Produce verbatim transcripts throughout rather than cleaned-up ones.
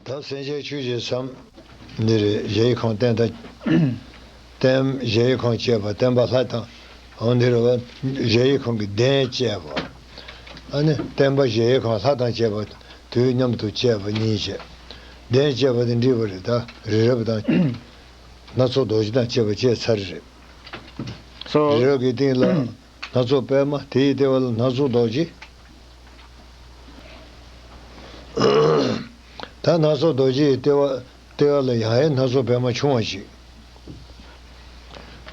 ད་སེམས་ཅན་ཆོས་ཀྱི་མཚམས། འདི་རེད། གཞལ་ཡས་ཁང་བསྟན་ད། བསྟན། གཞལ་ཡས་ཁང་བཅས་པ་བསྟན་པ་ལྷ་དང་། འོ་འདི་རེད་བ། གཞལ་ཡས་ཁང་གི་གདན་བཅས་པ། ཨ་ནི་བསྟན་པ་གཞལ་ཡས་ཁང་ལྷ་དང་བཅས་པ། དུས་མཉམ་དུ་བཅས་པ་གཉིས་བྱས། གདན་བཅས་པ་དེ་འགྲིག་པ་རེད། ད་རི་རབ་དང་། སྣ་ཚོགས་རྡོ་རྗེ་དང་བཅས་པ་བཅས་ཚར་རེད། སོ། རི་རབ་ཀྱི་སྟེང་ལ་སྣ་ཚོགས་པད་མ། དེའི་ལྟེ་བ་ལ་སྣ་ཚོགས་རྡོ་རྗེ། ད་སྣ་ཚོགས་རྡོ་རྗེའི་ལྟེ་བ། ལྟེ་བ་ལ་ཡང་ཡང་སྣ་ཚོགས་པད་མ་ཆུང་བ་ཞིག་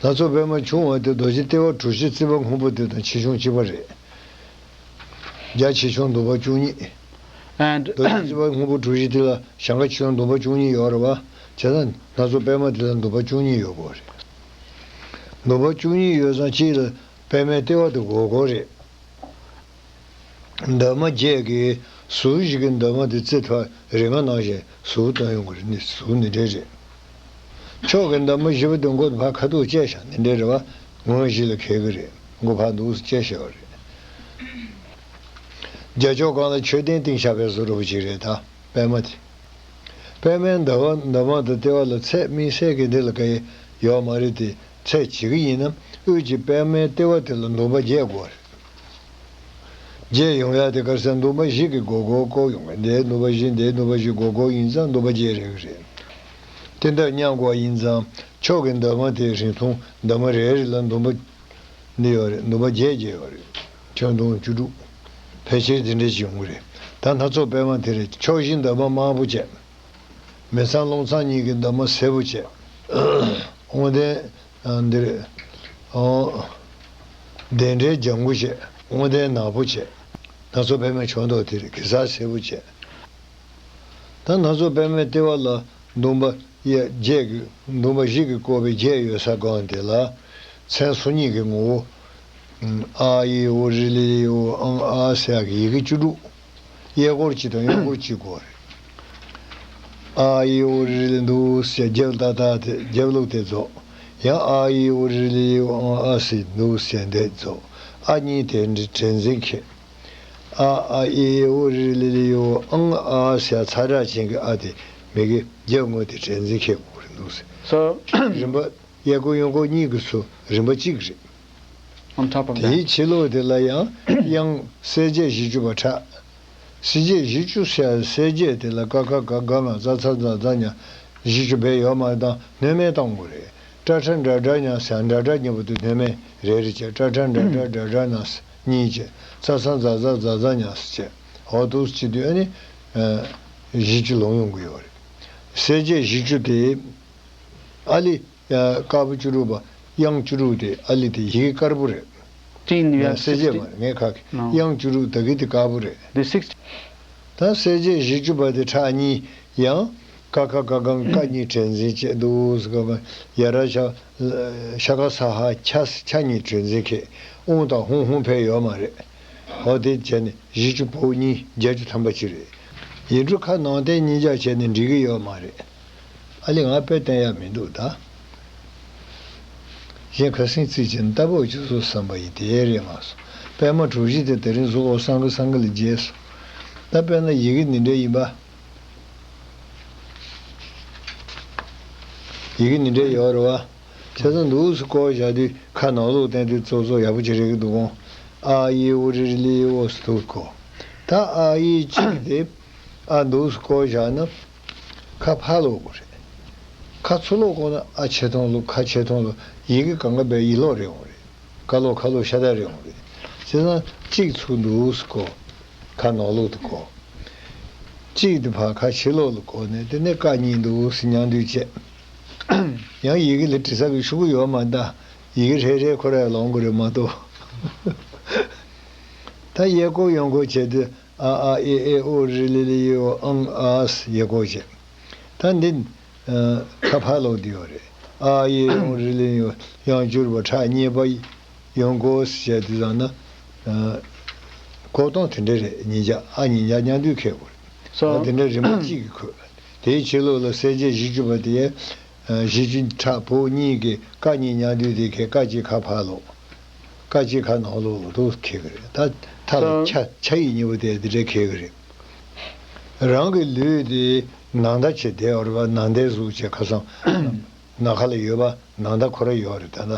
སྣ་ཚོགས་པད་མ་ཆུང་བ་དེ་རྡོ་རྗེ་ལྟེ་བ་གྲུ་བཞི་རྩིག་པ་སྔོན་པོ་དེ་དང་ཆེ་ཆུང་གཅིག་པ་རེད། རྒྱ་ཆེ་ཆུང་འདུན་པ་བཅུ་གཉིས། And རྡོ་རྗེ་རྩིག་པ་སྔོན་པོ་གྲུ་བཞི་དེ་ལ་ཞེང་ཁ་ཆེ་ཆུང་འདུན་པ་བཅུ་གཉིས་ཡོད་རེད་བ། བྱས་ཙང་སྣ་ཚོགས་པད་མ་དེ་ལ་འདུན་པ་བཅུ་གཉིས་ཡོད་དགོས་རེད། འདུན་པ་བཅུ་གཉིས་ཡོད་ཙང་གཅིག་ལ་པད་མའི་ལྟེ་བ་དེ་སྒོར་སྒོར་རེད། འདབ་མ་བརྒྱད་ཀྱི་ཟུར་བཞི་གི་འདབ་མ་དེ་རྩིབས་ཐག་རིང་བ་ནང་བཞིན་ཟུར་བཏོན་ཡོང་གི་རེད། ནི་ཟུར་འདི་འདྲའི་རེད། ཕྱོགས་ཀྱི་འདབ་མ་བཞི་པོ་དེ་མགོ་ཕར་ཁ་ཐུག་བཅད་བཞག་འདི་འདྲའི་རེད་བ། ངོས་བཞི་ལ་འཁེལ་གི་རེད། མགོ་ཕར་འདུག་སེ་བཅད་བཞག་པ་རེད། རྒྱ་ཕྱོགས་སྒང་ལ་མཆོད་རྟེན་བཏིང་བཞག་པའི་བཟོ་འདྲ་པོ་ཅིག་རེད་ད། པད་མ་དེ། པད་མའི་འདབ་མ། འདབ་མ་དང་ལྟེ་བ་ལ་ཚད་དམིགས་བསལ་གྱི་འདི་ལ་ག་ཡེ་ཡོད་མ་རེད་དེ། ཚད་བྱེད་ཀྱི་ཡིན་ན་དབུས་ཀྱི་པད་མའི་ལྟེ་བ་དེ་ལ་འདུན་པ་བརྒྱད་དགོས་རེད། བརྒྱད་ཡོང་ཡ་དེ་ག་རེ་ཟེར། འདུན་པ་བཞི་གི་སྒོར་སྒོར་བསྐོར་ཡོང་གི། འདིའི་འདུན་པ་བཞི། འདིའི་འདུན་པ་བཞི་སྒོར་སྒོར་ཡིན་ཙང་འདུན་པ་བརྒྱད་རེད་གི་རེད། དེ་འདྲ་མཉམ་དགོས་ཡིན་ཙང་ཕྱོགས་ཀྱི་འདབ་མ་དེ་རིང་ཐུང་འདབ་མ་རེ་རེ་ལ་འདུན་པ་འདི་ཡོད་རེད། འདུན་པ་བརྒྱད་བརྒྱད་ཡོད་རེད། ཁྱོན་བསྡོམས་བཅུ་དྲུག་ཕལ་ཆེར་དེ་འདྲ་ཞིག་ཡོང་གི་རེད། ད་སྣ་ཚོགས་པད་མ་དེ་རེད། ཕྱོགས་བཞི་འདབ་མ་དམར་པོ་བྱས། མི་ཚང་རླུང་ཚང་གཉིས་ཀྱི་འདབ་མ་སེར་པོ་བྱས། དབང་ལྡན། ཨ། འདིར། ཨོ། གདན་འདྲེན་ལྗང་གུ་བྱས། དབང་ལྡན་ནག་པོ་བྱས། སྣ་ཚོགས་པད་མའི་ཕྱོགས་མདོག་དེ་རེད། གེ་སར་སེར་པོ་བྱས། ད་སྣ་ཚོགས་པད་མའི་ལྟེ་བ་ལ་འདུན་པ་ཡ་བརྒྱད་ཀྱི། འདུན་པ་བཞི་གི་བསྐོར་བའི་བརྒྱད་ཡོད་ས་སྒང་དེ་ལ་མཚན་སོ་གཉིས་ཀྱི་ངོ་བོ། ཨ་ཨི་ཨུ་རི་ལི་ལི་ཨུ་ཨང་ཨ་ཟེར་ཡག་གི་ཡི་གེ་བཅུ་དྲུག་གཡས་སྐོར་གཅིག་དང་གཡོན་སྐོར་གཅིག་དགོས་རེད། ཨ་ཨི་ཨུ་རི་ལི་འདུག་ཟེར་རྒྱབ་ལྟ་ལྟ་དེ། རྒྱབ་ལོག་དེ་རྫོགས། ཡང་ཨ་ཨི་ཨུ་རི་ལི་ལི་ཨུ་ཨང་ཨ་ཟེར་འདུག་ཟེར་འདེད་རྫོགས། ཨ་གཉིས་དེ་འདྲའི་དྲན་འཛིན་ཁེལ། ཨ་ཨ་ཨི་ཨི་ཨུ་རི་ལི་ལི་ཨུ་ཨང་ཨ་ཟེར་ཚ་དྲག་ཅན་གྱི་ཨ་དེ་མི་གི་རྒྱབ་ངོས་དེ་དྲན་འཛིན་ཁེལ་དགོས་རེད་འདུག་ཟེར། སོ། རིམ་པ། གཡས་སྐོར་གཡོན་སྐོར་གཉིས་ཀྱི་ཚུར་རིམ་པ་གཅིག་རེད། On top of that. དེའི་ཕྱི་ལོགས་དེ་ལ་ཡང་དབྱངས་གསལ་བྱེད་བཞི་བཅུ་པ་ཕྲ། གསལ་བྱེད་བཞི་བཅུ་ཟེར། གསལ་བྱེད་དེ་ལ་ཀ་ཁ་ག་ག་ང་ཙ་ཚ་ཛ་ཛ་ཉ་བཞི་བཅུ་བེད་ཡོད་མ་རེད། ད་སྣོན་མེད་གཏོང་དགོས་རེད། ཀྲ་ཁྲ་འདྲ་འདྲ་ཉ་ཟེར། འདྲ་འདྲ་གཉིས་པོ་དེ་སྣོན་མེད་རེ་རེ་བྱས། ཀྲ་ཁྲ་འདྲ་འདྲ་འདྲ་འདྲ་ཉ་གཉིས་བྱས། ཙ་ཚ་ཛ་ཛ་ཛ་ཛ་ཉ་ཟེར་བྱས། འོ་འདུག་སེ་བྱེད་དུས་ཨ་ནི་བཞི་བཅུ་ལོངས་ཡོང་གི་ཡོད་རེད། གསལ་བྱེད་བཞི་བཅུ་དེ་ཨ་ལི། ཡ། དཀར་པོ་བཅུ་དྲུག་པ། དབྱངས་བཅུ་དྲུག་དེ་ཨ་ལི་དེ་ཡི་གེ་དཀར་པོ་རེད། ཅིང་ཡ། ཡ། གསལ་བྱེད་མ་རེད། ངས་ཁ་གི། No. དབྱངས་བཅུ་དྲུག་ད་གི་དེ་དཀར་པོ་རེད། The sixth. ད་གསལ་བྱེད་བཞི་བཅུ་པ་དེ་ཕྲ་གཉིས། ཡང་ཀ་ཁ་ག་ག་ང་ཀ་གཉིས་དྲན་འཛིན་བྱས་འདུག་ཟེར་ག་མ། ཡ་ར་ཤ། ཤ་ཀ་ས་ཧ་ཆ་ཆ་གཉིས་དྲན་འཛིན་ཁེལ། ཨུང་དང་ཧུང་ཧུང་ཕེ་ཡོད་མ་རེད། འོ་དེ་བྱས་ནས་བཞི་བཅུ་བོད་གཉིས་བརྒྱད་ཅུ་ཐམ་པ་གཅིག་རེད། ཡིག་འབྲུ་ཁ་ནང་བསྟན་གཉིས་ཆ་བྱས་ནས་འགྲིག་གི་ཡོད་མ་རེད། ཨ་ལས་ང་དཔེ་བསྟན་ཡག་མི་འདུག་ད། གཞན་ཁ་སེང་རྩིས་ཀྱི་ལྟ་བུ་ཅི་སོ་བསམ་པ་ཡིན་དེ་རེད་མ་སོང་། པད་མ་གྲུ་བཞི་དེ་དེ་རིང་གཟུགས་འོ་སང་གི་སང་གི་ལ་རྒྱས་སོང་། ད་དཔེར་ན་ཡི་གེ་འདི་འདྲ་ཡིན་པ། ཡི་གེ་འདི་འདྲ་ཡོད་རེད་བ། བྱས་ཙང་འདུག་སེ་བསྐོར་བཞག་དུས་ཁ་ནང་ལོགས་བསྟན་དུས་ཙོག་ཙོག་ཡག་པོ་ཅིག་རེད་གི་འདུག་གོ། ཨ་ཨི་ཨུ་རི་རི་ལི་ཨོ་སི་འདུག་གོ། ད་ཨ་ཨི་གཅིག་དེ་ཨ་འདུག་སེ་བསྐོར་བཞག་ན་ཁ་ཕར་ལོག་དགོས་རེད། ཁ་ཚུར་ལོག་བསྐོར་ན་ཨ་ཆེ་མཐོང་ལོག་ཁ་ཆེ་མཐོང་ལོག་ཡི་གེ་གང་ག་བས་ཡིད་ལོག་རེད་འོང་རེད། ཀ་ལོག་ཁ་ལོག་ཤ་སྟག་རེད་འོང་རེད། བྱས་ཙང་གཅིག་ཚུར་འདུག་སེ་བསྐོར། ཁ་ནང་ལོག་ཏུ་བསྐོར། གཅིག་དེ་ཕར་ཁ་ཕྱི་ལོག་ལ་བསྐོར་ནས་དེ་ནས་ཀ་གཉིས་འདུག་སེ་མཉམ་འདུས་བྱས། ཡང་ཡི་གེ་ལ་འབྲི་ས་གི་ཤོག་གུ་ཡོད་མ་རེད་ད། ཡི་གེ་རེ་རེ་ཁོ་རང་ལོང་དགོས་རེད་མ་གཏོགས། ད་གཡས་སྐོར་གཡོན་སྐོར་བྱས་དུས་ཨ་ཨ་ཨེ་ཨེ་ཨོ་རི་ལི་ལི་ཡོ་ཨང་ཨ་སི་གཡས་སྐོར་བྱས། ད་འདི། ཨ། ཁ་ཕར་ལོག་འདི་ཡོད་རེད། ཨ་ཡེ་ཡོང་རི་ལི་ཡོང་ཡང་བསྒྱུར་བ་ཕྲ་གཉིས་པ་ཡོང་གོ་ཟེར་དུས་ཙང་ན། ཨ། གོ་སྟངས་དེ་འདྲ་རེད། གཉིས་ཆ་ཨ་གཉིས་ཆ་མཉམ་འདུས་འཁེལ་དགོས་རེད། སོ། ཨ་དེ་འདྲ་རིམ་པ་གཅིག་གིས་འཁོད། དེའི་ཕྱི་ལོགས་ལ་གསལ་བྱེད་བཞི་བཅུ་པ་དེ། ཨ། བཞི་བཅུ་ཕྲ་བོ་གཉིས་ཀྱི་ཀ་གཉིས་མཉམ་འདུས་དེ་འཁེལ། ཀ་གཅིག་ཁ་ཕར་ལོག་ཀ་གཅིག་ཁ་ནང་ལོགས་ལ་འདུག་འཁེལ་གི་རེད། ད་མཐའ་ལ་ཆ་ཆ་ཡིག་གཉིས་པོ་དེ་དེ་འདྲ་འཁེལ་གི་རེད། རང་གི་ལུས་དེ་ ནང་ཟླ་བྱས་བསྡད་ཡོད་རེད་པ། ནང་ཟླའི་གཟུགས་བྱས་ཁ་སང་ནམ་མཁའ་ལ་ཡོད་པ་ནང་ཟླ་ཁོ་རང་ཡོད་རེད། ད་ལྟ་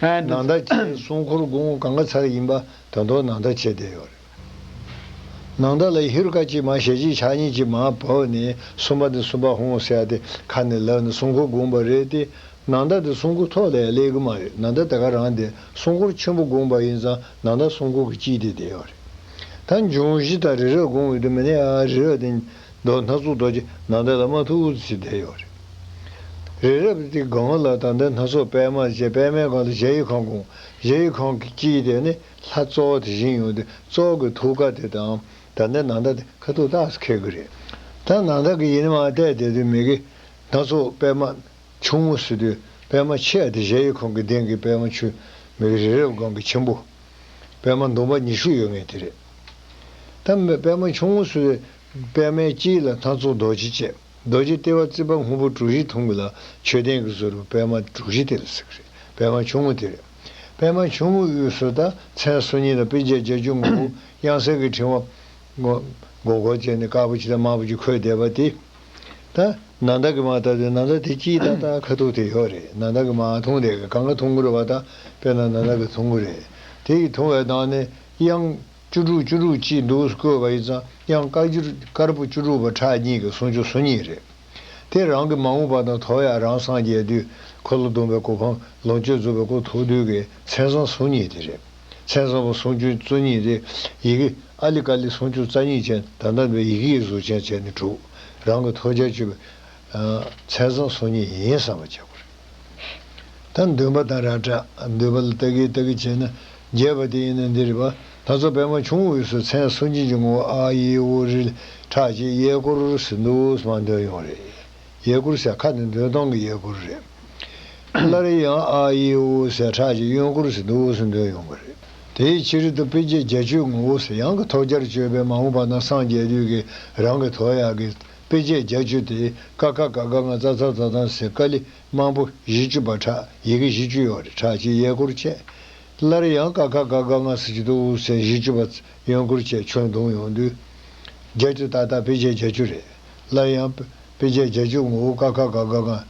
ཨ་འདི་ནང་ཟླ་བྱས་སྲུང་འཁོར་དགུང་གང་ག་ཚར་ཡིན་པ་ད་དུང་ནང་ཟླ་བྱས་བསྡད་ཡོད་རེད། ནང་ཟླ་ལ་ཧེ་རུ་ཀ་གཅིག་མར་ཞལ་གཅིག་ཕྱག་གཉིས་ཀྱིས་མར་བབས་ནས་སུམ་པ་དང་སུམ་པ་ཧཱུྃ་ཟེར་ཡ་དེ་ཁ་ནས་ལབ་ནས་སྲུང་འཁོར་དགུང་པ་རེད་དེ། ནང་ཟླ་དེ་སྲུང་འཁོར་ཐོག་ལ་ཡང་སླེབས་ཀྱི་མ་རེད། ནང་ཟླ་དེ་ག་རང་དེ་སྲུང་འཁོར་ཆེན་པོ་དགུང་པ་ཡིན་ཙང་ནང་ཟླ་སྲུང་འཁོར་གྱི་དཀྱིལ་དེ་བསྡད་ཡོད་རེད། ད་འབྱུང་བཞི་དང་རི་རབ་དགུང་བའི་དུས་མི་ནི་ཨ་རི་རབ་དེ་མདོ་སྣ་ཚོགས་རྡོ་རྗེ་ནང་ཟླ་ལ་མར་ཐུག་ཙམ་བསྡད་ཡོད་རེད། རི་རབ་དེ་སྒང་ལ་ད་ལྟ་སྣ་ཚོགས་པད་མ་བྱས། པད་མའི་སྒང་ལ་གཞལ་ཡས་ཁང་དགུང་། གཞལ་ཡས་ཁང་གི་དཀྱིལ་དེ་ནི་ལྷ་གཙོ་བོ་དེ་བཞེངས་ཡོད་དུས་གཙོ་བོ་གི་ཐུགས་ཀ་དེ་དང་ད་ལྟ་ནང་ཟླ་དེ་ཁ་ཐུག་ཏག་ཙམ་འཁེལ་གྱི་རེད། ད་ནང་ཟླ་གི་ཡིན་ནི་མ་བལྟས་བསྡད་དུས་མི་གི་སྣ་ཚོགས་པད་མ་ཆུང་ངུ་ཟེར་དུས་པད་མ་ཆེ་བ་དེ་གཞལ་ཡས་ཁང་གི་གདན་གྱི་པད་མ་ཆུ་མི་གི་རི་རབ་སྒང་གི་ཆེན་པོ། པད་མ་འདོམ་པ་ཉི་ཤུ་ཡོད་ངེས་དེ་རེད། ད་མི་པད་མ་ཆུང་ངུ་ཟེར་དུས་པད་མའི་དཀྱིལ་ལ་སྣ་ཚོགས་རྡོ་རྗེ་བཅས། རྡོ་རྗེ་ལྟེ་བ་རྩིག་པ་སྔོན་པོ་གྲུ་བཞི་ཐུང་གི་ལ་མཆོད་རྟེན་གྱི་བཟོ་རུ་པད་མ་གྲུ་བཞི་དེ་ལ་ཟེར་གི་རེད། པད་མ་ཆུང་ངུ་དེ་རེད། པད་མ་ཆུང་ངུའི་དབུས་སུ་ད་མཚན་སོ་གཉིས་དང་སྤུས་རྒྱན་བརྒྱད་ཅུ་ངོ་བོ་དབྱངས་གསལ་གྱི་ཕྲེང་བ་མགོ་སྐོར་བྱས་ནས་དཀར་པོ་གཅིག་དང་དམར་པོ་གཅིག་འཁོད་བསྡད་པ་དེ། ད་ནང་ཟླ་གི་མར་ལྟ་དུས་ནང་ཟླ་དེ་དཀྱིལ་ཏག་ཏག་ཁ་ཐུག་དེ་ཡོད་རེད། ནང་ཟླ་གི་མར་ཐུང་དེ་གི་གང་ག་ཐུང་གི་རེད་པ། ད་དཔེར་ན་ནང་ཟླ་གི་ཐུང་གི་རེད། དེ་ཡི་ཐུང་བའི་ནང་ནས་དབྱངས་བཅུ་དྲུག་བཅུ་དྲུག་གཅིག་འདུག་བཀོད་པ་ཡིན་ཙང་དབྱངས་དཀར་འགྱུར་དཀར་པོ་བཅུ་དྲུག་པ་ཕྲག་གཉིས་ཀྱི་སུམ་ཅུ་སོ་གཉིས་རེད། དེ་རང་གི་མ་འོངས་པ་དང་ཐོག་ཡ་རང་སངས་རྒྱས་དུས་འཁོར་ལོ་སྡོམ་པའི་གོ་འཕང་ལོངས་སྤྱོད་རྫོགས་པའི་སྐུ་ཐོབ་དུས་ཀྱི་མཚན་བཟང་སོ་གཉིས་དེ་རེད། མཚན་བཟང་པོ་སུམ་ཅུ་སོ་གཉིས་དེ་ཡི་གེ་ཨ་ལི་ཀ་ལི་སུམ་ཅུ་རྩ་གཉིས་ཅན། ད་ལྟ་བའི་ཡི་གེ་ཡི་གཟུགས་ཅན་བྱས་ནས་གྲུབ། རང་གི་ཐོབ་བྱ་སྤྱོད་པའི་མཚན་བཟང་སོ་གཉིས་ཡིན་བསམ་པ་བྱེད་དགོས་རེད། ད་འདོན་པ་དང་ར་སྒྲ། འདོན་པ་ལ་ལྟ་གི་ལྟ་གི་བྱས་ན་རྒྱས་པ་དེ་ཡིན་ན་འདི་རེད་པ། ད་ཚོ་པད་མ་ཆུང་ངུའི་དབུས་སུ་མཚན་སུམ་ཅུ་གྱི་ངོ་བོ་ཨ་ཡི་འུ་རི་ཕྲག་གཅིག་གཡས་སྐོར་ཟེར་འདུག་སེ་མར་འདོན་ཡོང་རེད། གཡས་སྐོར་ཟེར་ཁ་ནས་འདོན་སྟངས་ཀྱི་གཡས་སྐོར་རེད། སླར་ཡང་ཨ་ཡི་འུ་ཟེར་ཕྲག་གཅིག་གཡོན་སྐོར་ཟེར་འདུག་སེ་འདོན་ཡོང་གི་རེད། དེའི་ཕྱི་རོལ་དུ་སྤུས་རྒྱན་བརྒྱད་ཅུའི་ངོ་བོ་ཟེར་ཡང་གི་ཐོབ་བྱར་སྤྱོད་པའི་མ་འོངས་པ་ན་སངས་རྒྱས་དུས་ཀྱི་རང་གི་ཐོབ་ཡག་གི་སྤུས་རྒྱན་བརྒྱད་ཅུ་དེ་ཀ་ཁ་ག་ག་ང་ཙ་ཚ་ཛ་ད་ཟེར་ཀ་ལི་དམར་པོ་བཞི་བཅུ་པ་ཕྲག་ཡི་གེ་བཞི་བཅུ་ཡོད་རེད། ཕྲག་གཅིག་གཡས་སྐོར་བྱས། སླར་ཡང་ཀ་ཁ་ག་ག་ང་ཟེར་གྱི་འདུག་ཟེར་བཞི་བཅུ་པ་གཡོན་སྐོར་བྱས་ཆུ་འདོན་ཡོང་དུས། བརྒྱད་ཅུ་ཏག་ཏག་སྤུས་རྒྱན་བརྒྱད་ཅུ་རེད། སླར་ཡང་སྤུས་རྒྱན་བརྒྱད་ཅུ་ངོ་བོ་ཀ་ཁ་ག་ག་ང་།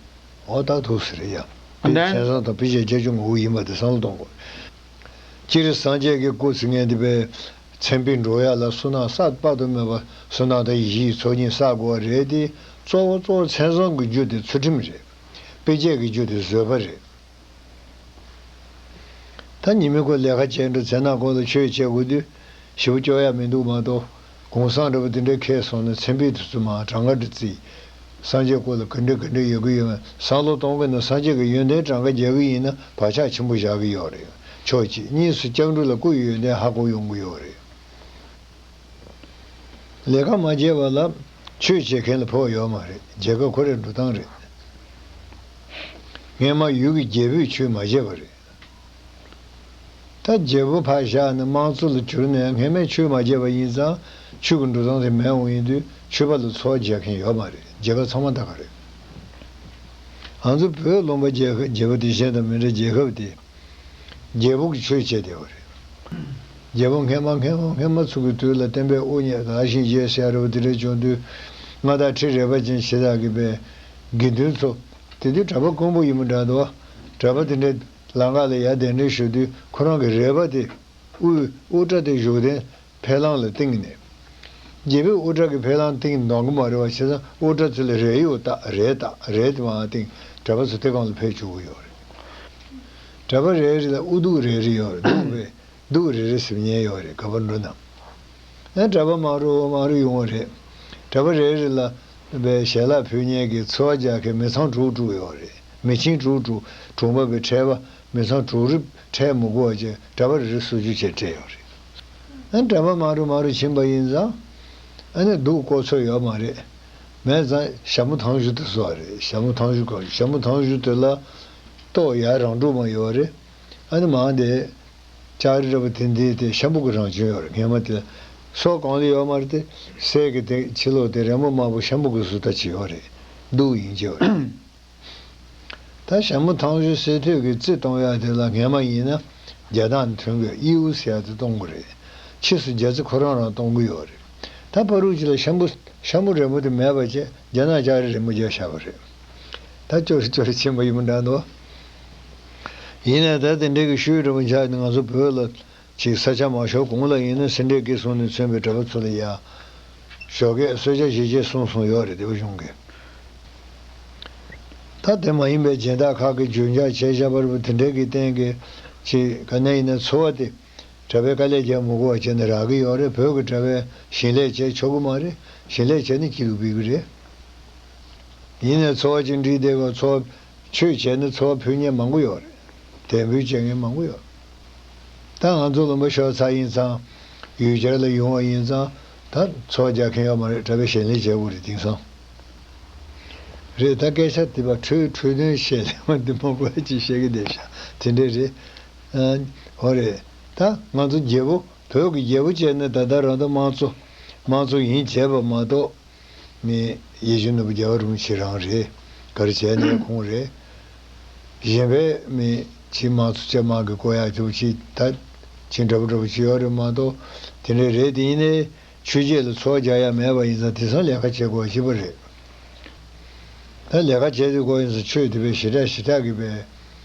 འོ་ད་ཐུག་ཟེར་ཡ། དེ་མཚན་བཟང་དང་སྤུས་རྒྱན་བརྒྱད་ཅུ་ངོ་བོ་ཡིན་པ་དེ་བསམ་བློ་གཏོང་དགོས། སྤྱིར་སངས་རྒྱས་ཀྱི་སྐུ་ཟེར་མཁན་དེ་པས་མཚན་དཔེ་འགྲོ་ཡ་ལ་བསོད་ནམས་བསགས་དཔག་ཏུ་མེད་པ་བསོད་ནམས་དང་ཡེ་ཤེས་ཀྱི་ཚོགས་གཉིས་བསགས་དགོས་པ་རེད་དེ། གཙོ་བོ་གཙོ་བོ་མཚན་བཟང་གི་རྒྱུ་དེ་ཚུལ་ཁྲིམས་རེད། སྤུས་རྒྱན་གྱི་རྒྱུ་དེ་བཟོད་པ་རེད། ད་ཉི་མ་ཁོ་ལས་ཀ་བྱས་འགྲོ་ཚེ་ན་ཁོ་ལ་ཆོས་བྱེད་དགོས་དུས་ཞེ་པོ་སྐྱོ་ཡ་མི་འདུག་མ་གཏོགས་གུང་སེང་འདྲ་པོ་དེ་འདྲ་ཁེལ་སོང་ན་མཚན་དཔེ་དེ་ཚོ་མར་གྲངས་ཀ་འདྲ་བརྩིས། སངས་རྒྱས་སྐུ་ལ་ག་འདྲ་ག་འདྲ་ཡོད་ཀྱི་ཡོད་མེད་བསམ་བློ་གཏོང་གི་ན། སངས་རྒྱས་ཀྱི་ཡོན་ཏན་གྲངས་ཀ་རྒྱག་གི་ཡིན་ན་བག་ཆགས་ཆེན་པོ་བཞག་གི་ཡོད་རེད། ཕྱོགས་གཅིག། གཉིས་སུ་སྐྱབས་འགྲོ་ལ་སྐུ་ཡི་ཡོན་ཏན་ཧ་གོ་ཡོང་གི་ཡོད་རེད། ལས་ཀ་མ་བྱས་པ་ལ་ཆོས་བྱེད་མཁན་ལ་ཕོགས་ཡོད་མ་རེད། རྒྱལ་ཁབ་ཁོ་རའི་འགྲོ་སྟངས་རེད། སྔས་མ་ཡུལ་གྱི་རྒྱལ་པོས་ཆོས་མ་བྱས་པ་རེད། ད་རྒྱལ་པོ་ཕར་བཞག་ནས་དམངས་གཙོ་ལ་གྱུར་ནས་སྔས་མས་ཆོས་མ་བྱས་པ་ཡིན་ཙང་ཆོས་ཀྱི་འགྲོ་སྟངས་དེ་མེད་འོང་ཡིན་དུས་ཆོས་པ་ལ་འཚོ་བ་རྒྱག་མཁན་ཡོད་མ་རེད། རྒྱལ་ཁབ་ཚང་མ་ད་ག་རེད། ང་ཚོ་བོད་ལུང་པ་རྒྱལ་ཁབ་རྒྱལ་པོ་དེ་བཞིན་དང་མི་འདྲ། རྒྱལ་ཁབ་དེ། རྒྱལ་པོ་གིས་ཆོས་བྱས་བསྡད་པ་རེད། རྒྱལ་པོ་སྔས་མ་སྔས་མ་སྔས་མ་ཚུ་གི་དུས་ལ་བསྟན་པའི་དབུ་བརྙེས་དར་ཞིང་རྒྱས་ཟེར་བ་དེ་འདྲ་བྱུང་དུས་མངའ་བདག་ཁྲི་རལ་པ་ཅན་ཞེ་དྲག་གི་པའི་དགེ་འདུན་ཚོ། དེ་དུས་གྲྭ་པ་དཀོན་པོ་ཡིན་པ་འདྲ་འདུག་གྲྭ་པ་དེ་འདྲ་ལམ་ཁ་ལ་ཡར་གདན་འདྲེན་ཞུ་དུས་ཁོ་རང་གི་རལ་པ་དེ་དབུ་དབུ་སྐྲ་དེ་བཞུགས་གདན་ཕེབས་ལམ་ལ་བཏིང་ནས། རྒྱལ་པོས་དབུ་སྐྲ་གི་ཕེབས་ལམ་བཏིང་གནང་གི་མ་རེད་པ། བྱས་ཙང་དབུ་སྐྲ་ཚོ་ལ་རལ་གཡོག་བཏགས། རལ་བཏགས། རལ་དེ་མར་བཏིང་། གྲྭ་པ་ཚོ་དེ་སྒང་ལ་ཕེབས་བཅུག་གི་ཡོད་རེད། གྲྭ་པ་རེ་རེ་ལ་དབུ་གདུགས་རེ་རེ་ཡོད་རེད། གདུགས་པས་གདུགས་རེ་རེ་ཟེར་མཁན་ཡོད་རེད། ག་པར་འགྲོ་ན། ཨ་གྲྭ་པ་མང་རུ་མང་རུ་ཡོང་བ་རེད། གྲྭ་པ་རེ་རེ་ལ་པའི་ཞལ་ལག་ཕུལ་མཁན་གྱི་འཚོ་བ་རྒྱག་མཁན་མི་ཚང་དྲུག་དྲུག་ཡོད་རེད། མི་ཆེན་དྲུག་དྲུག་དྲུང་པ་པའི་ཁྲལ་པ་མི་ཚང་དྲུག་རེ་ཁྲལ་མི་དགོས་པ་བྱས་གྲྭ་པ་རེ་རེ་སུམ་ཅུ་བྱས་སྤྲད་ཡོད་རེད། ཨ་གྲྭ་པ་མང་རུ་མང་རུ་ཕྱིན་པ་ཡིན་ཙང་ཨ་ནི་གདུགས་བཀོག་ཚོད་ཡོད་མ་རེད། མེད་ཙང་ཞྭ་མོ་ཐང་གཞུ་དེ་བཟོ་བ་རེད། ཞྭ་མོ་ཐང་གཞུ་ག་ཞྭ་མོ་ཐང་གཞུ་དེ་ལ་ཏོག་ཡར་རང་འགྲོ་མ་ཡོད་རེད། ཨ་ནི་མང་དེ། ལྕགས་རི་འདྲ་པོ་དེ་འདི་དེ་ཤམ་བུ་གི་རང་བྱོན་ཡོད་རེད། སྔས་མ་དེ་སོག་གང་ལ་ཡོད་མ་རེད་དེ། གསེར་གྱི་དེ་ཕྱི་ལོགས་དེ་རི་མོ་དམར་པོ་ཤམ་བུ་གི་བཟོ་ལྟ་བྱས་ཡོད་རེད། གདུགས་ཡིན་གྱི་ཡོད་རེད། ད་ཞྭ་མོ་ཐང་གཞུ་གསེར་ཐོད་ཀྱི་རྩི་གཏོང་ཡག་དེ་ལ་སྔས་མ་ཡིན་ན་རྒྱ་ནག་ནས་ཐོན་དགོས་ཨིའུ་ཟེར་ཡག་དེ་གཏོང་དགོས་རེད། ཕྱིས་སུ་རྒྱ་རྩི་ཁོ་རང་རང་གཏོང་གི་ཡོད་རེད། ད་ ད་ཕ་རུ་ཅི་ལ་ཤམ་བུ་ཤམ་བུ་རིང་པོ་དེ་མེད་པ་བྱས་རྒྱ་ནག་ལྕགས་རི་རིང་པོ་རྒྱག་བཞག་པ་རེད། ད་ཅོ་རི་ཅོ་རི་ཆེན་པོ་ཡིན་པ་འདྲ་འདུག་ཡིན་ནའི་ད་དེ་འདྲའི་གི་ཤུལ་རིང་པོ་ཆགས་ནས་ང་ཚོ་བོད་ལ་ཅིག་ས་ཆ་མ་ཤོར་གོང་ལ་ཡིན་ན་སེ་འབྲས་དགེ་གསུམ་ནས་མཚོན་པའི་གྲྭ་པ་ཚོ་ལ་ཡ་ཞོགས་ཀས་གསོལ་ཇ་བཞེས་རྗེས་གསུང་གསུང་ཡོད་རེད། དེ་བ་གཞུང་གི། ད་དེ་མ་ཡིན་པའི་སྦྱིན་བདག་ཁག་གིས་རྒྱུན་འཇགས་བྱས་བཞག་པ་རེད་པ། དེ་འདྲའི་གི་སྟེང་གི་ཅིག་ག་ནས་ཡིན་ན་འཚོ་བ་དེ་གྲྭ་པའི་དཀའ་ལས་རྒྱག་མི་དགོས་པ་བྱས་ནས་རག་གི་ཡོད་རེད། བོད་ཀྱི་གྲྭ་པས་ཞིང་ལས་བྱས་ཆོག་གི་མ་རེད། ཞིང་ལས་བྱས་ནས་སྐྱིད་སྡུག་སྤེལ་གི་རེད། ཡིན་ནའི་འཚོ་བ་ཅིག་འགྲིག་བསྡད་དགོས། འཚོ་བ་ཆོས་བྱས་ནས་འཚོ་བ་ཕུད་མཁན་མང་པོ་ཡོད་རེད། དད་འབུལ་བྱེད་མཁན་མང་པོ་ཡོད། ད་ང་ཚོ་ལུང་པ་ཤོར་ཚར་ཡིན་ཙང་། ཡུལ་གྱར་ལ་ཡོང་བ་ཡིན་ཙང་། ད་འཚོ་བ་རྒྱག་མཁན་ཡོད་མ་རེད། གྲྭ་པས་ཞིང་ལས་བྱེད་དགོས་རེད། དེང་སང་རེད། ད་སྐད་ཆ་དེ་བ་འཕྲོས་འཕྲོས་དོན་བཤད་ལེ་མ་འདི་མང་པོ་ཅིག་བཤད་གི་བསྡད་ཤག་དེ་འདྲས་རེད། ཨ། འོ་རེད། ད་ང་ཚོ་རྒྱལ་པོ་བོད་ཀྱི་རྒྱལ་པོ་བྱས་ནས་ད་ལྟ་རང་ད་དམངས་གཙོ་དམངས་གཙོ་ཡིན་བྱས་པ་མ་གཏོགས། མི་ཡིད་བཞིན་ནོར་བུ་རྒྱལ་བ་རིན་པོ་ཆེ་རང་རེད། ག་རེ་བྱས་ནས་ཁོང་རེད། གཞན་པའི་མི་ཕྱི་དམངས་གཙོ་ཅན་དམངས་ཀྱི་བསྐོ་ཡག་དེ་བ་ཅིག་ད་ཅིག་འདྲ་པོ་འདྲ་པོ་ཅིག་ཡོད་རེད་མ་གཏོགས། དེ་འདྲས་རེད། དེ་ཡིན་ནའི་ཆོས་བརྒྱུད་ལ་འཚོ་བ་རྒྱག་ཡག་མེད་པ་ཡིན་ཙང་དེང་སང་ལས་ཀ་བྱེད་དགོས་པ་ཞིག་པ་རེད། ད་ལས་ཀ་བྱེད་དུས་དགོས་ཡིན་ཙང་ཆོས་དེ་བས་ཞེ་དྲག་ཞེ་དྲག་གི་བས་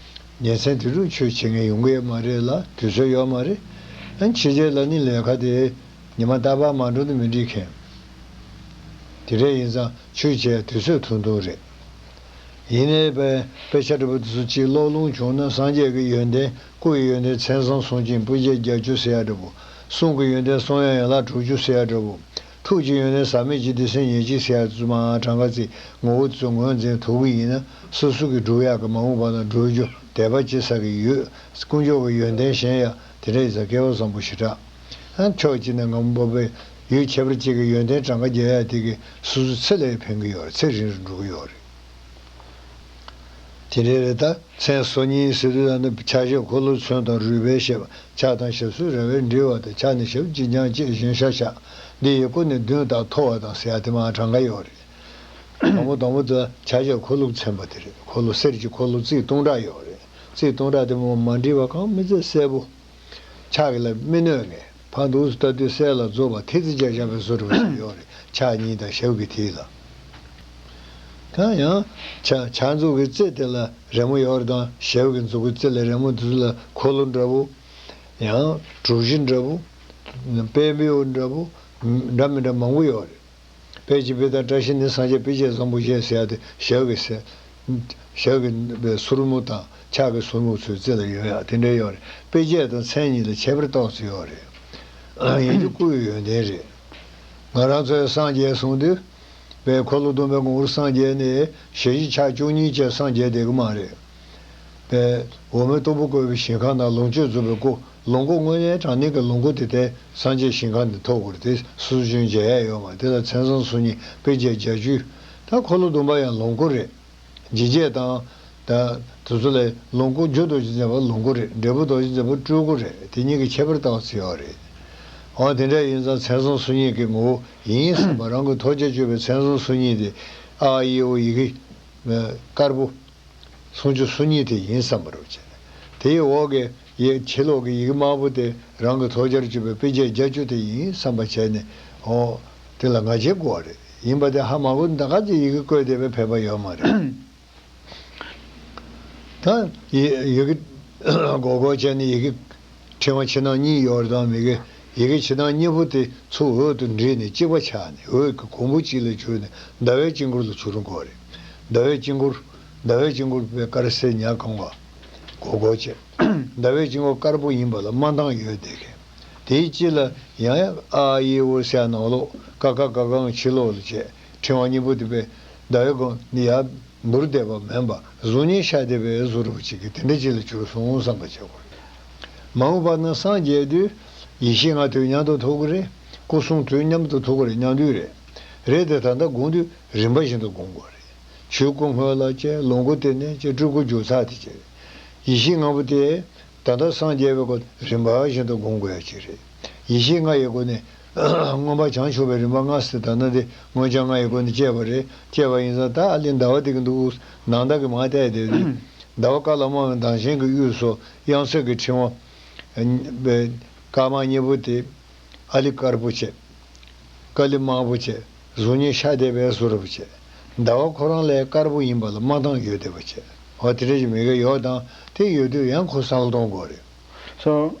ཉིན་མཚན་དུས་དྲུག་ཆོས་བྱེད་མཁན་ཡོང་གི་ཡོད་མ་རེད་ལ། དུས་ཚོད་ཡོད་མ་རེད། ཨ་ནི་ཕྱི་རྒྱལ་ལ་ནི་ལས་ཀ་དེ་ཉི་མ་རྟག་པར་མ་འགྲོ་ན་མི་འགྲིག་མཁན། དེ་འདྲས་ཡིན་ཙང་ཆོས་བྱེད་དུས་ཚོད་ཐུང་ཐུང་རེད། ཡིན་ནའི་དཔེ་དཔེ་ཆ་འདྲ་པོ་དེ་ཚོ་གཅིག་ཀློག་ལོང་བྱུང་ན་སངས་རྒྱས་ཀྱི་ཡོན་ཏན། སྐུ་ཡི་ཡོན་ཏན་མཚན་བཟང་གསུང་ཅིང་སྤུས་བརྒྱད་བརྒྱད་ཅུ་ཟེར་ཡག་འདྲ་པོ། གསུང་གི་ཡོན་ཏན་གསུང་དབྱངས་ཡན་ལག་དྲུག་ཅུ་ཟེར་ཡག་འདྲ་པོ། ཐུགས་ཀྱི་ཡོན་ཏན་ཟག་མེད་ཀྱི་སྡེ་ཚན་ཉེར་གཅིག་ཟེར་ཡག་ཚོ་མར་གྲངས་ཀ་བརྩིས། ངོ་བོ་དེ་ཚོ་ངོས་འཛིན་ཐུབ་ཀྱི་ཡིན་ན་སོ་སོ་གི་སྒྲུབ་ཡག་གི་མ་འོངས་པ་ན་སྒྲུབ་རྒྱུ་དད་པ་སྐྱེ་ས་གི་ཡོད། དཀོན་མཆོག་གི་ཡོན་ཏན་གཞན་ཡང་དེ་འདྲ་ཡིན་ཙང་སྐལ་བ་བཟང་པོ་ཞེ་དྲག་ཨ་ཕྱོགས་གཅིག་ནས་ང་མོ་པ་པའི་ཡུལ་ཁྱད་པར་ཅན་གྱི་ཡོན་ཏན་གྲངས་ཀ་རྒྱག་ཡག་དེ་གིས་སོ་སོ་ཚེ་ལ་ཕན་གྱི་ཡོད་རེད། ཚེ་རིང་རུ་འགྲོ་གི་ཡོད་རེད། དེ་འདྲ་རེད། ད་མཚན་སོ་གཉིས་ཟེར་དུས་ད་ནི་ཕྱག་བཞེས་འཁོར་ལོ་ཚོན་དང་རུས་སྦལ་བཤད་པ། ཕྱག་དང་ཞབས་སོར་ར་བས་འདྲིལ་བ་དང་། ཕྱག་ནི་ཞབས་གཅིག་བརྐྱང་བཅས་གཞན་ཤ་བཞག་འདི་ཡི་སྐུ་ནི་མདུན་དང་མཐོ་བ་དང་ཟེར་ཡག་དེ་མར་གྲངས་ཀ་ཡོད་རེད། དང་པོ་དང་པོ་དེ་ཕྱག་བཞེས་འཁོར་ལོ་ཚན་པ་དེ་རེད། འཁོར་ལོ་གསེར་གྱི་འཁོར་ལོ་རྩིས་སྟོང་ཕྲག་ཡོད་རེད། རྩིས་སྟོང་ཕྲག་དེ་མོ་མ་འདྲིལ་བ་གང་མི་ཚེ་གསལ་པོ། ཕྱག་གི་ལ་མི་གནོད་ངེས། ཕར་འདུག་སེ་ལྟ་དུས་གསལ་ལ་རྫོགས་པ་ཐིག་ཙི་བརྒྱབ་བཞག་པའི་བཟོ་འདྲ་པོ་ཞིག་ཡོད་རེད། ཕྱག་གཉིས་དང་ཞབས་ཀྱི་ཐིག་ལ། ད་ཡང་ཕྱག་ཕྱག་མཛུབ་ཀྱི་རྩེ་དེ་ལ་རི་མོ་ཡོད་རེད་དང་། ཞབས་ཀྱི་མཛུབ་ཀྱི་རྩེ་ལ་རི་མོ་དེ་ཚོ་ལ་འཁོར་ལོ་འདྲ་པོ། ཡང་གྲུ་བཞི་འདྲ་པོ། དཔལ་འབེའུ་འདྲ་པོ། འདྲ་མི་འདྲ་མང་པོ་ཡོད་རེད། དཔེ་ཅིག་དཔེ་དང་བཀྲ་ཤིས་ནི་སངས་རྒྱས་དཔེ་བྱད་བཟང་པོ་བཞད་ཟེར་ཡག་དེ་ཞབས་ཀྱི་ཟེར། ཞབས་ཀྱི་སོར་མོ་དང་ཕྱག་གི་སོར་མོ་ཚོའི་རྩེ་ལ་ཡོད་ཡག་དེ་འདྲ་ཡོད་རེད། དཔེ་བྱད་དང་མཚན་གཉིས་ལ་ཁྱད་པར་ཏོག་ཙམ་ཡོད་རེད། ཡིན་གྱི་སྐུ་ཡི་ཡོན་ཏན་རེད། ང་རང་ཚོའི་སངས་རྒྱས་གསུང་དུས། དཔེ་འཁོར་ལོ་སྡོམ་པའི་ངོ་བོར་སངས་རྒྱས་ནས་ཞལ་བཞི་ཕྱག་བཅུ་གཉིས་བཅས་སངས་རྒྱས་བསྡད་ཀྱི་མ་རེད། པས་འོ་མའི་སྟུག་པོ་བཀོད་པའི་ཞིང་ཁམས་དང་། ལོངས་སྤྱོད་རྫོགས་པའི་སྐུ། ལོངས་སྐུ་དངོས་གནས་དྲང་གནས་ཀྱི་ལོངས་སྐུ་དེ་དེ་སངས་རྒྱས་ཞིང་ཁམས་ནས་ཐོབ་དགོས་རེད། དེ་སོ་སོ་ཅུང་མཇལ་ཡག་ཡོད་མ་རེད། དེ་ལ་མཚན་བཟང་སོ་གཉིས་དཔེ་བྱད་བརྒྱད་ཅུ། ད་འཁོར་ལོ་སྡོམ་པ་ཡང་ལོངས་སྐུ་རེད། འཇིགས་བྱེད་དང་། ད་དེ་ཚོ་ལས་ལོངས་སྐུ། རྒྱུ་རྡོ་རྗེ་འཛིན་པ་ལོངས་སྐུ་རེད། འབྲས་བུ་རྡོ་རྗེ་འཛིན་པ་སྤྲུལ་སྐུ་རེད། དེ་གཉིས་ཀྱི་ཁྱད་པར་ཏོག་ཙམ་ཡོད་རེད། འོ་དེ་འདྲ་ཡིན་ཙང་མཚན་བཟང་སོ་གཉིས་ཀྱི་ངོ་བོ་ཡིན་བསམ་པ། རང་གི་ཐོག་རྒྱག་བཅུག་པའི་མཚན་བཟང་སོ་གཉིས་དེ་ཨ་ཨི་ཨོ་ཡི་གེ་དཀར་པོ། སུམ་ཅུ་སོ་གཉིས་དེ་ཡིན་བསམ་པ་རེད་བྱས། དེའི་འོག་གི་ཡི་ཕྱི་ལོགས་ཀྱི་ཡི་གེ་དམར་པོ་དེ་རང་གི་ཐོག་རྒྱག་བཅུག་པའི་དཔེ་བྱད་བརྒྱད་ཅུ་དེ་ཡིན་བསམ་པ་བྱས་ནས། འོ། དེ་ལ་ང་རྒྱལ་དགོས་པ་རེད། ཡིན་པ་དེ་ཧ་མ་གོ་ན་ད་ག་ཅིག་ཡི་གེ་བཀོད་བསྡད་པའི་ཕན་པ་ཡོད་མ་རེད། ད་ཡི་ཡི་གེ་སྒོར་སྒོར་བྱས་ནས་ཡི་གེ་ཕྲེང་བ་ཕྱི་ནང་གཉིས་ཡོད་རེད་དམ། མི་གི་ཡི་གེ་ཕྱི་ནང་གཉིས་པོ་དེ་ཚུར་འོད་དུ་འདྲེས་ནས་གཅིག་པ་ཆགས་ནས། འོད་ཀྱི་གོང་བུ་གཅིག་ལ་གྱུར་ནས་ཟླ་བའི་དཀྱིལ་འཁོར་ལ་གྱུར་དགོས་རེད། ཟླ་བའི་དཀྱིལ་འཁོར། ཟླ་བའི་དཀྱིལ་འཁོར་པའི་དཀར་སེར་ཉ་གང་བ། སྒོར་སྒོར་བྱས། ཟླ་བའི་དཀྱིལ་འཁོར་དཀར་པོ་ཡིན་པ་ལ་དམར་མདངས་ཡོད་བསྡད་མཁན། དེའི་དཀྱིལ་ལ་ཡང་ཡང་ཨ་ཨི་ཨོ་ཟེར་ནང་ལོགས། ཀ་ཁ་ག་གང་ཕྱི་ལོགས་ལ་བྱས། ཕྲེང་བ་གཉིས་པོ་དེ་པས་ཟླ་བའི་སྒང་ནི་ཡར་འབུར་བསྡད་པ་མིན་པ། གཟུགས་བརྙན་ཤར་བསྡད་པའི་བཟོ་འདྲ་པོ་ཅིག་གི་དེ་འདྲ་ཅིག་ལ་གྱུར་སོང་བསམ་པ་བྱེད་དགོས་རེད། མ་འོངས་པ་ན་སངས་རྒྱས་དུས་ཡེ་ཤེས་ལྔ་དུས་མཉམ་དུ་ཐོབ་ཀྱི་རེད། སྐུ་གསུང་ཐུགས་མཉམ་དུ་ཐོབ་ཀྱི་རེད། མཉམ་དུ་རེད། རེད་དེ་ད་ལྟ་སྒོམ་དུས་རིམ་པ་བཞིན་དུ་སྒོམ་དགོས་རེད། ཆོས་སྐུ་སྔོན་ལ་བྱས། ལོངས་སྐུ་དེ་ནས་བྱས། སྤྲུལ་སྐུ་མཇུག་ཚར་དེ་བྱས། ཡེ་ཤེས་ལྔ་པོ་དེ་ད་ལྟ་སངས་རྒྱས་པའི་སྐོར་རིམ་པ་བཞིན་དུ་སྒོམ་དགོས་ཡ་ཅིག་རེད། ཡེ་ཤེས་ལྔ་ཡི་སྒོ་ནས་མངོན་པ་བྱང་ཆུབ་པའི་རིམ་པ་ལྔ་ཟེར། ད་ནི་དེ་མངོན་བྱང་ལྔ་ཡི་སྒོ་ནས་སྐྱེས་པ་རེད། སྐྱེས་པ་ཡིན་ཙང་ད་ཨ་ལས་ཟླ་བ་དེ་གི་འདུག་ནང་ཟླ་གི་མ་བལྟས་དེ་ཟླ་བ་ཀ་ལ་མ་བའི་མདངས་ཅན་གྱི་དབུས་སུ་དབྱངས་གསལ་གྱི་ཕྲེང་བ་དཀར་དམར་གཉིས་པོ་དེ། ཨ་ལི་དཀར་པོ་བྱས། ཀ་ལི་དམར་པོ་བྱས། གཟུགས་བརྙན་ཤ་དེ་བས་བཟོ་རབ་བྱས། ཟླ་བ་ཁོ་རང་ལས་དཀར་པོ་ཡིན་པ་ལ་མ་འདང་ཡོད་བསྡད་པ་བྱས། འོ་དེ་འདྲ་ཞིག་མི་དགེ་ཡོད་དང་དེ་ཡོད་དུས་ཡང་ཁོ་བསམ་བློ་གཏོང་དགོས་རེད། སོ།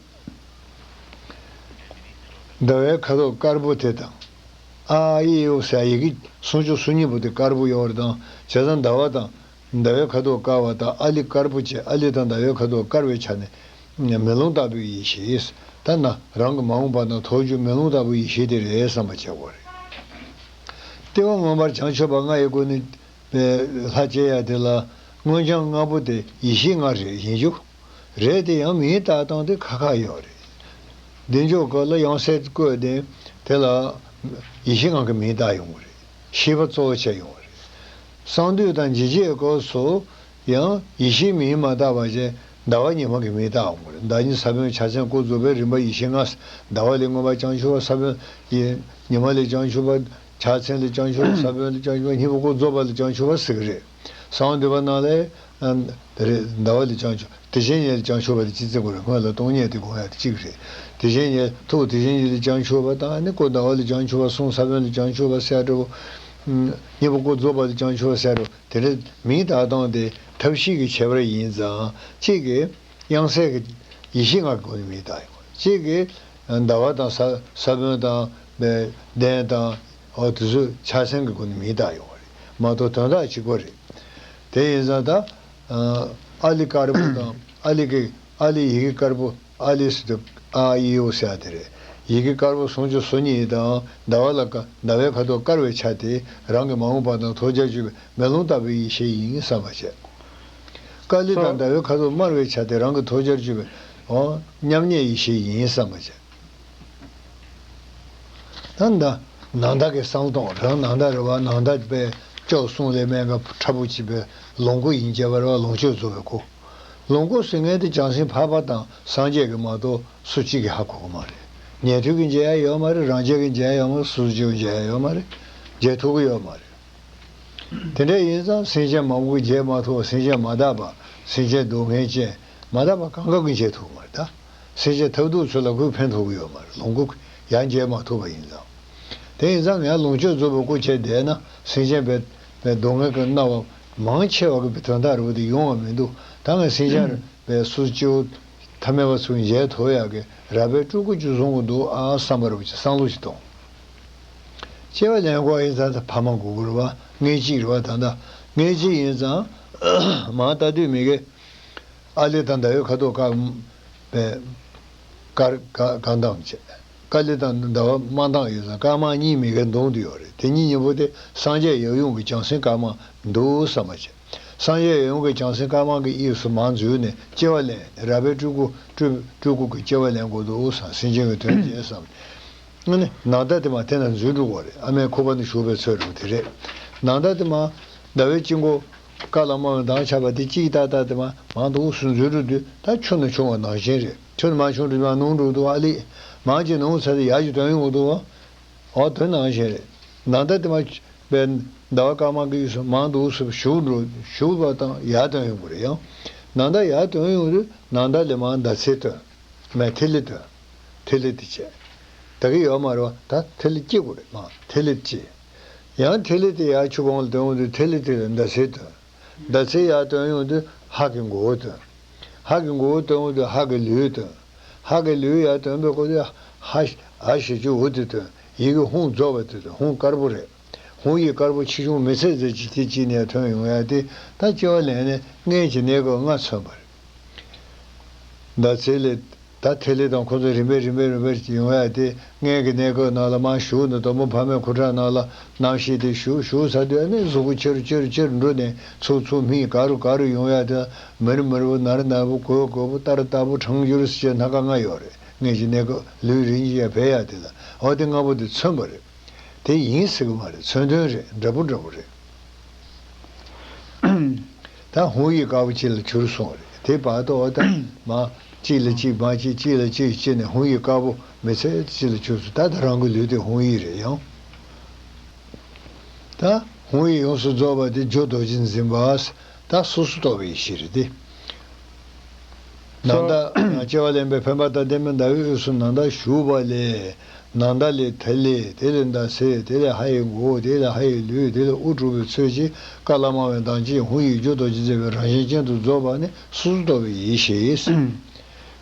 ཟླ་བའི་ཁ་དོག་དཀར་པོ་དེ་དང་། ཨ་ཨི་ཨི་ཨུ་ཟེར་ཡི་གེ་སུམ་ཅུ་སོ་གཉིས་པོ་དེ་དཀར་པོ་ཡོད་རེད་དང་། བྱས་ཙང་ཟླ་བ་དང་། ཟླ་བའི་ཁ་དོག་དཀར་བ་དང་ཨ་ལི་དཀར་པོ་བྱས། ཨ་ལི་དང་ཟླ་བའི་ཁ་དོག་དཀར་བའི་ཆ་ནས་མེ་ལོང་ལྟ་བུའི་ཡེ་ཤེས། ད་ན་རང་གི་མ་འོངས་པ་དང་ཐོགས་རྒྱུ་མེ་ལོང་ལྟ་བུའི་ཡེ་ཤེས་དེ་རེད་བསམ་པ་བྱེད་དགོས་རེད། ལྟེ་བ་མངོན་པར་བྱང་ཆུབ་པ་ལྔ་ཡི་སྒོ་ནས་ལྷ་བསྐྱེད་ཡ་དེ་ལ་མངོན་བྱང་ལྔ་པོ་དེ་ཡེ་ཤེས་ལྔ་རེད་ཡིན་རྒྱུ། རེད་དེ་ཡང་མིང་བཏགས་སྟངས་དེ་ཁ་ཁ་ཡོད་རེད། བདེ་མཆོག་སྐོར་ལ་ཡང་སེ་བཀོད་དེ་དེ་ལ་ཡེ་ཤེས་ལྔ་གི་མིང་བཏགས་ཡོང་གི་རེད། ཤེས་པ་གཙོ་བོ་བྱས་ཡོང་བ་རེད། གསང་འདུས་དང་འཇིགས་བྱེད་སྐོར་སོགས་ཡང་ཡེ་ཤེས་མིང་མ་བཏགས་པ་བྱས་ཟླ་བ་ཉི་མ་གི་མིང་བཏགས་ཡོང་གི་རེད། ཟླ་ཉིན་ས་བོན་ཕྱག་མཚན་སྐོར་རྫོགས་པའི་རིམ་པ་ཡེ་ཤེས་ལྔ། ཟླ་བ་ལས་མངོན་པར་བྱང་ཆུབ་པ། ས་བོན་ཡེ་ཉི་མ་ལས་བྱང་ཆུབ་པ། ཕྱག་མཚན་ལས་བྱང་ཆུབ་པ། ས་བོན་ལས་བྱང་ཆུབ་པ། སྙིང་པོ་སྐོར་རྫོགས་པ་ལས་བྱང་ཆུབ་པ་ཟེར་གི་རེད། གསང་བ་འདུས་པ་ནང་ལས། ཨ། དེ་རེད། ཟླ་བ་ལས་བྱང་ཆུབ། དེ་བཞིན་ཉིད་ལས་བྱང་ཆུབ་པ་དེ་སྤྱི་མཚན་དགོས་རེད། སྔོན་ལ་སྟོང་ཉིད་དེ་དགོངས་ཡ་དེ་གཅིག་རེད། དེ་བཞིན་ཉིད་ཐུགས་དེ་བཞིན་ཉིད་ལས་བྱང་ཆུབ་པ་དང་ནི་སྐུ་ཟླ་བ་ལས་བྱང་ཆུབ་པ་གསུང་། ས་བོན་ལས་བྱང་ཆུབ་པ་ཟེར་འགྲོ། སྙིང་པོ་སྐུ་རྫོགས་པ་ལས་བྱང་ཆུབ་པ་ཟེར་འགྲོ། དེ་འདྲའི་མིང་བཏགས་སྟངས་དེ་ཐབས་ཤེས་ཀྱི་ཁྱད་པར་ཡིན་ཙང་གཅིག་གིས་དབྱངས་གསལ་གྱི་ཡེ་ཤེས་ལྔ་གི་སྒོ་ནས་མིང་བཏགས་ཡོང་བ། གཅིག་གིས་ཟླ་བ་དང་ས་ས་བོན་དང་གདན་དང་འོ་དེ་ཚོ་ཕྱག་མཚན་གྱི་སྒོ་ནས་མིང་བཏགས་ཡོང་བ་རེད་མ་གཏོགས་དོན་དག་གཅིག་པ་རེད། དེ་ཡིན་ཙང་ད། ཨ་ལི་དཀར་པོ་དང་ཨ་ལི་གི་ཨ་ལི་ཡི་གེ་དཀར་པོ། ཨ་ལི་ཟེར་དུས་ཨ་ཨི་ཨུ་ཟེར་ཡ་དེ་རེད། ཡི་གེ་དཀར་པོ་སུམ་ཅུ་སོ་གཉིས་དང་ཟླ་བ་ལ་ཀ་ཟླ་བའི་ཁ་དོག་དཀར་བའི་ཆ་དེ་རང་གི་མ་འོངས་པ་དང་ཐོགས་བཅས་གཅིག་པའི་མེ་ལོང་ལྟ་བུའི་ཡེ་ཤེས་ཡིན་བསམ་པ་བྱས། ཀ་ལི་དང་ཟླ་བའི་ཁ་དོག་དམར་བའི་ཆ་དེ་རང་གི་ཐོགས་བཅས་གཅིག་པའི་འོ་མཉམ་ཉིད་ཡེ་ཤེས་ཡིན་བསམ་པ་བྱས། ད་ད་ནང་ལྟ་གི་བསམ་སྟངས་རང་ནང་ལྟ་རེད་བ། ནང་ལྟ་པའི་སྐྱོབ་གསུང་ལས་སྨན་ག་ཕྲ་བོ་བྱེད་པའི་ལོངས་སྐུ་ཡིན་བྱས་པ་རེད་བ། ལོངས་སྤྱོད་རྫོགས་པའི་སྐུ། ལོངས་སྐུ་ཟེར་མཁན་དེ་བྱང་སེམས་འཕགས་པ་དང་སངས་རྒྱས་ཀྱི་མ་གཏོགས་སུ་གཅིག་གིས་ཧ་གོ་གི་མ་རེད། ཉན་ཐོས་ཀྱིས་མཇལ་ཡ་ཡོད་མ་རེད། རང་རྒྱལ་གྱིས་མཇལ་ཡ་ཡོད་མ་རེད། སུ་གཅིག་གིས་མཇལ་ཡ་ཡོད་མ་རེད། མཇལ་ཐུབ་ཀྱི་ཡོད་མ་རེད། དེ་འདྲ་ཡིན་ཙང་སེམས་ཅན་མང་པོས་མཇལ་མ་ཐུབ་པ། སེམས་ཅན་མ་དག་པ། སེམས་ཅན་སྡུག་བསྔལ་ཅན་མ་དག་པ་གང་ག་གིས་མཇལ་ཐུབ་ཀྱི་མ་རེད་ད། སེམས་ཅན་ཐབས་སྡུག་ཚོ་ལ་ཁོས་ཕན་ཐོགས་ཀྱི་ཡོད་མ་རེད། ལོངས་སྐུ་ཡང་མཇལ་མ་ཐུབ་པ་ཡིན་ཙང་། དེ་ཡིན་ཙང་ངས་ལོངས་སྤྱོད་རྫོགས་པའི་སྐུ་བྱས་བསྡད་ན་སེམས་ཅན་པའི་པའི་སྡུག་བསྔལ་གྱི་སྣང་བ་མང་ཆེ་བ་གི་དོན་དག་རེད་པ། དེ་ཡོང་བ་མི་འདུག་ད་ངས་སེམས་ཅན་པའི་སུ་སྐྱེ་བོ་ཐ་མལ་པ་ཚོ་མཇལ་ཐུབ་ཡག་གི་རགས་པའི་སྤྲུལ་སྐུ་ཅིག་བཟུང་གི་འདུག་ཨ་བསམ་པ་རེད་པ། ཅིག་བསམ་བློ་ཞིག་གཏོང་། སྐྱེ་བ་ལེན་དགོས་ཡིན་ཙང་ད་ཕ་མ་དགོས་ཀྱི་རེད་པ། མངལ་གཅིག་རེད་པ། ད་ལྟ་མངལ་གཅིག་ཡིན་ཙང་མ་ལྟ་དུས་མི་དགེ། ཨ་ལི་དང་ཟླ་བའི་ཁ་དོག་དཀར་པའི་དཀར་དཀར་དཀར་མདངས་བྱས། ཀ་ལི་དང་ཟླ་བ་དམར་མདངས་ཡོད་ཙང་དཀར་དམར་གཉིས་མི་དགེ་མདུན་དུ་ཡོད་རེད། དེ་གཉིས་གཉིས་པོ་དེ་སངས་རྒྱས་ཡབ་ཡུམ་གྱི་བྱང་སེམས་དཀར་དམར་འདུག་བསམ་པ་བྱས། སངས་རྒྱས་ཡབ་ཡུམ་གྱི་བྱང་སེམས་དཀར་དམར་གྱི་དབྱིངས་སུ་མར་འཛུལ་ནས་སྐྱེ་བ་ལེན་ནས་རགས་པའི་སྤྲུལ་སྐུ་སྤྲུལ་སྤྲུལ་སྐུ་གི་སྐྱེ་བ་ལེན་དགོས་འདུག་བསམ། སེམས་ཅན་གྱི་དོན་བྱེད་བསམ། ཨ་ནི་ནང་ལྟ་དེ་མར་དེ་ན་འཛུལ་འགྲོ་གི་རེད། ཨ་མའི་ཁུག་པ་ན་ཞུགས་པའི་ཚོད་རེད་པ། དེ་རེད། ནང་ལྟ་དེ་མར་ཟླ་བའི་དཀྱིལ་འཁོར་དཀར་ལ་དམར་བའི་མདངས་ཆགས་པ་དེ་གཅིག་ཏག་ཏག་དེ་མར་མར་འདུག་སེ་འཛུལ་འགྲོ་དུས་ད་ཆུ་ནང་ཕྱུང་བ་ནང་བཞིན་རེད། ཆུ་ནང་མར་ཕྱུང་འགྲོ་དུས་མར་ནུར་འགྲོ་འདུག་ཨ་ལི། མར་ཅིག་ནུར་ཚར་དུས་ཡར་ཅིག་དོན་ཡོང་གི་འདུག་བ། འོ་དོན་ནང་བཞིན་རེད། ནང་ལྟ་དེ་མར་པའི་ཟླ་བ་དཀར་དམར་གྱི་དབྱིངས་སུ་མར་འདུག་སེ་ཞུགས་འགྲོ་ཞུགས་པ་དང་ཡར་དོན་ཡོང་གི་རེད། ཡང་ནང་ལྟ་ཡར་དོན་ཡོང་དུས་ནང་ལྟ་ལས་མར་ཟླ་ཚེས་སྟོན། མར་ཐིག་ལེ་སྟོན། ཐིག་ལེ་དེ་བྱས། ད་གི་ཡོད་མ་རེད་བ། ད་ཐིག་ལེ་སྐྱེ་དགོས་རེད་མ། ཐིག་ལེ་སྐྱེ། ཡང་ཐིག་ལེ་དེ་ཡར་ཆུ་གོང་ལ་དོན་ཡོང་དུས་ཐིག་ལེ་དེ་ལ་ཟླ་ཚེས་སྟོན། ཟླ་ཚེས་ཡར་དོན་ཡོང་དུས་ཧ་གི་མགོ་བོ་སྟོན། ཧ་གི་མགོ་བོ་དོན་ཡོང་དུས་ཧ་གི་ལུས་སྟོན། ཧ་གི་ལུས་ཡར་དོན་པའི་སྐོར་དུ་ཧ་ཨ་ཞེ་ཅུ་འུ་དེ་སྟོན། ཡི་གེ་ཧཱུྃ་རྫོགས་པ་དེ་སྟོན། ཧཱུྃ་དཀར་པོ་རེད། ཧཱུྃ་ཡིག་དཀར་པོ་ཆེ་ཆུང་མི་ཚད་ཚད་ཅིག་དེ་གཅིག་ནས་ཐོན་ཡོང་ཡ་དེ་ད་སྐྱེ་བ་ལེན་ནས་མངལ་གྱི་གནས་སྐབས་ལྔ་མཚོན་པ་རེད། ཟླ་ཚེས་ལས་ད་ཐིག་ལེ་དང་ཁོ་ཚོ་རིམ་པས་རིམ་པས་རིམ་པས་ཡོང་ཡ་དེ་མངལ་གྱི་གནས་སྐབས་ནང་ལ་མར་ཞུགས་ནས་དང་པོ་ཕ་མའི་ཁུ་ཁྲག་ནང་ལ་རྣམ་ཤེས་དེ་ཞུགས། ཞུགས་ཚར་དུས་ཨ་ནི་གཟུགས་པོ་ཆེ་རུ་ཆེ་རུ་ཆེ་རུ་འགྲོ་ནས་ཚུར་ཚུར་སྨིན་ག་རུ་ག་རུ་ཡོང་ཡ་དེ་མུར་མུར་པོ་ནར་ནར་པོ་གོས་གོས་པོ་སྟར་སྟར་པོ་གྲང་འགྱུར་ཟེར་བྱས་སྣ་ཁ་ལྔ་ཡོད་རེད། མངལ་གྱི་གནས་སྐབས་ལུས་རིན་ཅི་ཡ་བས་ཡ་དེ་ལ་འོ་དེ་ལྔ་པོ་དེ་མཚོན་པ་རེད། དེ་ཡིན་སྲིད་གི་མ་རེད། མཚོན་དོན་རེད། འདྲ་པོ་འདྲ་པོ་རེད། ད་ཧཱུྃ་ཡིག་དཀར་པོ་གཅིག་ལ་གྱུར་སོང་བ་རེད། དེ་བར་དུ་འོ་ད་མ་གཅིག་ལ་གཅིག་མ་གཅིག་གཅིག་ལ་གཅིག་བྱས་ནས་ཧཱུྃ་ཡིག་དཀར་པོ་མི་ཚེ་གཅིག་ལ་གྱུར་སོང་། ད་ད་རང་གི་ལུས་དེ་ཧཱུྃ་ཡིག་རེད། ཡང་ད་ཧཱུྃ་ཡིག་ཡོངས་སུ་རྫོགས་པ་དེ་རྒྱུ་རྡོ་རྗེ་འཛིན་པ། ད་སོ་སོ་རྟོགས་པའི་ཡེ་ཤེས་རེད་དེ། ནང་ལྟ། སྐྱེ་བ་ལེན་པའི་འཕེན་པ་དང་ལྡན་པའི་ཟླ་བའི་དབུས་སུ་ནམ་ཟླ་བཞུགས་པ་ལས། ནམ་ཟླ་ལས་དེ་ལས་དེ་ལས་ཟླ་ཚེས་དེ་ལས་ཧ་ཡི་མགོ་བོ་དེ་ལས་ཧ་ཡི་ལུས་དེ་ལས་དབུ་གྲུབ་པའི་ཚུལ་གྱིས་ཀ་ལ་སྨྲ་བའི་མདངས་ཀྱིས་ཧཱུྃ་ཡིག་རྒྱུ་རྡོ་རྗེ་མཛད་པའི་རང་བཞིན་ཅན་དུ་རྫོགས་པ་ནི་སོ་སོར་རྟོག་པའི་ཡེ་ཤེས།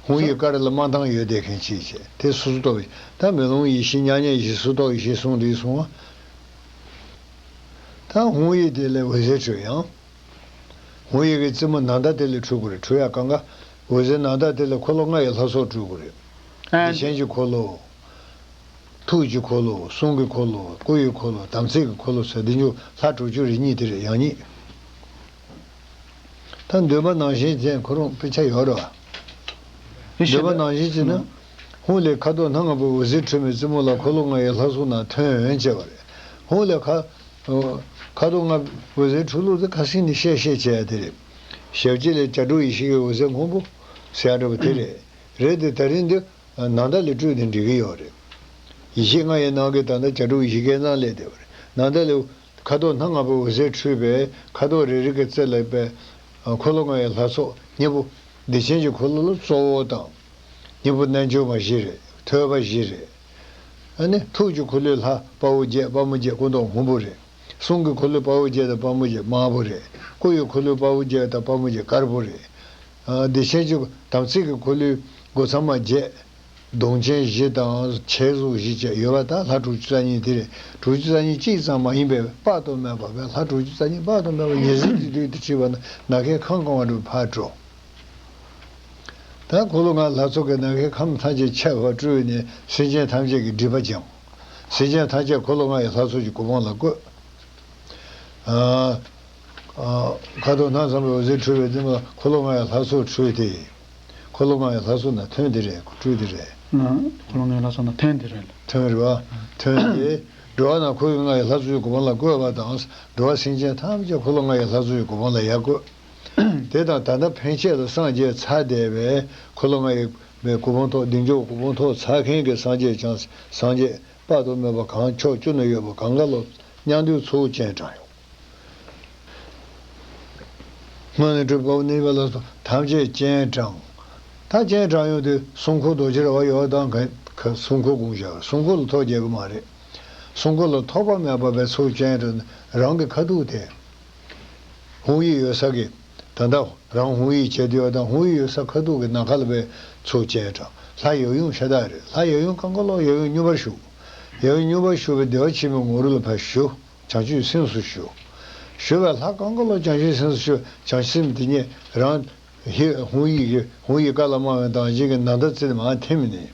ཧཱུྃ་ཡིག་ཀ་ར་ལ་སྨྲ་མདངས་ཡོད་བསྡད་མཁན་ཅིག་བྱས་དེ་སོ་སོར་རྟོག་པའི་ད་མེ་ལོང་ཡེ་ཤེས་མྱ་ངན་ཞི་སོ་སོར་རྟོག་ཡེ་ཤེས་གསུངས་འདི་གསུངས་པ། ད་ཧཱུྃ་ཡིག་དེ་ལས་འོད་ཟེར་འཕྲོས་ཡང་། ཧཱུྃ་ཡིག་གི་རྩེ་མོ་ནམ་ཟླ་དེ་ལས་འཕྲོས་དགོས་རེད། འཕྲོས་ཡག་གང་ག་འོད་ཟེར་ནམ་ཟླ་དེ་ལས་འཁོར་ལོ་ལྔ་ཡི་ལྷ་ཚོགས་འཕྲོས་དགོས་རེད། ཨ། བདེ་ཆེན་གྱི་འཁོར་ལོ། ཐུགས་ཀྱི་འཁོར་ལོ། གསུང་གི་འཁོར་ལོ། སྐུ་ཡི་འཁོར་ལོ། དམ་ཚིག་གི་འཁོར་ལོ་ཟེར་འདི་འཇུག་ལྷ་དྲུག་ཅུ་རེ་གཉིས་དེ་རེད་ཡང་སྙིང་། ད་འདོད་པ་ནང་བཞིན་བྱས་ཁོ་རང་དཔེ་ཆ་ཡོད་རེད་བ། འདོད་པ་ནང་བཞིན་བྱས་ན། ཧཱུྃ་ལས་ཁ་དོག་སྣ་ལྔ་པོའི་འོད་ཟེར་འཕྲོས་མའི་རྩེ་མོ་ལ་འཁོར་ལོ་ལྔ་ཡི་ལྷ་ཚོགས་རྣམས་ཐོན་བྱས་པ་རེད། ཧཱུྃ་ལས་ཁ། ཁ་དོག་ལྔ་པོའི་འོད་ཟེར་འཕྲོས་ལུགས་དེ་ཁ་སང་ནས་བཤད་བཤད་བྱས་ཡ་དེ་རེད། ཞབས་ཀྱི་ལས་བྱ་གྲུ་ཡེ་ཤེས་ཀྱི་འོད་ཟེར་སྔོན་པོ་ཟེར་ཡ་འདྲ་པོ་དེ་རེད། རེད་དེ་ད་རིང་འདི་ནམ་ཟླ་ལས་སྤྲོས་ཏེ་འགྲིག་གི་ཡོད་རེད། ཡེ་ཤེས་ལྔ་ཡི་ནང་གི་ད་ལྟ་བྱ་གྲུ་ཡེ་ཤེས་སྐལ་བཟང་སླེབས་བསྡད་པ་རེད། ནམ་ཟླ་ལས། ཁ་དོག་སྣ་ལྔ་པོའི་འོད་ཟེར་འཕྲོས་པས་ཁ་དོག་རེ་རེ་གི་རྩེ་ལ་པའི་འཁོར་ལོ་ལྔ་ཡི་ལྷ་ཚོགས་སྙིང་པོ། བདེ་ཆེན་གྱི་འཁོར་ལོ་ལ་གཙོ་བོ་དང་། སྙིང་པོ་རྣལ་འབྱོར་མ་བཞི་རེད། ཐོད་པ་བཞི་རེད། ཨ་ནི་ཐུགས་ཀྱི་འཁོར་ལོའི་ལྷ་དཔའ་བོ་བརྒྱད། དཔའ་མོ་བརྒྱད། སྐུ་མདོག་སྔོན་པོ་རེད། གསུང་གི་འཁོར་ལོའི་དཔའ་བོ་བརྒྱད་དང་དཔའ་མོ་བརྒྱད་དམར་པོ་རེད། སྐུ་ཡི་འཁོར་ལོའི་དཔའ་བོ་བརྒྱད་དང་དཔའ་མོ་བརྒྱད་དཀར་པོ་རེད། ཨ། བདེ་ཆེན་གྱི་དམ་ཚིག་གི་འཁོར་ལོའི་སྒོ་ཚང་མ་བརྒྱད། གདོང་ཅན་བཞི་དང་བྱད་གཟུགས་བཞི་བཅས་ཡོད་པ་དག་ལྷ་དྲུག་ཅུ་རྩ་གཉིས་དེ་རེད། དྲུག་ཅུ་རྩ་གཉིས་གཅིག་ཙམ་མ་ཡིན་པའི་དཔག་ཏུ་མེད་པ་བས་ལྷ་དྲུག་ཅུ་རྩ་གཉིས་དཔག་ཏུ་མེད་པ་ཉེར་འཛིན་གྱི་རྡུལ་དུ་འཁྲིལ་བ་ན་ནམ་མཁའི་ཁམས་གང་བ་འགྲོ་ཕར་འགྲོ། ད་འཁོར་ལོ་ལྔ་ལྷ་ཚོགས་ཀྱིས་ནམ་མཁའི་ཁམས་ཐམས་ཅད་ཁྱབ་པར་སྤྲུལ་ནས་སེམས་ཅན་ཐམས་ཅད་ཀྱི་སྒྲིབ་པ་སྦྱང་། སེམས་ཅན་ཐམས་ཅད་འཁོར་ལོ་ལྔ་ཡི་ལྷ་ཚོགས་ཀྱི་གོ་འཕང་ལ་བཀོད། ཨ། ཨ། ཁ་དོག་སྣ་ཚོགས་པའི་འོད་ཟེར་འཕྲོས་པའི་རྩེ་མོ་ལ་འཁོར་ལོ་ལྔ་ཡི་ལྷ་ཚོགས་འཕྲོས་ཏེ། འཁོར་ལོ་ལྔ་ཡི་ལྷ་ཚོགས་རྣམས་ཐོན་ཏེ་རེད། འཕྲོས་ཏེ་རེད། ཨ། འཁོར་ལོ་ལྔ་ཡི་ལྷ་ཚོགས་རྣམས་ཐོན་ཏེ་རེད། ཐོན་རེད་བ། ཐོན་ཏེ། འགྲོ་བ་རྣམས་འཁོར་བའི་ལྔ་ཡི་ལྷ་ཚོགས་ཀྱི་གོ་འཕང་ལ་བཀོད་པ་དང་། འགྲོ་བ་སེམས་ཅན་ཐམས་ཅད་འཁོར་ལོ་ལྔ་ཡི་ལྷ་ཚོགས་ཀྱི་གོ་འཕང་ལ་ཡར་བཀོད། དེ་དང་ད་ལྟ་ཕན་ཆད་ལ་སངས་རྒྱས་ཚར་བསྡད་པའི་འཁོར་ལོ་ལྔ་ཡི་གོ་འཕང་ཐོབ། བདེ་མཆོག་གོ་འཕང་ཐོབ་ཚར་མཁན་གྱི་སངས་རྒྱས་བྱང་སངས་རྒྱས་དཔག་ཏུ་མེད་པ་གང་ཕྱོགས་བཅུ་ན་ཡོད་པ་གང་ག་ལ་མཉམ་འདུས་ཚོགས་སྤྱན་དྲངས་ཡོང་། སྔོན་ནས་གྲུབ་པ་ནི་བ་ལ་སོགས་ཐམས་ཅད་སྤྱན་དྲངས། ད་སྤྱན་དྲངས་ཡོང་དུས་སྲུང་འཁོར་རྡོ་རྗེ་ར་བ་ཡོད་དང་ག་ག་སྲུང་འཁོར་དགོངས་བཞག་སྲུང་འཁོར་ལ་ཐོག་རྒྱག་གི་མ་རེད། སྲུང་འཁོར་ལ་ཐོགས་པ་མེད་པ་བས་ཚོགས་སྤྱན་དྲངས་རང་གི་ཁ་ཐུག་དེ། ཧཱུྃ་ཡིག་ཡོད་ས་གི། ད་ལྟ་རང་ཧཱུྃ་ཡིག་བྱས་དུས་ཡོད་དང་ཧཱུྃ་ཡིག་ཡོད་ས་ཁ་ཐུག་གི་ནམ་མཁའ་ལ་བས་ཚོགས་སྤྱན་དྲངས། ལྷ་ཡབ་ཡུམ་ཤ་སྟག་རེད། ལྷ་ཡབ་ཡུམ་གང་ག་ལོག་ཡབ་ཡུམ་མྱུར་བར་བཞུགས། ཡབ་ཡུམ་མྱུར་བར་བཞུགས་པའི་བདེ་བ་ཆེན་པོའི་ངོ་རུ་ལ་ཕར་བཞུགས། བྱང་ཆུབ་སེམས་སུ་བཞུགས། བཞུགས་པའི་ལྷ་གང་ག་ལོག་བྱང་ཆུབ་སེམས་སུ་བཞུགས། བྱང་སེམས་དེ་ཉིད་རང་ཧི་ཧཱུྃ་ཡིག་གི་ཧཱུྃ་ཡིག་ཀ་ལ་སྨྲ་བའི་མདངས་ཅན་གྱི་ནམ་ཟླ་རྩེ་ནས་མར་ཐིམ་ནས།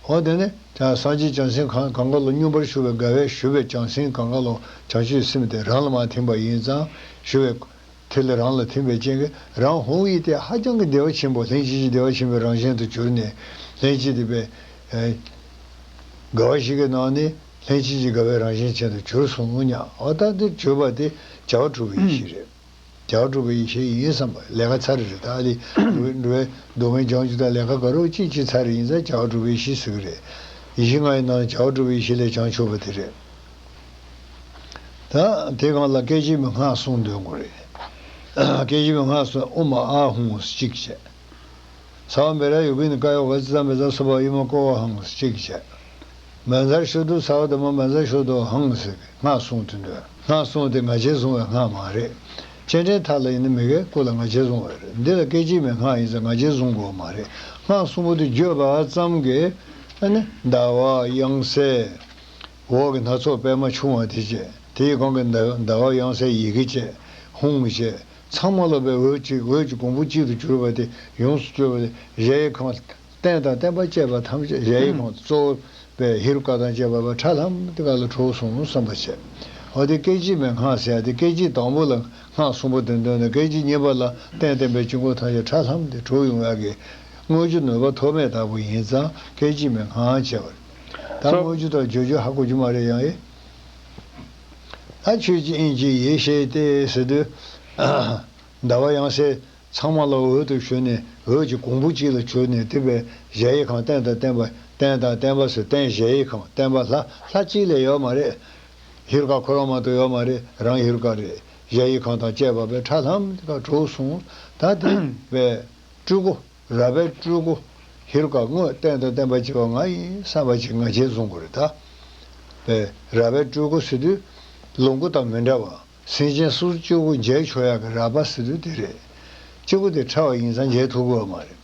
འོ་དེ་ནས་ད་སངས་རྒྱས་བྱང་སེམས་གང་གང་ག་ལོག་མྱུར་བར་བཞུགས་པའི་དགའ་བས་ཞུ་བའི་བྱང་སེམས་གང་ག་ལོག་བྱང་ཆུབ་སེམས་དེ་རང་ལ་མར་ཐིམ་པ་ཡིན་ཙང་ཞུ་བའི་དེ་ལས་རང་ལ་ཐིམ་པའི་རྐྱེན་གྱིས་རང་ཧཱུྃ་ཡིག་དེ་ཧ་ཅང་གི་བདེ་བ་ཆེན་པོ་ལྷན་ཅིག་གི་བདེ་བ་ཆེན་པོའི་རང་བཞིན་དུ་གྱུར་ནས་ལྷན་ཅིག་དེ་པའི་དགའ་བ་ཞིག་གི་ནང་ནས་ལྷན་ཅིག་གི་དགའ་བའི་རང་བཞིན་ཅན་དུ་གྱུར་སོང་ཉག་འོ་ད་འདི་གྱུར་པ་དེ་བྱ་བ་གྲུབ་པའི་ཡེ་ཤེས་རེད། བྱ་བ་གྲུབ་པའི་ཡེ་ཤེས་ཡིན་བསམ་པ་ལས་ཀ་ཚར་རེད། ད་ཨ་ལི་འགྲོ་བའི་འགྲོ་བའི་སྡུག་བསྔལ་སྦྱང་རྒྱུ་དང་ལས་ཀ་དགའ་རབ་ཅིག་ཅིག་ཚར་རེད། ཡིན་ཙང་བྱ་བ་གྲུབ་པའི་ཡེ་ཤེས་ཟེར་གི་རེད། ཡེ་ཤེས་ལྔ་ཡི་ནང་བྱ་བ་གྲུབ་པའི་ཡེ་ཤེས་ལས་བྱང་ཆུབ་པ་དེ་རེད། ད་དེ་སྒང་ལ་སྐད་ཅིག་མའི་སྔགས་གསུང་འདོན་དགོས་རེད། སྐད་ཅིག་མའི་སྔགས་གསུང་ཨོཾ་ཨཱཿཧཱུྃ་གཅིག་བྱས། ས་ཝ་མེ་ར་ཡོ་གི་ནི་ཀ་ཡོ་ག་ཙི་ཙ་མེ་ཙ་སུ་བ་ཡུ་མ་ཀོ་བ་ཧཱུྃ་གཅིག་བྱས། མེ་ཛར་ཤུ་དུ་ས་ཝ་དུ་མ་མེ་ཛར་ཤུ་དུ་ཧཱུྃ་ཟེར་གི་སྔགས་གསུང་དེ་འདོན། སྔགས་གསུང་དེ་ང་རྒྱལ་བཟུང་བའི་སྔགས་མ་རེད། སྤྱན་འདྲེན་ཐབས་ལ་ཡིན་ན་མི་དགེ་བཀོད་ལ་ང་རྒྱལ་བཟུང་བ་རེད། འདི་ལ་སྐད་ཅིག་མའི་སྔགས་ཡིན་ཙང་ང་རྒྱལ་བཟུང་དགོས་མ་རེད། སྔགས་གསུང་པོ་དེ་བརྗོད་པ་ཙམ་གྱིས་ཨ་ནི་ཟླ་བ་དབྱངས་གསལ། འོག་གི་སྣ་ཚོགས་པད་མ་ཕྱུང་བ་དེ་བཅས་དེའི་སྒང་གི་ཟླ་ཟླ་བ་དབྱངས་གསལ་ཡི་གེ་བཅས་ཧཱུྃ་བཅས་ཚང་མ་ལ་བའི་འོད་ཀྱི་འོད་ཀྱི་གོང་བུ་གཅིག་ཏུ་གྱུར་པ་དེ་ཡོངས་སུ་གྱུར་པ་དེ་གཞལ་ཡས་ཁང་། རྟེན་དང་བརྟེན་པ་བཅས་པ་ཐམས་ཅད་གཞལ་ཡས་ཁང་གཙོ་བོ་པའི་ཧེ་རུ་ཀ་དང་བཅས་པ་བས་ཁྲ་ལྷམ་དེ་ག་ལ་གྲོལ་སོང་བསམ་པ་བྱས། འོ་དེ་སྐད་ཅིག་མའི་སྔགས་ཟེར་ཡ་དེ་སྐད་ཅིག་དང་པོ་ལ་སྔགས་གསུང་པོ་དེ་འདོན་ནས་སྐད་ཅིག་གཉིས་པ་ལ་རྟེན་བརྟེན་པའི་དཀྱིལ་འཁོར་ཐམས་ཅད་ཁྲ་ལྷམ་དེ་གྲོལ་ཡོང་ཡ་གི་དངོས་རྒྱུ་ནུས་པ་ཐོགས་མེད་ལྟ་བུ་ཡིན་ཙང་སྐད་ཅིག་མའི་སྔགས་བྱས་པ་རེད། ད་སོ། དངོས་རྒྱུ་དང་བརྗོད་རྒྱུ་ཧ་གོ་རྒྱུ་མ་རེད་ཡང་ཨེ། ད་ཆོས་ཀྱི་དབྱིངས་ཀྱི་ཡེ་ཤེས་ཏེ་ཟེར་དུས། ཟླ་བ་དབྱངས་གསལ་ཚང་མ་ལ་འོད་དུ་ཞུ་ནས་འོད་ཀྱི་གོང་བུ་གཅིག་ལ་གྱུར་ནས་དེ་བས་གཞལ་ཡས་ཁང་རྟེན་དང་བརྟེན་པ་རྟེན་དང་བརྟེན་པ་ཟེར་རྟེན་གཞལ་ཡས་ཁང་བརྟེན་པ་ལྷ་ལྷ་གཅིག་ལས་ཡོད་མ་རེད། ཧེ་རུ་ཀ་ཁོ་རང་མ་གཏོགས་ཡོད་མ་རེད། རང་ཧེ་རུ་ཀ་རེད། གཞལ་ཡས་ཁང་དང་བཅས་པ་བས་ཁྲ་ལྷམ་དེ་ག་གྲོལ་སོང་། ད་དེ་བས་སྤྲུལ་སྐུ། རལ་པའི་སྤྲུལ་སྐུ་ཧེ་རུ་ཀ་དངོས་བསྟན་དང་བསྟན་པ་གཅིག་པ་ང་ཡིན་བསམ་པ་ཅིག་ང་རྒྱལ་བཟུང་དགོས་རེད་ད། པས་རལ་པའི་སྤྲུལ་སྐུ་ཟེར་དུས་ལོངས་སྐུ་དང་མི་འདྲ་བ། སེམས་ཅན་སུ་གཅིག་པུ་མཇལ་ཆོག་ཡག་གི་རལ་པ་ཟེར་དུས་དེ་རེད། གཅིག་པུ་དེ་ཕྲ་བ་ཡིན་ཙང་མཇལ་ཐུབ་ཀྱི་ཡོད་མ་རེད།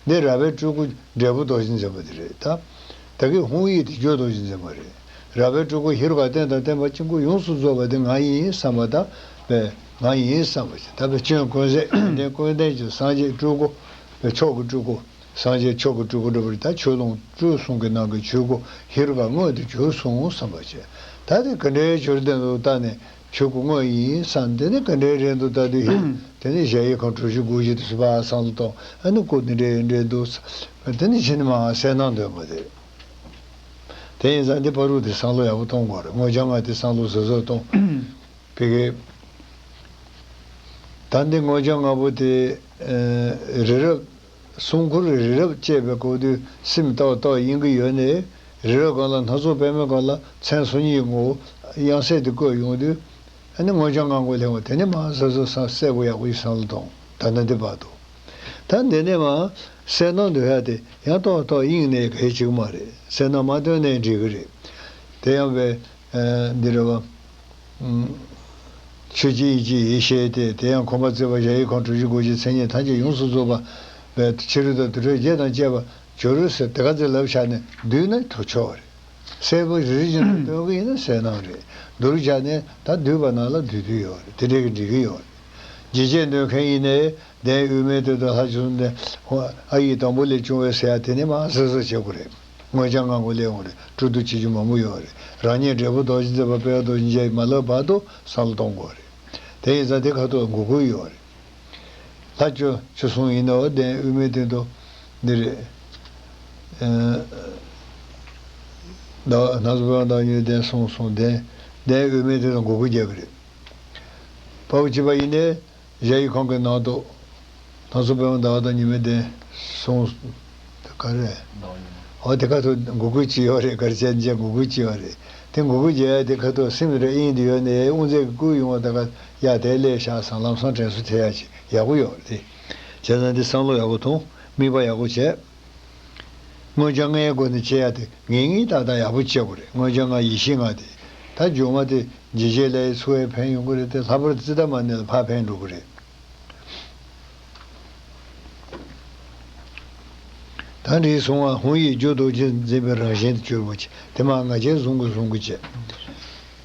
འདི་རལ་པའི་སྤྲུལ་སྐུ་འབྲས་བུ་རྡོ་རྗེ་འཛིན་པ་དེ་རེད་ད། ད་གིན་ཧཱུྃ་ཡིག་དེ་རྒྱུ་རྡོ་རྗེ་འཛིན་པ་རེད། རལ་པའི་སྤྲུལ་སྐུ་ཧེ་རུ་ཀ་བསྟན་དང་བསྟན་པ་གཅིག་པུ་ཡོངས་སུ་རྫོགས་པ་དེ་ང་ཡིན་བསམ་པ་དང་པས་ང་ཡིན་བསམ་པ་ཞིག་ད་པས་སྐྱོན་ཀུན་ཟད་ཡོན་ཏན་ཀུན་ལྡན་གྱི་སངས་རྒྱས་སྤྲུལ་སྐུ་པས་མཆོག་གི་སྤྲུལ་སྐུ། སངས་རྒྱས་མཆོག་གི་སྤྲུལ་སྐུ་འདྲ་བ་རེད་ད། ཆོས་ལོངས་སྤྲུལ་གསུམ་གྱི་ནང་གི་ཆོས་སྐུ་ཧེ་རུ་ཀ་དངོས་དེ་གྱུར་སོང་བསམ་པ་བྱས། ད་དེ་ག་འདྲའི་གྱུར་དེ་འདུག་ལྟ་ནས་ཆོས་སྐུ་དངོས་ཡིན་བསམ། དེ་ནི་ག་འདྲའི་རེད་འདུག་ལྟ་དུས་ཧེ་དེ་ནི་གཞལ་ཡས་ཁང་གྲུ་བཞི་སྒོ་བཞི་དེ་ཚོ་ཕར་བསམ་བློ་གཏོང་། ཨ་ནི་སྐུ་འདི་འདྲའི་འདྲའི་འདུག་དེ་ནི་ཕྱི་ནི་མར་གསལ་སྣང་འདོན་པ་དེ། དེ་ཡིན་ཙང་འདི་བར་དུ་དེ་བསམ་བློ་ཡག་པོ་གཏོང་དགོས་རེད། དངོས་བྱང་ལྔ་དེ་བསམ་བློ་གཟབ་གཟབ་གཏོང་། བི་གེ་ད་འདི་དངོས་བྱང་ལྔ་པོ་དེ་ཨ་རི་རབ་གསུང་མགུར་རི་རབ་ཅེས་པའི་སྐོར་དུ་སེམས་ཏག་ཏག་ཡིན་གྱི་ཡོད་ནའི། རི་རབ་སྒང་ལ་སྣ་ཚོགས་པད་མོའི་སྒང་ལ་མཚན་སོ་གཉིས་ཀྱི་ངོ་བོ་དབྱངས་གསལ་དུ་བཀོད་ཡོང་དུས། ཨ་ནི་དངོས་བྱང་ལྔ་མགོ་ལྷེ་བ་དེ་ནི་མར་གཟབ་གཟབ་བསམ་གསལ་པོ་ཡག་པོ་ཞིག་བསམ་བློ་གཏོང་། ད་ནི་འདི་བར་དུ། ད་འདི་ནས་མར་གསལ་སྣང་འདོན་ཡ་དེ་ཡང་ཏོག་ཏོག་དབྱིངས་ནས་གལ་ཆེ་གི་མ་རེད། གསལ་སྣང་མ་འདོན་ནའི་འགྲིག་གི་རེད། དེ་ཡང་བས། ཨ་འདི་རེད་བ། ཨུམ། ཆོས་ཀྱི་དབྱིངས་ཀྱི་ཡེ་ཤེས་དེ། དེ་ཡང་འཁོར་འབབ་བརྩེགས་པ་གཞལ་ཡས་ཁང་གྲུ་བཞི་སྒོ་བཞིའི་མཚན་ཉིད་ཐམས་ཅད་ཡོངས་སུ་རྫོགས་པ་བས་ཕྱི་རོལ་དང་དུར་ཁྲོད་བརྒྱད་དང་བཅས་པ་གྱུར་ཟེར་དེ་ག་ཚོད་ལབ་བཞག་ནས་བསྡུས་ན་ཐུག་ཆོག་རེད། གསལ་པོ་རི་རི་བཞིན་དུ་སྟོན་གྱི་ཡིན་ན་གསལ་སྣང་རེད། བསྡུར་བྱས་ནས་ད་བསྡུས་པ་ནང་ལ་བསྡུས་བསྡུས་ཡོད་རེད། དེ་འདྲའི་གི་འགྲིག་གི་ཡོད་རེད། ཇི་སྐད་འདོན་མཁན་ཡིན་ནའི་གདན་དབུས་མའི་སྟེང་དུ་ལྷ་བཅུ་གསུམ་ལྡན། ཨ་ཡིག་དང་པོ་ལས་བྱུང་བའི་ཟེར་ཡ་དེ་ནི་མར་གཟབ་གཟབ་བྱེད་དགོས་རེད། དངོས་བྱང་ལྔ་མགོ་ལས་འོང་རེད། སྤྲོ་བསྡུ་བྱེད་རྒྱུ་མང་པོ་ཡོད་རེད། རང་ཉིད་འབྲས་བུ་རྡོ་རྗེ་འཛིན་པ་དཔལ་རྡོ་རྗེ་འཇམ་དབྱངས་མ་ལབ་བར་དུ་བསམ་བློ་གཏོང་དགོས་རེད། དེ་ཡིན་ཙང་དེ་ཁ་ཐུག་འགུག་དགོས་ཡོད་རེད། ལྷ་བཅུ་བཅུ་གསུམ་ཡིན་ནའོ་གདན་དབུས་མའི་སྟེང་དུ་འདི་རེད། ཨ་ཟླ་བ་སྣ་ཚོགས་པད་མ་བདག་ཉིད་གདན་གསུམ་གསུམ་གདན། གདན་དབུས་མའི་སྟེང་དུ་འགུག་དགོས་རྒྱག་གི་རེད། དཔའ་བོ་བྱིས་པ་ཡིན་ནའི་གཞལ་ཡས་ཁང་གི་ནང་དུ་སྣ་ཚོགས་པད་མ་ཟླ་བ་དང་ཉི་མའི་གདན་གསུམ། དེ་ག་རེད། འོ་དེ་ག་ཐུག་འགུག་དགོས་ཀྱི་ཡོད་རེད། ག་རེ་བྱས་ནས་འགུག་དགོས་ཀྱི་ཡོད་རེད། དེ་འགུག་དགོས་ཀྱི་ཡོད་དེ་ག་ཐུག་སེམས་རེ་དབྱིངས་དུ་ཡོད་ནས་དབུ་མཛད་ཀྱི་སྐུ་ཡོང་བ་ད་ག་ཡ་དེ་ལས་ཤག་སང་ལམ་སང་དྲན་གསོ་ཐེབས་ཡ་ཅིག་ཡག་པོ་ཡོད་རེད་དེ། བྱས་ཙང་འདི་བསམ་བློ་ཡག་པོ་ཐོངས། དམིགས་པ་ཡག་པོ་བྱས། དངོས་བྱང་ལྔའི་སྒོ་ནས་བྱེད་ཡ་དེ་ངེས་ངེས་ཏག་ཏག་ཡག་པོ་བྱེད་དགོས་རེད། དངོས་བྱང་ལྔ་ཡེ་ཤེས་ལྔ་དེ། ད་སྒྱུ་མ་དེ་འཇིགས་བྱེད་ལས་ཚུར་ཕན་ཡོང་གི་རེད་དེ། ལྷག་པར་ཙིཏྟ་མ་ཎི་ལ་ཕར་ཕན་འགྲོ་གི་རེད། ད་འདིའི་གསུང་བ་ཧཱུྃ་ཡིག་རྒྱུ་རྡོ་རྗེ་འཛིན་པའི་རང་བཞིན་དུ་གྱུར་པ་ཅིག་དེ་མར་ང་རྒྱལ་བཟུང་གི་བཟུང་གི་བྱས།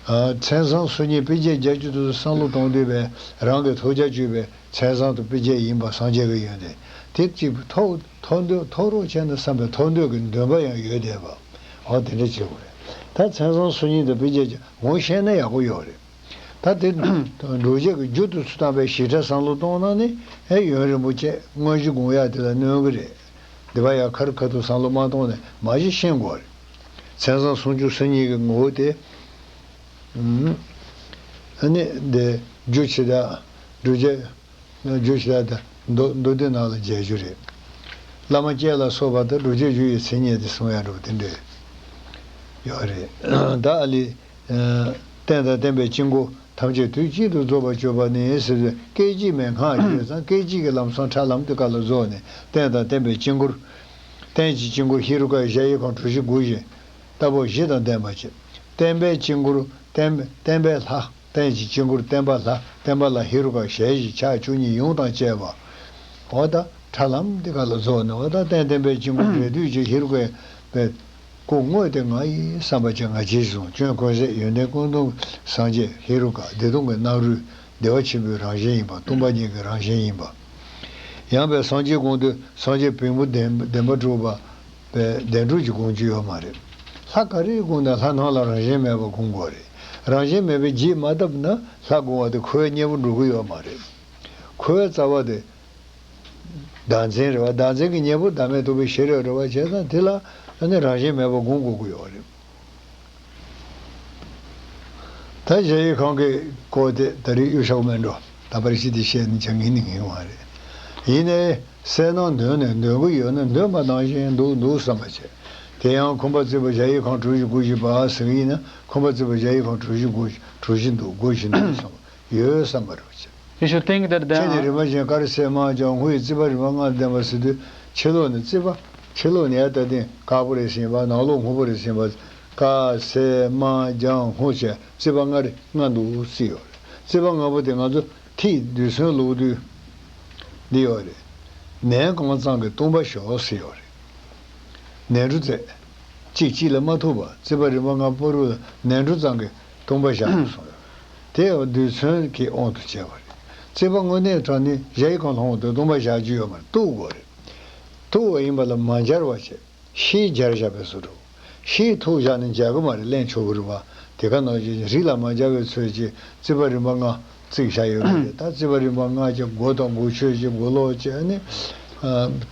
ཨ་མཚན་བཟང་སོ་གཉིས་དཔེ་བརྒྱད་བརྒྱ་བཅུ་དེ་ཚོ་བསམ་བློ་གཏོང་དུས་པས་རང་གི་ཐོས་རྒྱ་བཅུད་པའི་མཚན་བཟང་དུ་དཔེ་བརྒྱད་ཡིན་པ་སངས་རྒྱས་ཀྱི་ཡོན་ཏན་དེ་གཅིག་པུ་ཐོབ་ཐོབ་འདོད་ཐོབ་རོགས་བྱས་ན་བསམ་པའི་ཐོབ་འདོད་ཀྱི་འདུན་པ་ཡང་ཡོད་བསྡད་པ། འོ་དེ་འདྲ་བྱེད་དགོས་རེད། ད་མཚན་བཟང་སོ་གཉིས་དང་དཔེ་བརྒྱད་ཀྱི་ངོ་ཤེས་ན་ཡག་པོ་ཡོད་རེད། ད་དེ་འགྲོ་བྱེད་ཀྱི་རྒྱུ་དུ་ཚུར་བཏང་པའི་ཞིབ་ཕྲ་བསམ་བློ་གཏོང་ན་ནི་ཨེ་ཡོན་རིན་པོ་ཆེ་དངོས་གཞི་དགོངས་ཡག་དེ་ལ་གནོད་གི་རེད། འདི་པ་ཡང་ཁ་རི་ཁ་ཐུག་བསམ་བློ་མ་གཏོང་ནས་མ་གཞི་ཤེས་དགོས་རེད། མཚན་བཟང་སོ་གཉིས་ཀྱི་ངོ་བོ་དེ། ཨ་ནི་འདི་རྒྱུ་ཆེ་དག་སྒྲུབ་བྱེད། རྒྱུ་ཆེ་དག་དང་མདོ་མདོ་སྡེ་ནང་ལ་མཇལ་རྒྱུ་རེད། བླ་མ་སྐྱེས་ལ་སོགས་པ་དང་སྒྲུབ་བྱེད་རྒྱུ་ཡི་མཚན་ཉིད་དེ་གསུང་ཡ་འགྲོ་དེ་འདྲས་ཡོད་རེད། ད་ཨ་ལི། རྟེན་དང་བརྟེན་པའི་དཀྱིལ་འཁོར་ཐམས་ཅད་དུས་གཅིག་ཏུ་རྫོགས་པར་གྱུར་པ་ནི་ཟེར་བའི་སྐད་ཅིག་མའི་སྔགས་ཡོད་ཙང་སྐད་ཅིག་གི་ལམ་སང་ཁྲ་ལམ་དུ་ཀ་ལ་རྫོགས་ནས་རྟེན་དང་བརྟེན་པའི་དཀྱིལ་འཁོར། རྟེན་གྱི་དཀྱིལ་འཁོར་ཧེ་རུ་ཀ་གཞལ་ཡས་ཁང་གྲུ་བཞི་སྒོ་བཞི། རྟ་ཕོ་བཞི་དང་ལྡན་པ་བྱས། བརྟེན་པའི་དཀྱིལ་འཁོར་བརྟེན་བརྟེན་པའི་ལྷ། རྟེན་གྱི་དཀྱིལ་འཁོར་བརྟེན་པ་ལྷ། བརྟེན་པ་ལ་ཧེ་རུ་ཀ་ཞལ་བཞི་ཕྱག་བཅུ་གཉིས་ཡུམ་དང་བཅས་པ། འོ་ད་ཁྲ་ལམ་འདི་ག་ལ་རྫོགས་ནས་འོ་ད་རྟེན་བརྟེན་པའི་དཀྱིལ་འཁོར་རེ་ལྟོས་ཀྱི་ཧེ་རུ་ཀའི་པའི་སྐུ་དངོས་དེ་ང་ཡིན་བསམ་པ་ཅན་ང་རྒྱལ་བཟུང་སྐྱོན་ཀུན་ཟད་ཡོན་ཏན་ཀུན་སྟོང་སངས་རྒྱས་ཧེ་རུ་ཀ་བདེ་སྟོང་གི་སྣང་རུས་བདེ་བ་ཆེན་པོའི་རང་བཞིན་ཡིན་པ། སྟོང་པ་ཉིད་ཀྱི་རང་བཞིན་ཡིན་པ། ཡང་པའི་སངས་རྒྱས་དགོངས་དུས་སངས་རྒྱས་བེམ་པོ་བདེན་བདེན་པ་གྲུབ་པ། པའི་བདེན་གྲུབ་ཀྱི་དགོངས་རྒྱུ་ཡོད་མ་རེད། ལྷ་ག་རེ་དགོངས་ན་ལྷ་སྣང་ལ་རང་བཞིན་མེད་པ་དགོངས་དགོས་རེད། རང་བཞིན་མེད་པའི་རྗེས་མ་བཏབ་ན་ལྷ་དགོངས་པ་དེ་ཁོའི་གཉེན་པོ་འགྲོ་གི་ཡོད་མ་རེད། ཁོའི་རྩ་བ་དེ་བདག་འཛིན་རེད་བ། བདག་འཛིན་གྱི་གཉེན་པོ་བདག་མེད་རྟོགས་པའི་ཤེས་རབ་རེད་བ། བྱས་ཙང་དེ་ལ་ཨ་ནི་རང་བཞིན་མེད་པ་དགོངས་དགོས་ཀྱི་ཡོད་རེད། ད་གཞལ་ཡས་ཁང་གི་སྐོར་དེ་ད་རེས་གཡུག་ཞོག་མེད་འགྲོ། ད་པར་ཤི་དེ་བཤད་ནས་ཅང་ངེས་ནི་ངེས་མ་རེད། ཡིན་ནའི་གསལ་སྣང་འདོན་ནས་འདོན་གི་ཡོད་ན་འདོན་པ་ནང་བཞིན་འདུག་འདུག་བསམ་པ་བྱས། དེ་ཡང་འཁོར་འབབ་བརྩེགས་པ་གཞལ་ཡས་ཁང་གྲུ་བཞི་སྒོ་བཞི་པ་ཟེར་གི་ཡིན་ན་འཁོར་འབབ་བརྩེགས་པ་གཞལ་ཡས་ཁང་གྲུ་བཞི་སྒོ་བཞི་གྲུ་བཞི་འདུག་སྒོ་བཞི་འདུག་བསམ་པ་ཡོད་བསམ་པ་རེད་བྱས། ཡེ་ཤེས་རྟེན་གྱི་དེར་ལྡན་ཁྱེད་ནི་རིམ་པ་བཞིན་དཀར་སེར་དམར་ལྗང་དབུས་རྩིག་པ་རིམ་པ་ལྔ་ལྡན་པ་ཟེར་དུས་ ཕྱི་ལོགས་ནས་རྩིག་པ། ཕྱི་ལོགས་ནས་ཡར་ལྟ་སྟེང་དཀར་པོ་རེ་ཟིན་པ། ནང་ལོགས་སྔོན་པོ་རེ་ཟིན་པ། དཀར་སེར་དམར་ལྗང་སྔོ་བྱས་རྩིག་པ་ལྔ་རེ་ལྔ་འདུག་རྩིས་ཡོད་རེད། རྩིག་པ་ལྔ་པོ་དེ་ང་ཚོ་ཐིག་རྡུལ་ཚོན་བླུགས་དུས་འདི་ཡོད་རེད། ནས་གང་ཙམ་གྱི་སྟོང་པ་ཞོག་ཟེར་ཡོད་རེད། ནས་འབྲུ་རྫས། གཅིག་གཅིག་ལ་མ་ཐུག་པ། རྩིག་པ་རིམ་པ་ལྔ་པོ་རུ་ལ་ནས་འབྲུ་ཙམ་གྱི་སྟོང་པ་བཞག་དགོས་གསུངས་ཡོད། དེ་ཡང་རྡུལ་ཚོན་གྱི་དབང་དུ་བྱས་པ་རེད། རྩིག་པ་དངོས་གནས་དྲང་ནི་གཞལ་ཡས་ཁང་ལྷུང་དུས་སྟོང་པ་བཞག་རྒྱུ་ཡོད་མ་རེད། གཏུག་དགོས་རེད། གཏུག་པ་ཡིན་པ་ལ་མ་སྦྱར་བ་བྱས། ཤེལ་སྦྱར་བཞག་པའི་བཟོ་འདྲ། ཤེལ་ཐུག་བཞག་ནས་སྦྱར་གི་མ་རེད། ལེན་ཆོག་གི་རེད་པ། དེ་ག་ནང་བཞིན་རི་ལ་མ་སྦྱར་བའི་ཚོད་ཀྱིས་རྩིག་པ་རིམ་པ་ལྔ་བརྩིགས་བཞག་ཡོད་པ་རེད། ད་རྩིག་པ་རིམ་པ་ལྔ་བྱས། སྒོ་དང་སྒོ་ཕྱོགས་བྱས། སྒོ་ལོགས་བྱས། ཨ་ནི་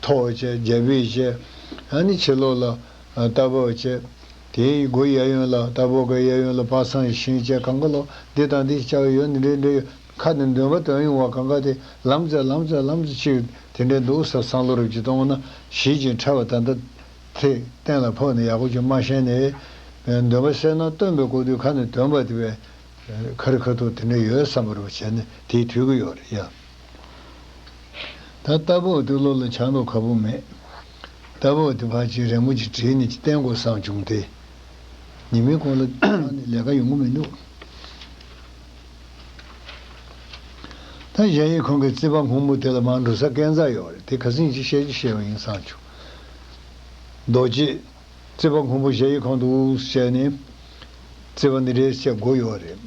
ཐོག་བྱས། རྒྱ་ཕིབས་བྱས། ཨ་ནི་ཕྱི་ལོགས་ལ་ཨ་རྟ་བབས་བྱས། དེའི་སྒོ་གཡས་གཡོན་ལ། རྟ་བབས་ཀྱི་གཡས་གཡོན་ལ་པ་སངས་ཤིང་བྱས། གང་ག་ལོག་འདི་དང་འདི་བཅའ་བ་ཡོད་ནི་རེད་འདྲ། ཁ་ནས་འདོན་པ་འདོན་ཡོང་བ། གང་ག་དེ་ལམ་རྩེ་ལམ་རྩེ་ལམ་རྩེ་གཅིག་དེ་འདྲའི་འདུག་ཟེར་བསམ་བློ་རུ་ཅིག་གཏོང་ན། ཞིབ་ཅིང་ཕྲ་བ་ད་ལྟ་དེ་གཏན་ལ་ཕབ་ནས་ཡག་པོ་ཅིག་མ་ཤེས་ནས། འདོན་པ་གསལ་སྣང་སྟོན་པའི་སྐོར་དུས་ཁ་ནས་འདོན་པ་དེ་བས་ཁ་རི་ཁ་ཐུག་དེ་འདྲ་ཡོད་བསམ་པ་རུ་བྱས་ནས་དེའི་དུས་ཀྱི་ཡོད་རེད་ཡ། ད་རྟ་བབས་དེ་ལོ་ལ་ཆག་ལོ་ཁ་པོ་མེད། རྟ་བབས་དེ་ཕར་ཅིག་རན་པོ་ཅིག་བྲིས་ནས་ཅིག་བསྟན་དགོས་བསམ་བྱུང་སྟེ། ཉི་མའི་གུང་ལ་ནི་ལས་ཀ་ཡོང་གི་མི་འདུག་ད་གཞལ་ཡས་ཁང་གི་རྩིག་པ་སྔོན་པོ་དེ་ལ་མར་འགྲོ་ས་སྐས་འཛེག་ཡོད་རེད། དེ་ཁ་སང་ཅིག་བཤད་རྒྱུ་བཤད་པ་ཡིན་བསམ་བྱུང་། རྡོ་རྗེ། རྩིག་པ་སྔོན་པོ་གཞལ་ཡས་ཁང་དུ་བྱས་ནས། རྩིག་པ་འདི་འདྲའི་བྱས་སྒོ་ཡོད་རེད།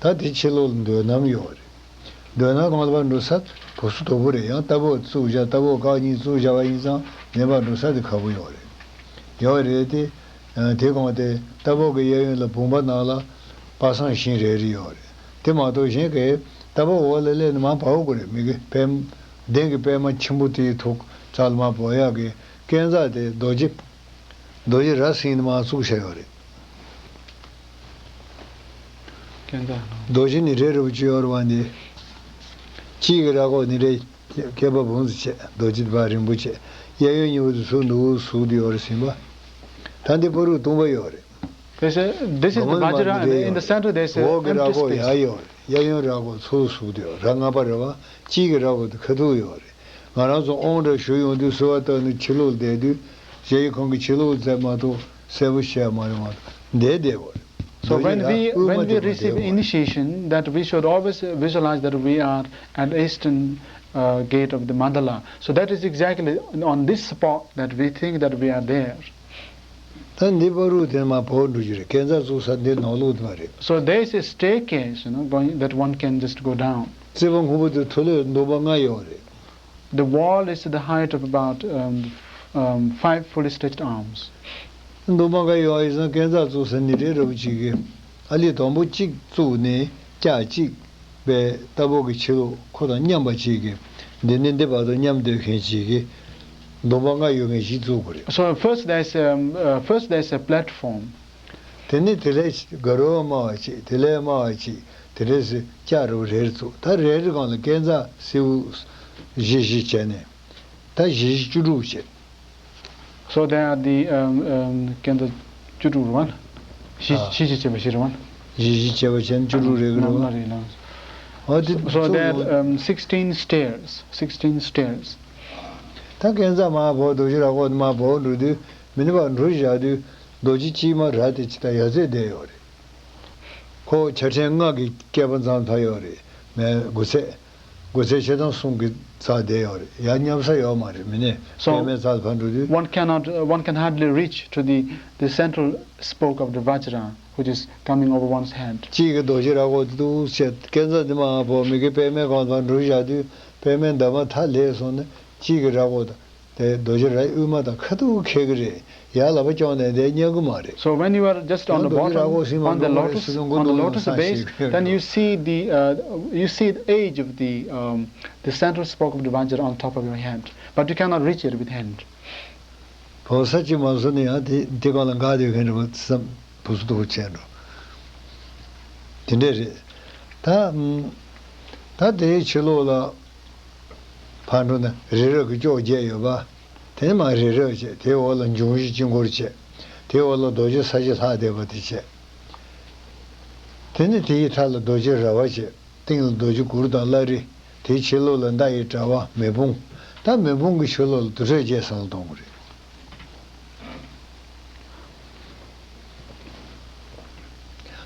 ད་དེ་ཕྱི་ལོགས་ལ་འདོད་སྣམ་ཡོད་རེད། འདོད་སྣམ་སྒང་ལ་ཕར་འགྲོ་ས་དུས་སུ་དོག་པོ་རེད། ཡང་རྟ་བབས་བཙུགས་བཞག་རྟ་བབས་སྐག་གཉིས་བཙུགས་བཞག་པ་ཡིན་ཙང་ནས་ཕར་འགྲོ་ས་དེ་ཁག་པོ་ཡོད་རེད། ཡོད་རེད་དེ། དེ་སྒང་དེ་རྟ་བབས་ཀྱི་གཡས་གཡོན་ལ་བུམ་པ་ནང་ལ་པ་སངས་ཤིང་རེ་རེ་ཡོད་རེད། དེ་མ་གཏོགས་གཞན་གྱི་རྟ་བབས་འོག་ལ་སླེབས་ནས་མར་བབས་དགོས་རེད། མི་གི་པད། གདན་གྱི་པད་མ་ཆེན་པོ་དེའི་ཐོག་རྩ་ལ་མར་བབས་ཡག་གི་སྐས་འཛེག་དེ་རྡོ་རྗེ། རྡོ་རྗེ་རྭ་ཟིན་ནས་མར་བཙུགས་བཞག་ཡོད་རེད། སྐས་འཛེག་ནང་། རྡོ་རྗེ་ནི་རེ་རེ་བོ་ཅི་ཡོད་རེད་པ་འདི། གཅིག་གི་རྭ་ཁོག་ནི་རེ་བསྐལ་པ་འབུམ་ཙམ་བྱས། རྡོ་རྗེ་དེ་ཕར་རིང་པོ་བྱས། གཡས་གཡོན་གཉིས་པོ་དེ་ཟུག་འདུག་ཟུག་དེ་ཡོད་རེད་ཟིན་པ། ད་འདི་བར་དུ་སྟོང་པ་ཡོད་རེད། This is, this is the སྒོ་མ་Vajra, ནི་and མར་in the འདི་center there is རེད། འོག་གི་རྭ་empty ཁོག་space. ཡར་ཡོད་རེད། གཡས་གཡོན་རྭ་ཁོག་ཚུར་ཟུག་དེ་ཡོད། རྭ་ལྔ་པ་རེད་པ། གཅིག་གི་རྭ་ཁོག་དེ་ཁ་ཐུག་ཡོད་རེད། ང་རང་ཚོ་དབང་གྲལ་ཞུ་ཡོང་དུས་གསོལ་བ་བཏབ་ནས་ཕྱི་ལོགས་བསྡད་དུས། གཞལ་ཡས་ཁང་གི་ཕྱི་ལོགས་བསྡད་མ་གཏོགས་གསལ་པོ་ཤེས་མ་ཡོང་བ་འདས་བསྡད་པ་རེད། So རྡོ་རྗེ་when རྭ་we དབུས་མ་when we དེ་མ་receive བསྡད་པ་རེད། initiation, that we should always visualize that we are at eastern uh, gate of the mandala. So that is exactly on this spot that we think that we are there. ད་འདི་བར་དུ་དེ་མར་བབས་འགྲོ་རྒྱུ་རེད། སྐས་འཛེག་བཙུགས་ས་འདི་ནང་ལོགས་དེ་མ་རེད། So there is a staircase, you know, going, that one can just go down. རྩིག་པ་སྔོན་པོ་དེ་མཐོ་ལོས་འདོམ་པ་ལྔ་ཡོད་རེད། The wall is to the height of about um, um, five fully stretched arms. འདོམ་པ་ལྔ་ཡོད་ཡིན་ཙང་སྐས་འཛེག་བཙུགས་ས་ནི་རེ་རེ་བོ་གཅིག་གི་ཨ་ལི་དང་པོ་གཅིག་བཙུགས་ནས་ལྕགས་གཅིག་པའི་རྟ་བབས་ཀྱི་ཕྱི་ལོགས་ཁོ་དང་མཉམ་པ་གཅིག་གི། འདི་ནས་འདི་བར་དུ་མཉམ་སྡོད་མཁན་གཅིག་གི། འདོམ་པ་ལྔ་ཡོད་མཁན་ཞིག་བཙུགས་དགོས་རེད། So first there's um, uh, first there's a platform. དེ་ནས་དེ་ལས་དགའ་རབ་དམའ་བ་གཅིག་དེ་ལས་དམའ་བ་གཅིག་དེ་འདྲས་སེ་ལྕགས་རི་བོ་རེ་རེ་བཙུགས། ད་རེ་རེ་སྒང་ལ་སྐས་འཛེག་སེར་པོ་བཞི་བཞི་བྱས་ནས། ད་བཞི་བཞི་བཅུ་དྲུག་བྱས། So there are the um, um, སྐས་འཛེག་བཅུ་དྲུག་རེད་པ། བཞི་ཨ། བཞི་བཞི་བྱས་པ་བཞི་རེད་པ། བཞི་བཞི་བྱས་པ་བྱས་ནས་བཅུ་དྲུག་རེ་གི་རེད་པ། ནམ་ལ་རེད་ལ། འོ་དེ་So བཙུགས་there ཡོང་། Are um, sixteen stairs, sixteen stairs. ད་སྐས་འཛེག་མར་བབས། རྡོ་རྗེ་རྭ་ཁོག་མར་བབས་འགྲོ་དུས་མི་ནི་བར་འགྲོ་བཞག་དུས། རྡོ་རྗེ་གཅིག་མ་རྭ་དེ་ཅི་ལྟར་ཡར་ཚད་བསྡད་ཡོད་རེད། ཁོ་ཆ་ཕྲན་ལྔ་གི་བསྐལ་པ་ཙམ་ཕར་ཡོད་རེད། མེད་དགུ་ཚད། དགུ་ཚད་ཕྱེད་དང་གསུམ་གྱི་རྩ་བསྡད་ཡོད་རེད། ཡར་མཉམ་ས་ཡོད་མ་རེད། མི་ནི་So, པད་མའི་རྩ་ལ་ཕར་འགྲོ་དུས། One cannot, uh, one can hardly reach to the, the central spoke of the Vajra, which is coming over one's head. གཅིག་གི་རྡོ་རྗེ་རྭ་ཁོག་དེ་འདུག་བྱས། སྐས་འཛེག་འདི་མར་བབས། མི་གི་པད་མའི་སྒང་ལ་ཕར་འགྲོ་བཞག་དུས་པད་མའི་འདབ་མ་མཐའ་ལྷས་སོང་ནས་གཅིག་གི་རྭ་ཁོག་དང་། དེ་རྡོ་རྗེ་རྭའི་དབུས་མ་དང་ཁ་ཐུག་འཁེལ་གི་རེད། ཡར་ལག་པ་བརྐྱངས་ནས་བསྡད་ཉན་གི་མ་རེད། So when you are just on the ཡང་རྡོ་རྗེ་རྭ་ཁོག་bottom, སེང་བ་on the འགྲོ་གི་རེད་lotus, ཟེར་དུས་མགོ་on the འདུག་ལ་lotus ས་base, ཞིག་ཕེབས་then འགྲོ། You see the, uh, you see the edge of the, um, the central spoke of the Vajra on top of your head, but you cannot reach it with hand. བོ་ས་གཅིག་མ་བཟོ་ནས་ཡང་དེ་དེ་སྒང་ལ་འགག་སྡོད་མཁན་རེད་པ་བསམ། དུ་སུ་དུ་བྱས་འགྲོ། དེ་འདྲས་རེད། ད་ཨམ། ད་དེའི་ཕྱི་ལོགས་ལ་ཕར་འགྲོ་ན་རི་རབ་ཀྱི་ལྕོག་བརྒྱད་ཡོད་པ། དེ་ནས་མར་རི་རབ་བྱས། དེའི་འོག་ལ་འབྱུང་བཞི་དཀྱིལ་འཁོར་བྱས། དེའི་འོག་ལ་རྡོ་རྗེ་ས་གཞི་ལྷག་བསྡད་པ་དེ་བྱས། དེ་ནས་དེའི་མཐའ་ལ་རྡོ་རྗེ་ར་བ་བྱས། སྟེང་ལ་རྡོ་རྗེ་གུར་དང་བླ་རི། དེའི་ཕྱི་ལོགས་ལ་མདའ་ཡི་དྲ་བ་མེ་དཔུང་། ད་མེ་དཔུང་གི་ཆུ་ལོག་ལ་དུར་ཁྲོད་བརྒྱད་བསམ་བློ་གཏོང་གི་རེད།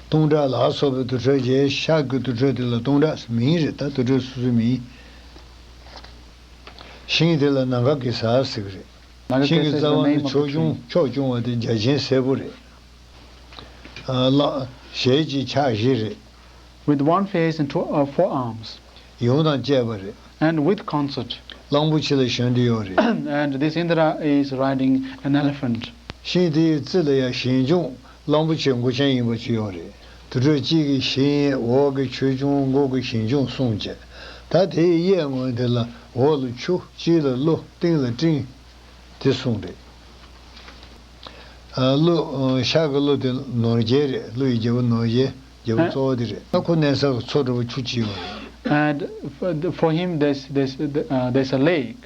སྟོང་ཕྲག་ལ་སོགས་པའི་དུར་ཁྲོད་བརྒྱད། ཤར་གྱི་དུར་ཁྲོད་དེ་ལ་སྟོང་ཕྲག་མིང་རེད། ད་དུར་ཁྲོད་སོ་སོའི་མིང་། ཤིང་དེ་ལ་ནཱ་ག་གེ་སར་ཟེར་གི་རེད། ནཱ་ག་ཤིང་གི་གེ་སར་is the རྩ་བ་ནི་name of the ཕྱོགས་སྐྱོང་tree. ཕྱོགས་སྐྱོང་བ་དེ་རྒྱ་ཆེན་སྲས་པོ་རེད། ཨ་ལག་ཞལ་གཅིག་ཕྱག་བཞི་རེད། With one face and two, uh, four arms. ཡོངས་དང་བཅས་པ་རེད། And with concert. གླང་པོ་ཆེ་ལ་ཞོན་དུ་ཡོད་རེད། And this Indra is riding an elephant. ཤིང་དེའི་རྩེ་ལ་ཡང་ཞིང་སྐྱོང་གླང་པོ་ཆེ་མགོ་ཅན་ཡིན་པ་ཅིག་ཡོད་རེད། དུར་ཁྲོད་གཅིག་གི་ཞིང་། འོག་གི་ཆོས་སྐྱོང་། མགོ་གི་ཞིང་སྐྱོང་གསུམ་བཅས། ད་དེའི་གཡས་ངོས་དེ་ལ་འོག་ལ་ཆུ། དཀྱིལ་ལ་ཀླུ། སྟེང་ལ་སྤྲིན། དེ་གསུམ་རེད། ཨ་ཀླུ། ཨ་ཤར་གྱི་ཀླུ་དེ་ནོར་རྒྱལ་རེད། ཀླུ་ཡི་རྒྱལ་པོ་ནོར་རྒྱལ། རྒྱལ་པོ་གཙོ་བོ་དེ་རེད། ད་ཁོ་གནས་ས་གི་མཚོ་འདྲ་བོ་ཆུ་གཅིག་ཡོད་རེད། And for, the, for him, there's, there's, uh, there's a lake.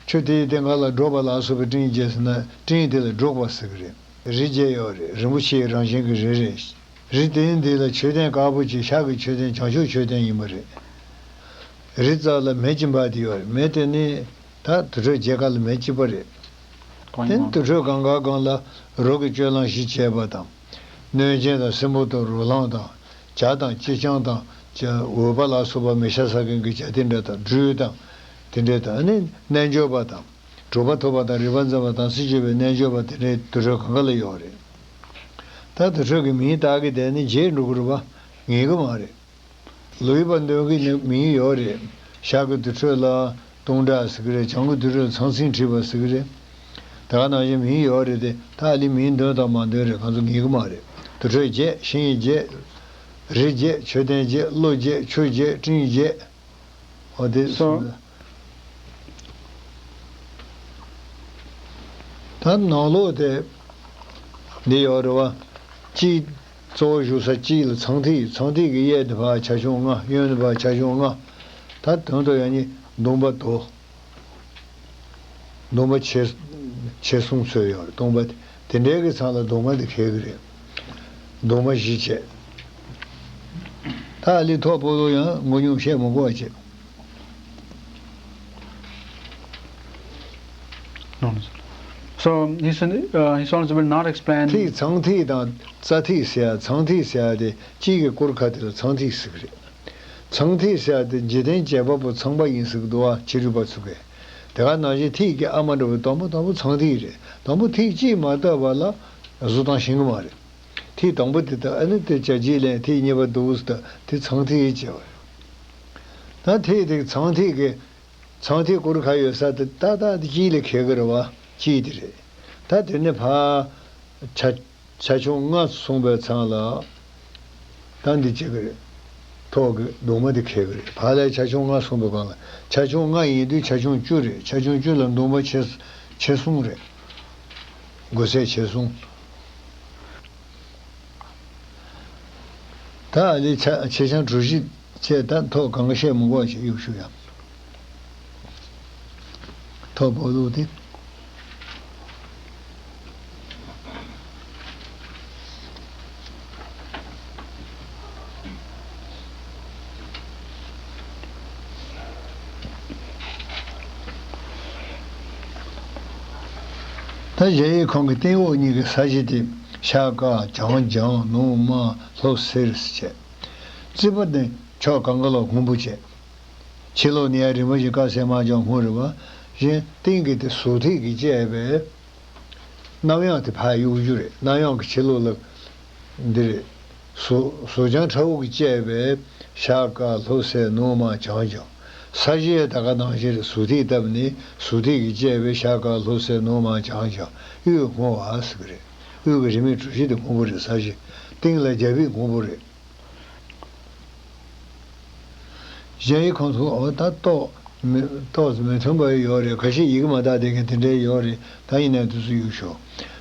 ཆུ་དེའི་སྟེང་ཁ་ལ་འབྲོག་པ་ལ་སོགས་པའི་སྤྲིན་བརྒྱད་ཟེར་ན། སྤྲིན་དེ་ལ་འབྲོག་པ་ཟེར་གི་རེད། རི་བརྒྱད་ཡོད་རེད། རིན་པོ་ཆེའི་རང་བཞིན་གྱི་རི་རེད། རི་དེ་འདི་ལ་མཆོད་རྟེན་དཀར་པོ་ཅིག་ཤར་གྱི་མཆོད་རྟེན་བྱང་ཆུབ་མཆོད་རྟེན་ཡིན་པ་རེད། རི་རྩ་ལ་མེ་གཅིག་འབར་ཏེ་ཡོད་རེད། མེ་དེ་ནི་ད་དུར་ཁྲོད་བརྒྱད་ཀ་ལ་མེ་གཅིག་པ་རེད། དེ་ནི་དུར་ཁྲོད་གང་ག་སྒང་ལ་རོ་གི་སྤྱོད་ལམ་བཞི་བྱས་པ་དང་། གནོད་སྦྱིན་དང་། སྲིན་པོ་དང་། རོ་ལངས་དང་། བྱ་དང་། ཅི་ལྕང་དང་། བྱ་འུག་པ་ལ་སོགས་པ་མེ་ཤ་ཟ་མཁན་གྱི་བྱ་དེ་འདྲ་དང་། སྦྲུལ་དང་། དེ་འདྲ་དང་། ཨ་ནི་རྣལ་འབྱོར་པ་དང་། གྲུབ་པ་ཐོབ་པ་དང་། རིག་པ་འཛིན་པ་དང་། སྲིད་སྤྱོད་པའི་རྣལ་འབྱོར་པ་དེ་འདྲའི་དུར་ཁྲོད་གང་ག་ལ་ཡོད་རེད། ད་དུར་ཁྲོད་ཀྱི་མིང་བཏགས་ཀྱི་དེ་ནི་བརྗེད་འགྲོ་གི་རེད་པ། ངེས་ཀྱི་མ་རེད། ལུས་པ་འདོན་གྱི་ནི་མིང་ཡོད་རེད། ཤར་གྱི་དུར་ཁྲོད་ལ་སྟོང་ཕྲག་ཟེར་གྱི་རེད། བྱང་གི་དུར་ཁྲོད་ལ་ཚང་ཚིང་བྲིས་པ་ཟེར་གྱི་རེད། ད་ག་ནང་བཞིན་མིང་ཡོད་རེད་དེ། ད་ཨ་ལི་མིང་འདོན་དང་མ་འདོན་རེད། གང་ཚོ་ངེས་ཀྱི་མ་རེད། དུར་ཁྲོད་བརྒྱད། ཤིང་བརྒྱད། རི་བརྒྱད། མཆོད་རྟེན་བརྒྱད། ཀླུ་བརྒྱད། ཆུ་བརྒྱད། སྤྲིན་བརྒྱད། འོ་དེ་So, གསུངས། ད་ནང་ལོགས་དེ་འདི་ཡོད་རེད་པ། གཅིག་གཙོ་བོ་བཞུགས་ས་གཅིག་ལ་ཚངས་ཐིག་ཚངས་ཐིག་གི་གཡས་དེ་ཕར་ཆ་ཆུང་ལྔ། གཡོན་དེ་ཕར་ཆ་ཆུང་ལྔ། ད་དོན་དུ་ཡང་ནི་སྡོམ་པ་དོ། སྡོམ་པ་ཆེ་ཆེ་གསུམ་ཚོས་ཡོད་རེད། སྡོམ་པ་དེ་འདྲའི་གི་ཚང་ལ་སྡོམ་པ་དེ་འཁེལ་གི་རེད། སྡོམ་པ་བཞི་བྱས། ད་ཨ་ལི་ཐོག་པོ་ལོ་ཡང་ངོ་སྙོམས་བཤད་མི་དགོས་པ་བྱས། No, no, sir. So, his, uh, his Holiness will not explain. ཐིག་ཚངས་ཐིག་དང་རྩ་ཐིག་ཟེར་ཡ། ཚངས་ཐིག་ཟེར་ཡ་དེ་དཀྱིལ་གྱི་སྐོར་ཁ་དེ་ལ་ཚངས་ཐིག་ཟེར་གི་རེད། ཚངས་ཐིག་ཟེར་ཡ་དེ་འཇིག་རྟེན་བྱེད་པ་པོ་ཚངས་པ་ཡིན་ཟེར་གི་འདུག་པ། ཕྱི་རོལ་པ་ཚོ་གིས། དེ་ག་ནང་བཞིན་ཐིག་གི་ཨ་མ་འདྲ་བོ་དང་པོ་དང་པོ་ཚངས་ཐིག་རེད། དང་པོ་ཐིག་གཅིག་མ་བཏབ་པ་ལ་བཟོ་སྟངས་ཤེས་གི་མ་རེད། ཐིག་དང་པོ་དེ་དང་། ཨ་ནི་དེ་བྱ་བྱེད་ལེན། ཐིག་གཉིས་པ་འདུག་ཟེར། ད་དེ་ཚངས་ཐིག་ཡིན་བྱས་པ་རེད། ད་ཐིག་དེ་ཚངས་ཐིག་གི་ཚངས་ཐིག་སྐོར་ཁ་ཡོད་ས་དེ་ཏག་ཏག་དེ་དཀྱིལ་ལ་འཁེལ་གི་རེད་པ། དཀྱིལ་དེ་རེད། ད་དེ་ནས་ཕར་ཆ་ཆ་ཆུང་ལྔ་གསུངས་པའི་ཚང་ལ་ད་འདི་བྱེད་ཀྱི་རེད། ཐོག་གི་སྡོམ་པ་དེ་འཁེལ་གྱི་རེད། ཕར་ལ་ཆ་ཆུང་ལྔ་གསུངས་པའི་སྒང་ལ། ཆ་ཆུང་ལྔ་ཡིན་དུས་ཆ་ཆུང་བཅུ་རེད། ཆ་ཆུང་བཅུ་ལ་སྡོམ་པ་ཆེ་ཆེ་གསུམ་རེད། དགོས་ཚད་ཆེ་གསུམ། ད་ཨ་ལི་ཆ་ཆེ་ཆུང་གྲུ་བཞི་བྱས། ད་ཐོག་གང་ག་བཤད་མི་དགོས་པ་བྱས། གཡུག་ཞུ་ཡ། ཐོག་སྦོ་ལུག་དེ། ད་གཞལ་ཡས་ཁང་གི་སྟེང་འོག་གཉིས་ཀྱི་ས་གཞི་དེ་ཤར་དཀར། བྱང་ལྗང་། ནུབ་དམར། ལྷོ་སེར་བྱས། རྩིག་པ་དེ་ཕྱོགས་གང་ག་ལ་སྔོན་པོ་བྱས། ཕྱི་ལོགས་ནས་ཡར་རིམ་པ་བཞིན་དཀར་སེར་དམར་ལྗང་སྔོ་རེད་པ། གཞན་སྟེང་གི་དེ་ཟུར་ཐིག་གིས་བཅད་པའི་གནམ་ཡངས་དེ་ཕར་གཡུག་རྒྱུ་རེད། གནམ་ཡངས་ཀྱི་ཕྱི་ལོགས་ལ་འདི་རེད། ཟུར་ཟུར་བྱང་ཁྲ་བོ་གིས་བཅད་པའི་ཤར་དཀར་ལྷོ་སེར་ནུབ་དམར་བྱང་ལྗང་། ས་གཞི་ད་ག་ནང་བཞིན་རེད། ཟུར་ཐིག་བཏབ་ནས་ཟུར་ཐིག་གིས་བཅད་པའི་ཤར་དཀར་ལྷོ་སེར་ནུབ་དམར་བྱང་ལྗང་། དབུས་སྔོ་བ་ཟེར་གི་རེད། དབུས་ཀྱི་རིས་མེད་གྲུ་བཞི་དེ་སྔོན་པོ་རེད། ས་གཞི་སྟེང་ལ་རྒྱ་ཕིབས་སྔོན་པོ་རེད། གཞལ་ཡས་ཁང་དུ། འོ་ད་ཏོག་མི་ཏོག་ཙམ་མི་མཐུན་པ་ཡོད་རེད། ཁ་ཤས་ཡི་གེ་མ་དག་བསྡད་མཁན་དེ་འདྲའི་ཡོད་རེད། ད་ཡིན་ནའི་དུས་སུ་གཡུག་ཞོག།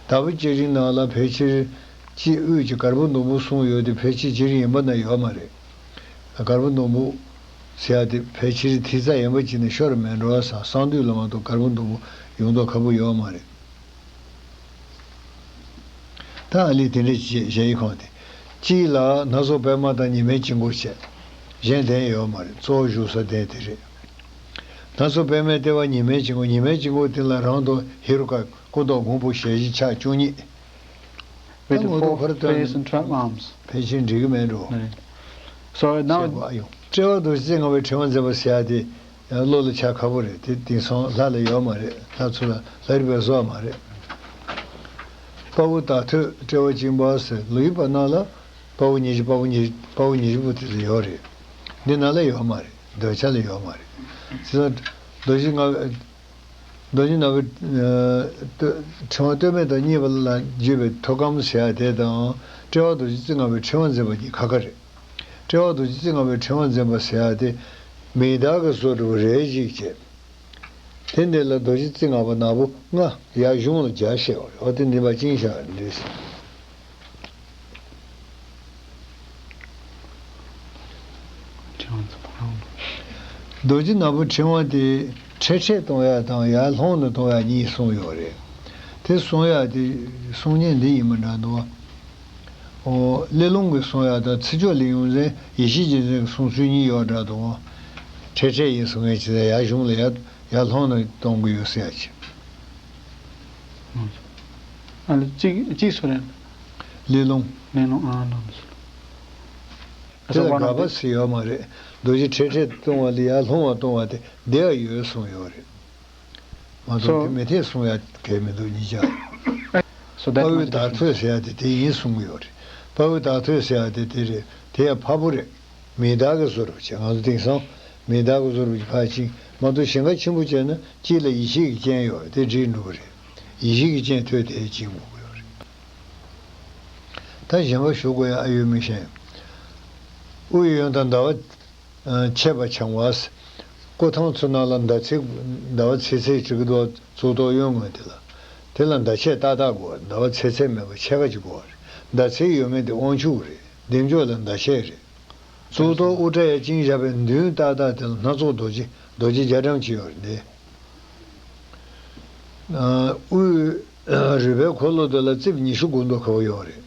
དྭགས་པོ་སྐྱ་རིང་ནང་ལ་ཕལ་ཆེར་དཀྱིལ་དབུས་ཀྱི་གར་པོ་ཟླུམ་པོ་གསུམ་ཡོད་དེ། ཕལ་ཆེར་སྤྱིར་ཡིན་པ་ན་ཡོད་མ་རེད། གར་པོ་ཟླུམ་པོ་ཟེར་ཡ་དེ་ཕལ་ཆེར་ཐིག་རྩ་ཡན་པ་ཅིག་ནས་ཤོར་མེད་འགྲོ་བསམ། གསང་འདུས་ལ་མ་གཏོགས་གར་པོ་ཟླུམ་པོ་ཡོང་མདོག་ཁ་པོ་ཡོད་མ་རེད། ད་ཨ་ལི་དེ་འདྲ་བྱས། གཞལ་ཡས་ཁང་དེ་དཀྱིལ་ལ་སྣ་ཚོགས་པད་མ་དང་ཉི་མའི་དཀྱིལ་འཁོར་བྱས། གཞན་གདན་ཡོད་མ་རེད། གཙོ་བོ་བཞུགས་ས་གདན་དེ་རེད། སྣ་ཚོགས་པདྨའི་ལྟེ་བ་ཉི་མའི་དཀྱིལ་འཁོར། ཉི་མའི་དཀྱིལ་འཁོར་དེ་ལ་རང་དང་ཧེ་རུ་ཀ་སྐུ་མདོག་སྔོན་པོ་ཞལ་བཞི་ཕྱག་བཅུ་གཉིས། With ད་ངོ་ཐོག་four ཕར་སྟོན། Face and twelve arms. ཕལ་ཆེར་འགྲིག་གི་མེད་འགྲོ། ནི། So now དཔྲལ་བར་རྡོ་རྗེ་རྩེ་ལྔ་པའི་ཕྲེང་བ་འཛིན་པ་ཟེར་ཡ་དེ་བློ་ལ་འཆར་ཁག་པོ་རེད། དེ་དེང་སང་ལྷ་ལ་ཡོད་མ་རེད། ལྷ་ཚོ་ལ་ལྷ་རིས་པས་བཟོ་བ་མ་རེད། དཔའ་བོ་དྭགས་ཐོད་དཔྲལ་བ་བཅིངས་པ་ཟེར་ལོ་ཡི་པ་ནང་ལ་དཔའ་བོ་ཉི་ཤུ། དཔའ་བོ་ཉི་དཔའ་བོ་ཉི་ཤུ་པོ་དེ་ལ་ཡོད་རེད། འདི་ནང་ལ་ཡོད་མ་རེད། འདོད་ཆགས་ལ་ཡོད་མ་རེད། བྱས་ཙང་རྡོ་རྗེ་ལྔ། རྡོ་རྗེ་ལྔ་པའི་ཕྲེང་བ་སྟོད་སྨད་དང་གཉིས་པ་ལ་བརྒྱུད་པའི་ཐུགས་དམ་ཟེར་ཡ་དེ་དང་དཔྲལ་བར་རྡོ་རྗེ་རྩེ་ལྔ་པའི་ཕྲེང་བ་འཛིན་པ་གཉིས་ཁ་ཁ་རེད། དཔྲལ་བར་རྡོ་རྗེ་རྩེ་ལྔ་པའི་ཕྲེང་བ་འཛིན་པ་ཟེར་ཡ་དེ་མིང་བཏགས་ཀྱི་བཟོ་འདྲ་བོ་རེ་ཞིག་བྱས། དེ་འདི་ལ་རྡོ་རྗེ་རྩེ་ལྔ་པ་ནག་པོ་ལྔ་ཡར་གཞུང་ལ་སྦྱར་བཤད་པ་རེད། འོ་དེ་ནི་པ་བཅིངས་བཞག་རེད། རྡོ་རྗེ་ནག་པོའི་ཕྲེང་བ་དེ་འཕྲལ་འཕྲལ་གཏོང་ཡ་དང་ཡར་ལྷུང་ནས་གཏོང་ཡ་གཉིས་གསུངས་ཡོད་རེད། དེ་གསུང་ཡ་དེ་གསུང་མཁན་འདི་ཡིན་པ་འདྲ་འདུག། ཨོ། གླེ་ལུང་གིས་གསུང་ཡ་དང་ཚིག་མཆོག་ལས་ཡོངས་འཛིན་ཡེ་ཤེས་རྒྱལ་མཚན་གྱི་གསུང་ཚུལ་གཉིས་ཡོད་འདྲ་འདུག། འཕྲལ་འཕྲལ་ཡིན་གསུང་མཁན་ཅིག་ཡར་གཞུང་ལ་ཡར་ཡར་ལྷུང་ནས་གཏོང་གི་ཡོད་ཟེར་ཡ་ཅིག། ཨ་ལ་གཅིག་གཅིག་སུ་རེད། གླེ་ལུང་། གླེ་ལུང་། ཨ་ལ། དེ་ལ་དགག་པ་ཟེར་ཡོད་མ་རེད། རྡོ་རྗེ་འཕྲལ་འཕྲལ་གཏོང་བ་ལས་ཡར་ལྷུང་བ་གཏོང་བ་དེ་བདེ་བ་ཡོད་གསུངས་ཡོད་རེད། མ་གཏོགས། So དེ་མི་འཐད་གསུང་ཡ་གལ་མི་འདུག་གཉིས་ཆ། So དཔའ་that བོའི་much བདག་ཐོད་ཟེར་ཡ་དེ་དེ་ཡིན་གསུང་གི་ཡོད་རེད། དཔའ་བོའི་བདག་ཐོད་ཟེར་ཡ་དེ་དེ་རེད། དེ་ཡང་འཕགས་པོ་རེད། མིང་བཏགས་ཀྱི་བཟོ་འདྲ་བྱས། ང་ཚོ་དེང་སང་མིང་བཏགས་ཀྱི་བཟོ་འདྲ་བྱས་ཕར་བཅིངས་མ་གཏོགས་ཞེང་ཁ་ཆེན་པོ་བྱས་ན་དཀྱིལ་ལ་ཡེ་ཤེས་ཀྱི་སྤྱན་ཡོད་རེད། དེ་འགྲིག་འགྲོ་གི་རེད། ཡེ་ཤེས་ཀྱི་སྤྱན་ཐོད་དེ་བཅིངས་དགོས་ཀྱི་ཡོད་རེད། ད་གཞན་པ་ཞུ་དགོས་ཡ་ཨ་ཡོད་མི་ཤེས། དབུགས་ཡོད་དང་ཟླ་བ་ཆད་པ་འཆང་བ། སྐུ་ཐང་ཚོ་ནང་ལ་ཟླ་ཚེས་ཟླ་བ་ཚེས་ཚད་ཅིག་གི་འདུག། གཙུག་ཏོར་གཡོན་ངོས་དེ་ལ། དེ་ལ་ཟླ་ཆད་ཏག་ཏག་དགོས། ཟླ་བ་ཚེས་ཚད་མེད་པ་ཕྱེད་ཀ་ཅིག་དགོས་རེད། ཟླ་ཚེས་ཡོད་མེད་དེ་དབང་ཕྱུག་རེད། བདེ་མཆོག་ལ་ཟླ་ཆད་རེད། གཙུག་ཏོར་དབུ་སྐྲ་ཡར་བཅིངས་བཞག་པའི་མདུན་ཏག་ཏག་དེ་ལ་སྣ་ཚོགས་རྡོ་རྗེ་རྡོ་རྗེ་རྒྱ་གྲམ་ཅིག་ཡོད་རེད་འདི། དབུས་རུས་པའི་འཁོར་ལོ་དེ་ལ་རྩིབས་ཉི་ཤུ་དགུ་མདོ་ཁ་བ་ཡོད་རེད།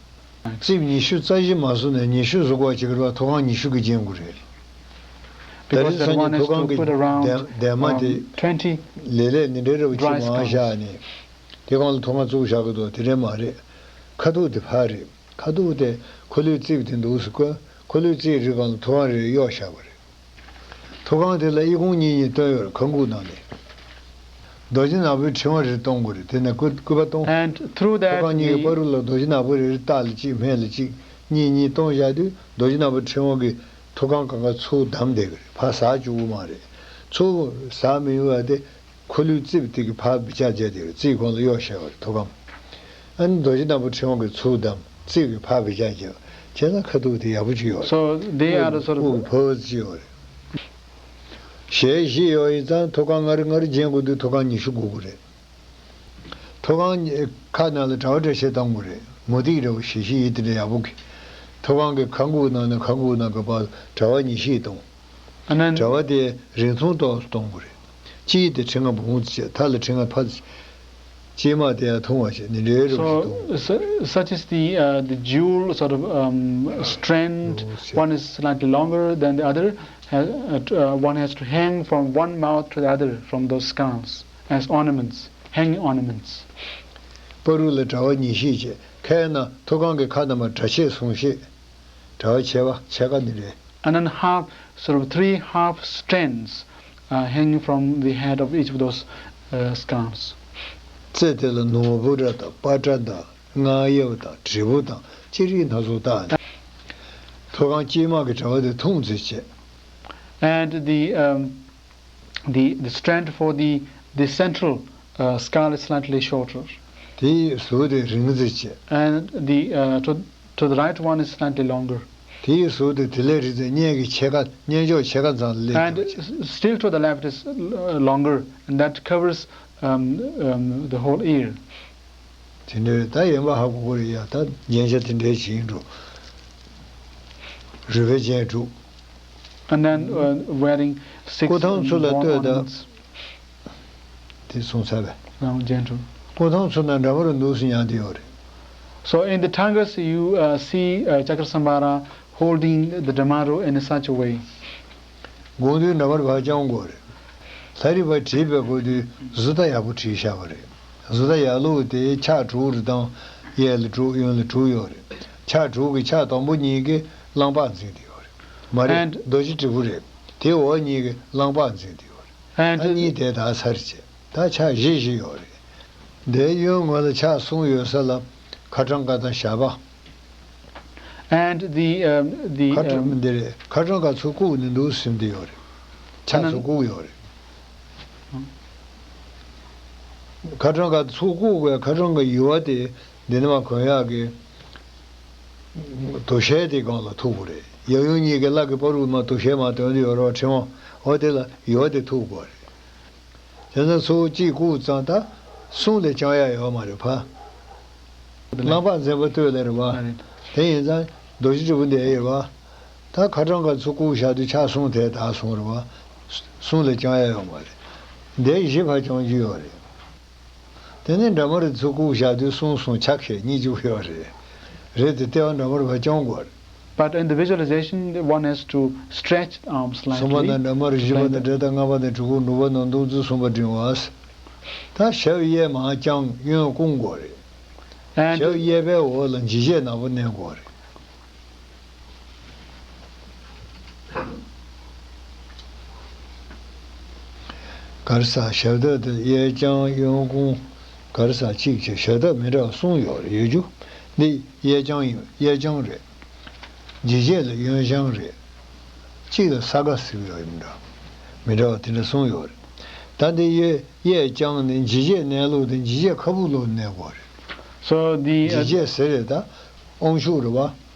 རྩིབས་ཉི་ཤུ་རྩ་བཞི་མ་བཟོས་ནས་ཉི་ཤུ་བཟོ་དགོས་ཅིག་རེད་པ། ཐུགས་ཀར་ཉི་ཤུ་གིས་བརྒྱན་དགོས་རེད། ད་Because རེས་གཟའ་that ཉིན་one has ཐུགས་ཀར་to གྱི་put around, འདན་འདན་མ་དེ་um, twenty ལས་ལས་ནི་འདྲའི་རབ་ཅིག dry མང་བཞག་skulls. ནས་དེ་སྒང་ལ་ཐུགས་ཀར་བཙུགས་བཞག་གི་འདུག། དེ་འདྲས་མ་རེད། ཁ་ཐུག་དེ་ཕར་རེད། ཁ་ཐུག་དེ་འཁོར་ལོའི་རྩིབས་དེ་འདུག་སེ་བཀོད། འཁོར་ལོའི་རྩིབས་རེ་སྒང་ལ་ཐུགས་ཀར་རེ་གཡོགས་བཞག་པ་རེད། ཐུགས་ཀར་དེ་ལ་ཨི་ཁུང་གཉིས་གཉིས་བཏོན་ཡོད་རེད། ཁ་འགུག་ནང་ནས། རྡོ་རྗེ་ནག་པོའི་ཕྲེང་བ་རེ་གཏོང་དགོས་རེད། དེ་ནས་སྐུ་སྐུད་པ་གཏོང་། And through ཐུགས་ཀར་that གཉིས་ཀྱི་the བར་དུ་ལ་རྡོ་རྗེ་ནག་པོ་རེ་རེ་ལྟག་ལ་གཅིག་སྨད་ལ་གཅིག་གཉིས་གཉིས་གཏོང་བཞག་དུས་རྡོ་རྗེ་ནག་པོའི་ཕྲེང་བ་གིས་ཐུགས་ཀར་གང་ག་ཚུར་བསྡམས་བསྡད་ཀྱི་རེད། ཕར་ཟག་བཅུག་གི་མ་རེད། ཚུར་ཟག་མི་ཡོང་བ་དེ། འཁོར་ལོའི་རྩིབས་དེ་གིས་ཕར་བི་ཅག་བྱས་ཏེ་རྩིབས་གོང་ལ་གཡོགས་བཞག་པ་རེད། ཐུགས་ཀར། ཨ་ནི་རྡོ་རྗེ་ནག་པོ་ཕྲེང་བ་གིས་ཚུར་བསྡམས། རྩིབས་ཀྱིས་ཕར་བི་ཅག་བྱས་པ་བྱས་ཙང་ཁ་ཐུག་དེ་ཡག་པོ་ཅིག་ཡོད་རེད། So they are the sort of དབུགས་ཕོ་ཅིག་ཡོད་རེད། ཞལ་བཞི་ཡོད་ཡིན་ཙང་ཐུགས་ཀར་ལྔ་རེ་ལྔ་རེ་བརྒྱན་དགོས་དུས་ཐུགས་ཀར་ཉི་ཤུ་དགོས་ཀྱི་རེད། ཐུགས་ཀར་ཁ་ནང་ལ་དྲ་བ་འདྲ་བཤད་གཏོང་དགོས་རེད། མུ་ཏིག་འདྲ་བོ་ཞིག་ཞིག་ཡིན་དེ་འདྲ་ཡག་པོ་གི། ཐུགས་ཀར་གྱི་ཁ་འགུག་ནང་ནས་ཁ་འགུག་ནང་གི་བར་དྲ་བ་ཉི་ཤུ་གཏོང་། And then དྲ་བ་དེ་རིང་ཐུང་ཏོག་གཏོང་དགོས་རེད། གཅིག་དེ་ཕྲེང་བ་འབུམ་ཙམ་བྱས། མཐའ་ལ་ཕྲེང་བ་ཕ་ཙམ། གཅིག་མ་དེ་ཡང་ཐུང་བ་བྱས་ནི་འདྲའི་རུ་ཞིག་གཏོང་། So, su- such is the, uh, the dual sort of, um, strand. One is slightly longer than the other. Uh, uh, one has to hang from one mouth to the other from those skulls as ornaments, hanging ornaments. བར་དུ་ལ་དྲ་བ་ཉི་ཤུ་བྱས། ཁ་ཡ་ན་ཐུགས་ཀར་གྱི་ཁ་དང་མ་དྲ་ཕྱེད་གསུང་ཤེས། དྲ་བ་ཕྱེད་པ་ཕྱེད་ཀ་ནི་རེད། And then half, sort of three half strands, uh, hanging from the head of each of those, uh, skulls. རྩེ་དེ་ལ་ནོར་བུ་ར་དང་པ་ཏྲ་དང་རྔ་ཡབ་དང་དྲིལ་བུ་དང་ཅི་རིགས་སྣ་ཚོགས་བཏགས་ནས། ཐུགས་ཀར་དཀྱིལ་མ་གི་དྲ་བ་དེ་ཐུང་ཙམ་བྱས། And the, um, the, the strand for the, the central, uh, skull is slightly shorter. དེའི་ཟུར་དེ་རིང་ཙམ་བྱས། And the, uh, to, to the right one is slightly longer. དེའི་ཟུར་དེ་དེ་ལས་རིང་ཙམ། སྙན་གྱི་ཕྱེད་ཀ། སྙན་ཕྱོགས་ཕྱེད་ཀ་ཙམ་སླེབས་And ཀྱང་བྱས། S- still to the left is, uh, longer, and that covers, um, um, the whole ear. དེ་འདྲའི་ད་ཡན་པ་ཧ་གོ་གི་རེད་ཡ། ད་རྒྱན་ཆ་དེ་འདྲའི་བྱེད་ཀྱི་འགྲོ། རུས་པའི་རྒྱན་དྲུག། And then, uh, wearing six སྐུ་ཐང་ཚོ་ལ་gold ལྟོས་དང་། ornaments དེ་གསུངས་ཚར་བས། རང་རྒྱན་དྲུག། སྐུ་ཐང་ཚོ་ན་འདྲ་པར་འདུག་སེ་མྱངས་བསྡད་ཡོད་རེད། So in the Tangas, you, uh, see, uh, Chakrasambhara holding the Dhamaro in such a way. དགོངས་དུས་འདྲ་པར་ཕར་བརྐྱང་དགོས་རེད། ལྷ་རིས་པ་བྲིས་པའི་སྐབས་དུས་བཟོ་ལྟ་ཡག་པོ་བྲིས་བཞག་པ་རེད། བཟོ་ལྟ་ཡག་ལུགས་དེ་ཕྱག་དྲུག་རེ་དང་། གཡས་ལ་དྲུག་གཡོན་ལ་དྲུག་ཡོད་རེད། ཕྱག་དྲུག་གི་ཕྱག་དང་པོ་གཉིས་ཀྱི་གླང་པར་འཛིན་དེ་ཡོད་རེད། མ་རེད། And རྡོ་རྗེ་དྲིལ་བུ་རེད། དེའི་འོག་གཉིས་ཀྱི་གླང་པར་འཛིན་དེ་ཡོད་རེད། And ད་གཉིས་དེ་དག་ཚར་བྱས། ད་ཕྱག་བཞི་བཞི་ཡོད་རེད། འདིའི་གཡོན་ངོས་ལ་ཕྱག་གསུམ་ཡོད་ས་ལ་ཁ་གྲངས་ཀ་དང་ཞབས་པ། And the, um, the, ཁ་གྲངས་um, འདི་རེད། ཁ་གྲངས་ཀ་ཚུར་བཀུག་ནས་འདུག་ཟིན་དེ་ཡོད་རེད། ཕྱག་ཚུར་བཀུག་ཡོད་རེད། ཁ་གྲངས་ཀ་ཚུར་བཀུག་པའི་ཁ་གྲངས་ཀ་ཡུ་བ་དེ་འདི་ནས་མར་གོན་ཡག་གི་དོ་ཤལ་དེ་སྒང་ལ་ཐུག་དགོས་རེད། ཡབ་ཡུམ་གཉིས་ཀྱི་ལག་གི་བར་དུ་མར་དོ་ཤལ་མར་དོན་དུ་ཡོད་རེད་བ། ཕྲེང་བ་འོ་དེ་ལ་ཡུ་བ་དེ་ཐུག་དགོས་རེད། དེ་ཚོ་ཚུར་གཅིག་བཀུག་ཙང་ད་གསུམ་ལས་བརྐྱང་ཡག་ཡོད་མ་རེད་ཕ། གླང་པར་འཛིན་པ་སྟོད་ལ་རེད་བ། ཨ་རེད། དེ་ཡིན་ཙང་རྡོ་རྗེ་དྲིལ་བུ་འདི་ཡོད་རེད་བ། ད་ཁ་གྲངས་ཀ་ཚུར་བཀུག་བཞག་དུས་ཕྱག་གསུམ་དེ་དག་གསུམ་རེད་བ། གསུམ་ལས་བརྐྱང་ཡག་ཡོད་མ་རེད། འདི་བཞི་ཕར་བརྐྱང་རྒྱུ་ཡོད་རེད། དེ་ནས་འདྲ་མར་ཚུར་བཀུག་བཞག་དུས་གསུམ་གསུམ་ཆ་ཁེ་གཉིས་བཅུག་ཡོད་རེད། རེད་དེ་ལྟེ་བ་འདྲ་མར་ཕར་བརྐྱང་དགོས་རེད། But in the visualization, one has to stretch the arms གསུམ་པ་slightly. དང་འདྲ་མར་བཞི་པ་དང་འབྲེལ་ཟླ་ལྔ་པ་དང་དྲུག་པ་ནུབ་པ་ནང་བདུན་ཚུལ་གསུམ་པ་འབྲིང་བ། ད་ཞབས་གཡས་མར་བརྐྱང་གཡོན་བསྐུམ་དགོས་རེད། And ཞབས་གཡས་པའི་འོག་ལ་འཇིགས་བྱེད་ནག་པོ་མནན་དགོས་རེད། ག་རེ་ཟ། ཞབས་བརྡབ་དེ་གཡས་བརྐྱང་གཡོན་བསྐུམ། ག་རེ་ཟ། གཅིག་བྱས། ཞབས་བརྡབ་མི་འདྲ་བ་གསུམ་ཡོད་རེད། ཡོད་རྒྱུ་འདི་གཡས་བརྐྱང་ཡིན། གཡས་བརྐྱང་རེད། འཇིགས་བྱེད་ལ་གཡོན་བརྐྱང་རེད། གཅིག་ལ་ས་ག་ཟེར་གྱི་ཡོད་མི་འདྲ། མི་འདྲ་བ་དེ་འདྲ་གསུམ་ཡོད་རེད། ད་འདི་གཡས་གཡས་བརྐྱང་ནི་འཇིགས་བྱེད་མནན་ལུགས་དེ་འཇིགས་བྱེད་ཁ་སྦུབ་ལོགས་མནན་དགོས་རེད། So the, uh, འཇིགས་བྱེད་ཟེར་རེད་ད། དབང་ཕྱུག་རེད་བ།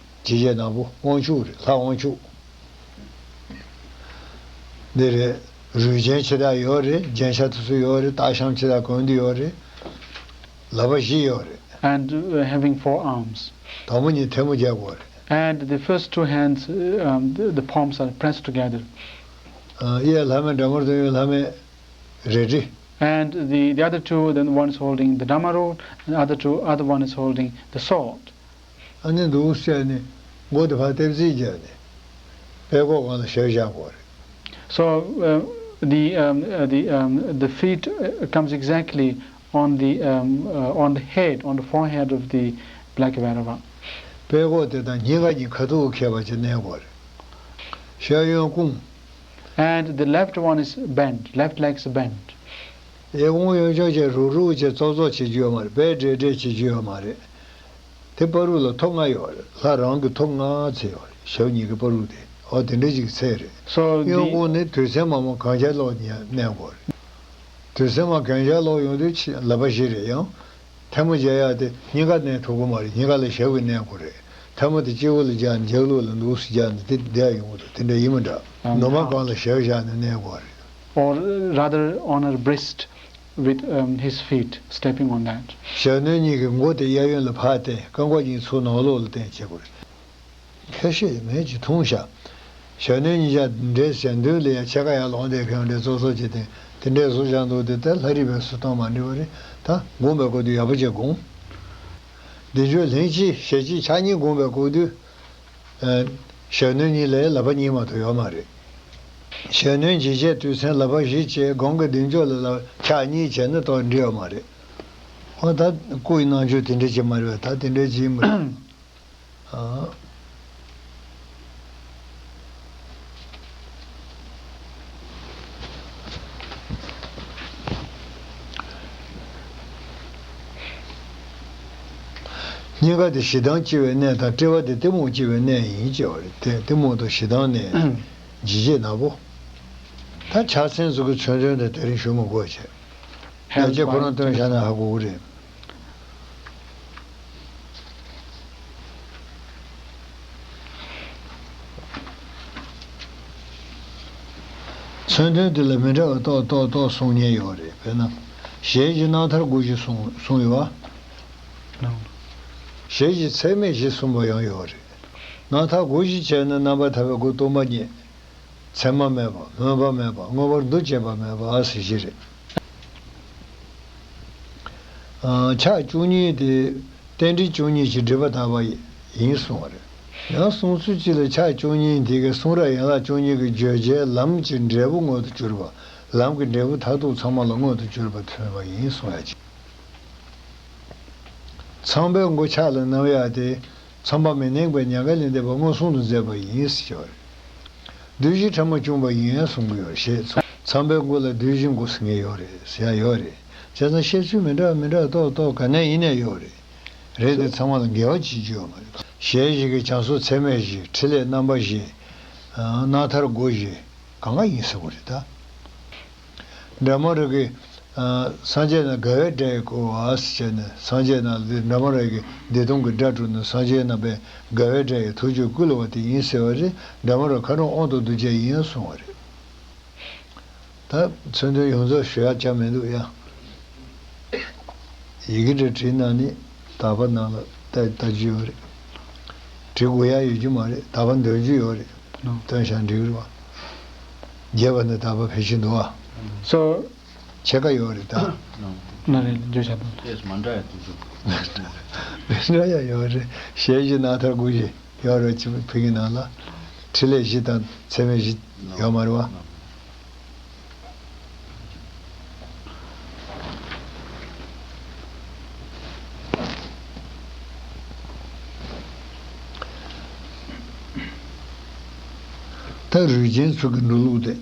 འཇིགས་བྱེད་ནག་པོ་དབང་ཕྱུག་རེད། ལྷ་དབང་ཕྱུག་འདི་རེད། རུས་ཆེན་ཆེ་དྲགས་ཡོད་རེད། རྒྱན་ཆ་དེ་ཚོ་ཡོད་རེད། སྟག་ཤམ་ཆེ་དྲགས་གོན་གྱི་ཡོད་རེད། ལག་པ་བཞི་ཡོད་རེད། And, uh, having four arms. དང་པོ་གཉིས་ཐལ་མོ་སྦྱར་དགོས་རེད། And the first two hands, uh, um, the, the palms are pressed together. ཨ། གཡས་ལྷ་མེ་དགྲ་དམར་དང་གཡོན་ལྷ་མེ་རལ་གྲི། And the, the other two, then one is holding the dharma rod, and other two, other one is holding the sword. ཨ་ནི་འདུག་བྱས་ནས་མགོ་དེ་ཕར་ལྟེབ་རྩིག་བརྒྱབ་ནས་པད་ཀོག་སྒང་ལ་ཞབས་བཞག་དགོས་རེད། So, uh, the, um, uh, the, um, the feet, uh, comes exactly on the, um, uh, on the head, on the forehead of the Black Bhairava. པད་ཀོག་དེ་དང་སྙིང་ག་གཉིས་ཁ་ཐུག་འཁེལ་བ་ཅིག་མནན་དགོས་རེད། ཞབས་གཡོན་བསྐུམ། And the left one is bent, left leg is bent. གཡས་བསྐུམ་གཡོན་བརྐྱང་བྱས་རུག་རུག་བྱས་ཙོག་ཙོག་བྱེད་རྒྱུ་ཡོད་མ་རེད། བེད་འབྲས་འབྲས་བྱེད་རྒྱུ་ཡོད་མ་རེད། དེ་བར་དུ་ལ་ཐོབ་ལྔ་ཡོད་རེད། ལྷ་རང་གི་ཐོབ་ལྔ་ཚད་ཡོད་རེད། ཞབས་གཉིས་ཀྱི་བར་དུ་དེ། འོ་དེ་འདྲ་ཅིག་ཚད་རེད། So གཡོན་the བསྐུམ་ནི་དུས་མཚན་མ་མ་གང་ཤར་ལོགས་ནས་མནན་དགོས་རེད། དུས་མཚན་མ་གང་ཤར་ལོགས་ཡོང་དུས་ཕྱི་ལག་པ་བཞི་རེད། ཡང་ཐལ་མོ་སྦྱར་ཡག་དེ་སྙིང་ག་མནན་ཐུབ་ཀྱི་མ་རེད། སྙིང་ག་ལ་ཞབས་ཀྱིས་མནན་དགོས་རེད། ཐལ་མོ་དེ་སྤྱི་བོ་ལ་སྦྱར་ནས་ལྗགས་ལུགས་ལ་འདུག་སེ་སྦྱར་ནས་དེ་བསྡད་ཡོང་གི་འདུག་དེ་འདྲ་ཡིན་མི་འདྲ། ཨམ། ནུ་མ་སྒང་ལ་ཞབས་བཞག་ནས་མནན་དགོས་རེད། Or rather on her breast with, um, his feet stepping on that. ཞབས་གནོན་གཉིས་ཀྱི་མགོ་དེ་གཡས་གཡོན་ལ་ཕར་བསྟན། རྐང་པ་གཉིས་ཚུར་ནང་ལོགས་ལ་བསྟན་བྱེད་དགོས་རེད། ཁ་ཤས་མེད་ཅིག་འཐུང་བཞག་ཞབས་གནོན་གཉིས་ཆ་འདྲེས་བྱས་མདུན་ལ་ཡ་ཕྱེད་ཀ་ཡར་ལོང་བསྡད་མཁན་འདྲ་ཙོག་ཙོག་བྱས་ཏེ་དེ་འདྲའི་བཟོ་བཞག་འདུག་དེ་ལྟར་ལྷ་རིས་པས་སུ་གཏོང་མ་ནུས་པ་རེད། ད་སྒོམ་པའི་སྐབས་དུས་ཡག་པོ་བྱས་སྒོམ། བདེ་མཆོག་ལྷན་ཅིག་ཞལ་གཅིག་ཕྱག་གཉིས་སྒོམ་པའི་སྐབས་དུས། ཨ། ཞབས་གནོན་གཉིས་ལ་ལག་པ་གཉིས་མ་གཏོགས་ཡོད་མ་རེད། ཞབས་གནོན་འཇིགས་བྱེད་དུས་མཚན་ལག་པ་བཞི་བྱས་སྒོམ་གྱི་བདེ་མཆོག་ལ་ལ་ཕྱག་གཉིས་བྱས་ན་ཏོག་འགྲིག་ཡོད་མ་རེད། ཨོ་ད་སྐུ་ཡི་རྣམ་འགྱུར་དེ་འདྲ་ཅིག་མ་རེད་པས། ད་དེ་འདྲ་ཅིག་ཡིན་པ་རེད། ཨ། སྙིང་ག་དེ་ཞེ་སྡང་སྐྱེ་བའི་གནས་དང་། དཔྲལ་བ་དེ་གཏི་མུག་སྐྱེ་བའི་གནས་ཡིན་ཅེས་པ་རེད། དེ་གཏི་མུག་དང་ཞེ་སྡང་གནས། འཇིགས་བྱེད་ནག་པོ། ད་ཕྱག་མཚན་ཚོ་གི་མཚོན་དོན་དེ་དེ་རིང་ཞུ་མི་དགོས་བྱས། ཡར་རྒྱས་ཁོ་རང་སྟོན་བཞག་ན་ཧ་གོ་གི་རེད། མཚོན་དོན་དེ་ལ་མི་འདྲ་བ་ཏོག་ཏོག་ཏོག་གསུང་མཁན་ཡོད་རེད། དཔེར་ན། ཞལ་གྱི་རྣམ་ཐར་དགུ་བཞི་གསུང་གསུང་ཡོད་པ། ཞལ་གྱི་ཚད་མེད་བཞི་གསུངས་པ་ཡང་ཡོད་རེད། རྣམ་ཐར་དགུ་བཞི་བྱས་ན་རྣམ་པར་ཐར་པའི་སྒོ་སྟོང་པ་ཉིད། མཚན་མ་མེད་པ། སྨོན་པ་མེད་པ། མངོན་པར་འདུ་བྱེད་པ་མེད་པ་ཟེར་གྱི་རེད། ཨ། ཕྱག་བཅུ་གཉིས་དེ་རྟེན་འབྲེལ་བཅུ་གཉིས་ཀྱི་སྒྲིབ་པ་དག་པ་ཡིན་གསུངས་པ་རེད། ཡང་གསུང་ཚུལ་གཅིག་ལ་ཕྱག་བཅུ་གཉིས་དེ་གའི་གསུང་རབ་ཡན་ལག་བཅུ་གཉིས་ཀྱི་བརྗོད་བྱའི་ལམ་གྱི་འབྲས་བུ་མངོན་དུ་གྱུར་པ། ལམ་གྱི་འབྲས་བུ་མཐར་ཐུག་ཚང་མ་ལ་མངོན་དུ་གྱུར་པ་ཐོན་པ་ཡིན་གསུང་ཡ་ཅིག། ཚངས་པའི་མགོ་ཕྱག་ལ་བསྣམས་ཡ་དེ། ཚངས་པ་མི་གནས་པའི་མྱ་ངན་ལས་འདས་པ་མངོན་སུམ་དུ་མཛད་པ་ཡིན་ཟེར་བ་རེད། བདུད་བཞི་ཕྲ་མོ་བཅོམ་པ་ཡིན་གསུང་གི་ཡོད་རེད་ཞེས་ཚངས་པའི་མགོ་ལ་བདུད་བཞི་མགོ་ཟེར་མཁན་ཡོད་རེད་ཟེར་ཡ་ཡོད་རེད། བྱས་ཙང་བཤད་ཚུལ་མི་འདྲ་མི་འདྲ་ཏོག་ཏོག་ག་ནས་ཡིན་ནས་ཡོད་རེད། རེད་དེ་ཚང་མ་ལ་འགལ་བ་ཅིག་བརྗོད་ཡོད་མ་རེད། ཞལ་བཞི་གི་བྱང་སོགས་ཚད་མེད་བཞི། ཕྲིན་ལས་རྣམ་པ་བཞི། རྣག་ཐར་སྒོ་བཞི། གང་ག་ཡིན་ཟེར་བ་རེད་ད། འབྲས་མོ་རི་གི། ཨ། སངས་རྒྱས་རྣམས་དགའ་བའི་སྒྲ་ཡིས་བསྐུལ་བ་ཟེར་བྱས་ནས་སངས་རྒྱས་རྣམས་ལ་འབྲས་མོ་རི་གི་བདེ་སྟོང་གི་སྒྲ་བསྒྲགས་ནས་སངས་རྒྱས་རྣམས་པས་དགའ་བའི་སྒྲ་ཡིས་ཐུགས་རྒྱུད་བསྐུལ་བ་དེ་ཡིན་ཟེར་བ་རེད། འབྲས་མོ་རི་མཁའ་འགྲོ་དབང་དང་རྡོ་རྗེ་ཡིན་གསུང་བ་རེད། ད་མཚོན་དོན་ཡོངས་རྫོགས་ཞུ་ཡག་ཅང་མི་འདུག་ཡ། ཡི་གེ་འདྲ་བྲིས་ན་ནི་དག་པ་ནང་ལ་ལྟ་ལྟ་རྒྱུ་ཡོད་རེད། བྲི་དགོས་ཡག་ཡོད་རྒྱུ་མ་རེད། དག་པ་འདོན་རྒྱུ་ཡོད་རེད། ནོ། སྟོན་བྱ་འགྲིག་རེད་བ། རྒྱས་པ་ནི་དག་པ་ཕལ་ཆེར་འདུག་བ། སོ། ཕྱེད་ཀ་ཡོད་རེད་ད། ན་རེ་བརྗོད་བྱ་དང་། ཨེས་མ་འདྲ་ཡ་དུ་དུ། མི་འདྲ་ཡ་ཡོད་རེད། ཞལ་བཞི་རྣག་ཐར་སྒོ་བཞི་ཡོད་རེད། ཅི་ཕ་གི་ནང་ལ། ཕྲིན་ལས་བཞི་དང་ཚད་མེད་བཞི་ཡོད་མ་རེད་བ། ད་རུས་ཆེན་ཚུ་གི་འགྲོ་ལུགས་དེ་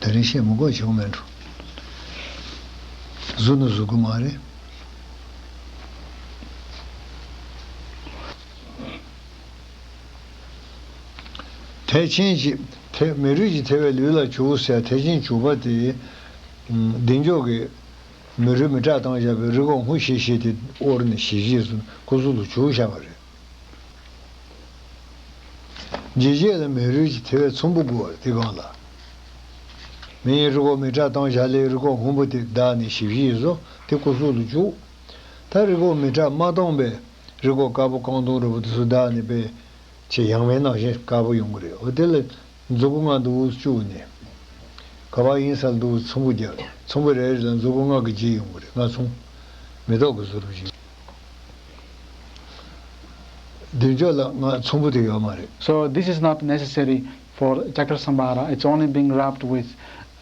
དེ་རིང་བཤད་མི་དགོས་བྱུང་མེད་འགྲོ། བཟོ་ནི་བཟོ་གི་མ་རེད། ཐལ་ཆེན་གྱི་ཐལ། མི་རུས་ཀྱི་ཐལ་བས་ལུས་ལ་བྱུག་ཟེར་ཐལ་ཆེན་བྱུག་པ་དེ། བདེ་མཆོག་གི་མི་རུས་མི་སྐྲག་བཏང་བཞག་པའི་རུས་ཁོག་སྔོ་ཤིག་ཤིག་དེ་དབོར་ནས་ཞིབ་ཞིབ་སུ་སྐུ་གཟུགས་ལ་བྱུག་བཞག་པ་རེད། ཇི་བྱས་ལ་མི་རུས་ཀྱི་ཐལ་བས་ཚོམ་བུ་བསྒོར་བ་དེ་སྒང་ལ། མི་ཡི་རུས་ཁོག་མི་སྐྲག་བཏང་བཞག་ལས་རུས་ཁོག་སྔོན་པོ་དེ་བདག་ནས་ཞིབ་ཞིབ་བཟོ་དེ་སྐུ་གཟུགས་ལ་བྱུག། ད་རུས་ཁོག་མི་སྐྲག་མ་བཏང་བས་རུས་ཁོག་དཀར་པོ་རྐང་དུང་རིལ་པོ་དེ་ཚོ་བདག་ནས་པས་ཆེས་ཡང་མེད་ནང་བཞིན་དཀར་པོ་ཡོང་གི་རེད། འོ་དེ་ལ་མཛུ་གུ་ལྔ་འདུག་བཅུག་ནས། ག་པར་ཡིན་ས་ལ་འདུག་ཚོམ་བུ་རྒྱག་ཚོམ་བུ་རེ་རེ་ལ་མཛུ་གུ་ལྔ་གི་རྗེས་ཡོང་གི་རེད། ལྔ་ཚོམ། མེ་ཏོག་གི་བཟོ་རུ་བཞིན། བདུན་ཅོག་ལ་ལྔ་ཚོམ་བུ་དེ་ཡོད་མ་རེད། So this is not necessary for Chakrasamvara. It's only being wrapped with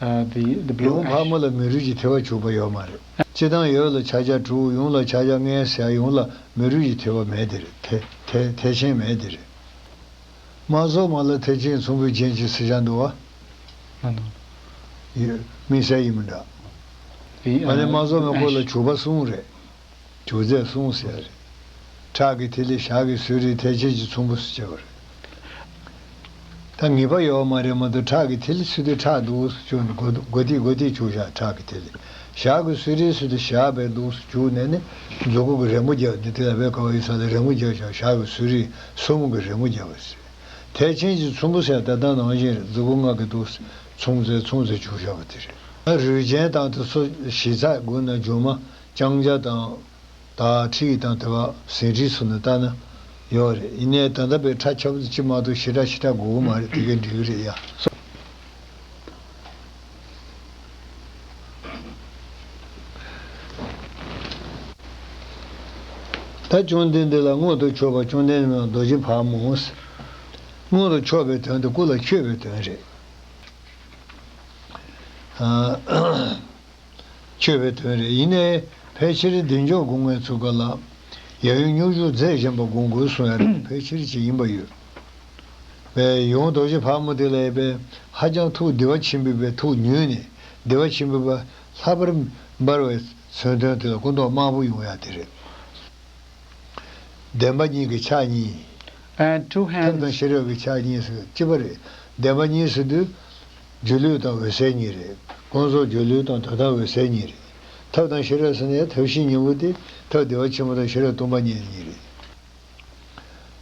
uh, the, the blue ཡོངས་ཕག ash. མོ་ལ་མི་རུས་ཀྱི་ཐལ་བ་བྱུག་པ་ཡོད་མ་རེད། སྤྱིར་བཏང་ཡོད་ལ་ཕྱག་རྒྱ་དྲུག་ཡོངས་ལ་ཕྱག་རྒྱ་ལྔའི་ཟེར་ཡོངས་ལ་མི་རུས་ཀྱི་ཐལ་བ་མེད་དེ་རེད། ཐལ་ཐལ་ཐལ་ཆེན་མེད་དེ་རེད། དམག་ཟོར་མ་ལ་ཐལ་ཆེན་ཚོམ་བུའི་རྒྱན་གྱི་ཟེར་བཞག་འདུག་བ། ཡོད། དམིགས་བསལ་ཡིན་མི་འདྲ། ཨ་ནི་དམག་ཟོར་མའི་སྐོར་ལ་བྱུག་པ་གསུམ་རེད། བྱུག་རྫས་གསུམ་ཟེར་རེད། ཁྲག་གི་ཐིག་ལེ་ཞག་གི་གསོལ་རས་ཐལ་ཆེན་གྱི་ཚོམ་བུ་ཟེར་བྱས་པ་རེད། ད་ངེས་པ་ཡོད་མ་རེད་མ་གཏོགས་ཁྲག་གི་ཐིག་ལེ་ཚུལ་དུ་ཁྲག་འདུག་ཟེར་བྱུག་ནས་སྒོ་སྒོ་ཐིག་སྒོ་ཐིག་བྱུག་བཞག་ཁྲག་གི་ཐིག་ལེ། ཞག་གི་གསོལ་རས་ཚུལ་དུ་ཞག་བས་འདུག་ཟེར་བྱུག་ནས་ནི་མཛུ་གུ་གི་རི་མོ་རྒྱབ་ནས་དེ་ལ་བས་ཀ་བ་ཡི་ས་ལ་རི་མོ་རྒྱབ་བཞག་ཞག་གི་གསོལ་རས་སོར་མོ་གི་རི་མོ་རྒྱབ་པ་ཟེར། ཐལ་ཆེན་གྱི་ཚོམ་བུ་ཟེར་ད་ལྟ་ནང་བཞིན་རེད། མཛུ་གུ་ལྔ་གི་འདུག་ཚོམ་ཟེར་ཚོམ་ཟེར་བྱུག་བཞག་པ་དེ་རེད། རུས་ཆེན་དང་དེ་ཚོ་ཞིབ་ཚགས་དགོས་ན་སྒྱུ་མ་ལྕང་སྐྱ་དང་དག་ཁྲིག་དང་དེ་བ་ཟིན་བྲིས་ཚོ་ནས་ལྟ་ན་ཡོད་རེད། ཡིན་ནའི་ད་ལྟ་བའི་ཁྲ་ཆབ་ཙམ་ཅིག་མ་གཏོགས་ཞེ་དྲག་ཞེ་དྲག་དགོས་ཀྱི་མ་རེད། དེ་གས་འགྲིག་གི་རེད་ཡ། ད་བཅོམ་ལྡན་འདས་ལ་མངོན་དུ་ཕྱོགས་པ་བཅོམ་ལྡན་འདས་རྡོ་རྗེ་ཕག་མོ་ཟེར། མངོན་དུ་ཕྱོགས་པའི་དོན་དེ་སྐུ་ལ་མཆོད་པའི་དོན་རེད། ཨ། མཆོད་པའི་དོན་རེད། ཡིན་ནའི་ཕལ་ཆེར་བདེ་མཆོག་སྒོམ་མཁན་ཚོ་ག་ལ་ཡབ་ཡུམ་སྙོམས་འཇུག་མཛད་བཞིན་པ་སྒོམ་དགོས་གསུང་ཡ་རེད། ཕལ་ཆེར་ཅིག་ཡིན་པ་ཡོད། པས་ཡང་རྡོ་རྗེ་ཕག་མོ་དེ་ལ་ཡོད་པས་ཧ་ཅང་ཐུགས་བདེ་བ་ཆེན་པོས་པས་ཐུགས་མྱོས་ནས་བདེ་བ་ཆེན་པོས་པས་ལྷག་པར་འབར་བའི་མཚོན་དོན་དེ་ལ་སྐུ་མདོག་དམར་པོ་ཡོང་ཡ་དེ་རེད། བདེན་པ་གཉིས་ཀྱི་ཕྱག་གཉིས། And two hands. ཐབས་དང་ཤེས་རབ་ཀྱི་ཕྱག་གཉིས་ཟེར་གཅིག་པ་རེད། བདེན་པ་གཉིས་ཟེར་དུས་སྒྱུ་ལུས་དང་འོད་གསལ་གཉིས་རེད། ཀུན་རྫོབ་སྒྱུ་ལུས་དང་དོན་དམ་འོད་གསལ་གཉིས་རེད། ཐབས་དང་ཤེས་རབ་ཟེར་ནས་ཐབས་ཤེས་གཉིས་པོ་དེ་ཐབས་བདེ་བ་ཆེན་པོ་དང་ཤེས་རབ་སྟོང་པ་ཉིད་གཉིས་རེད།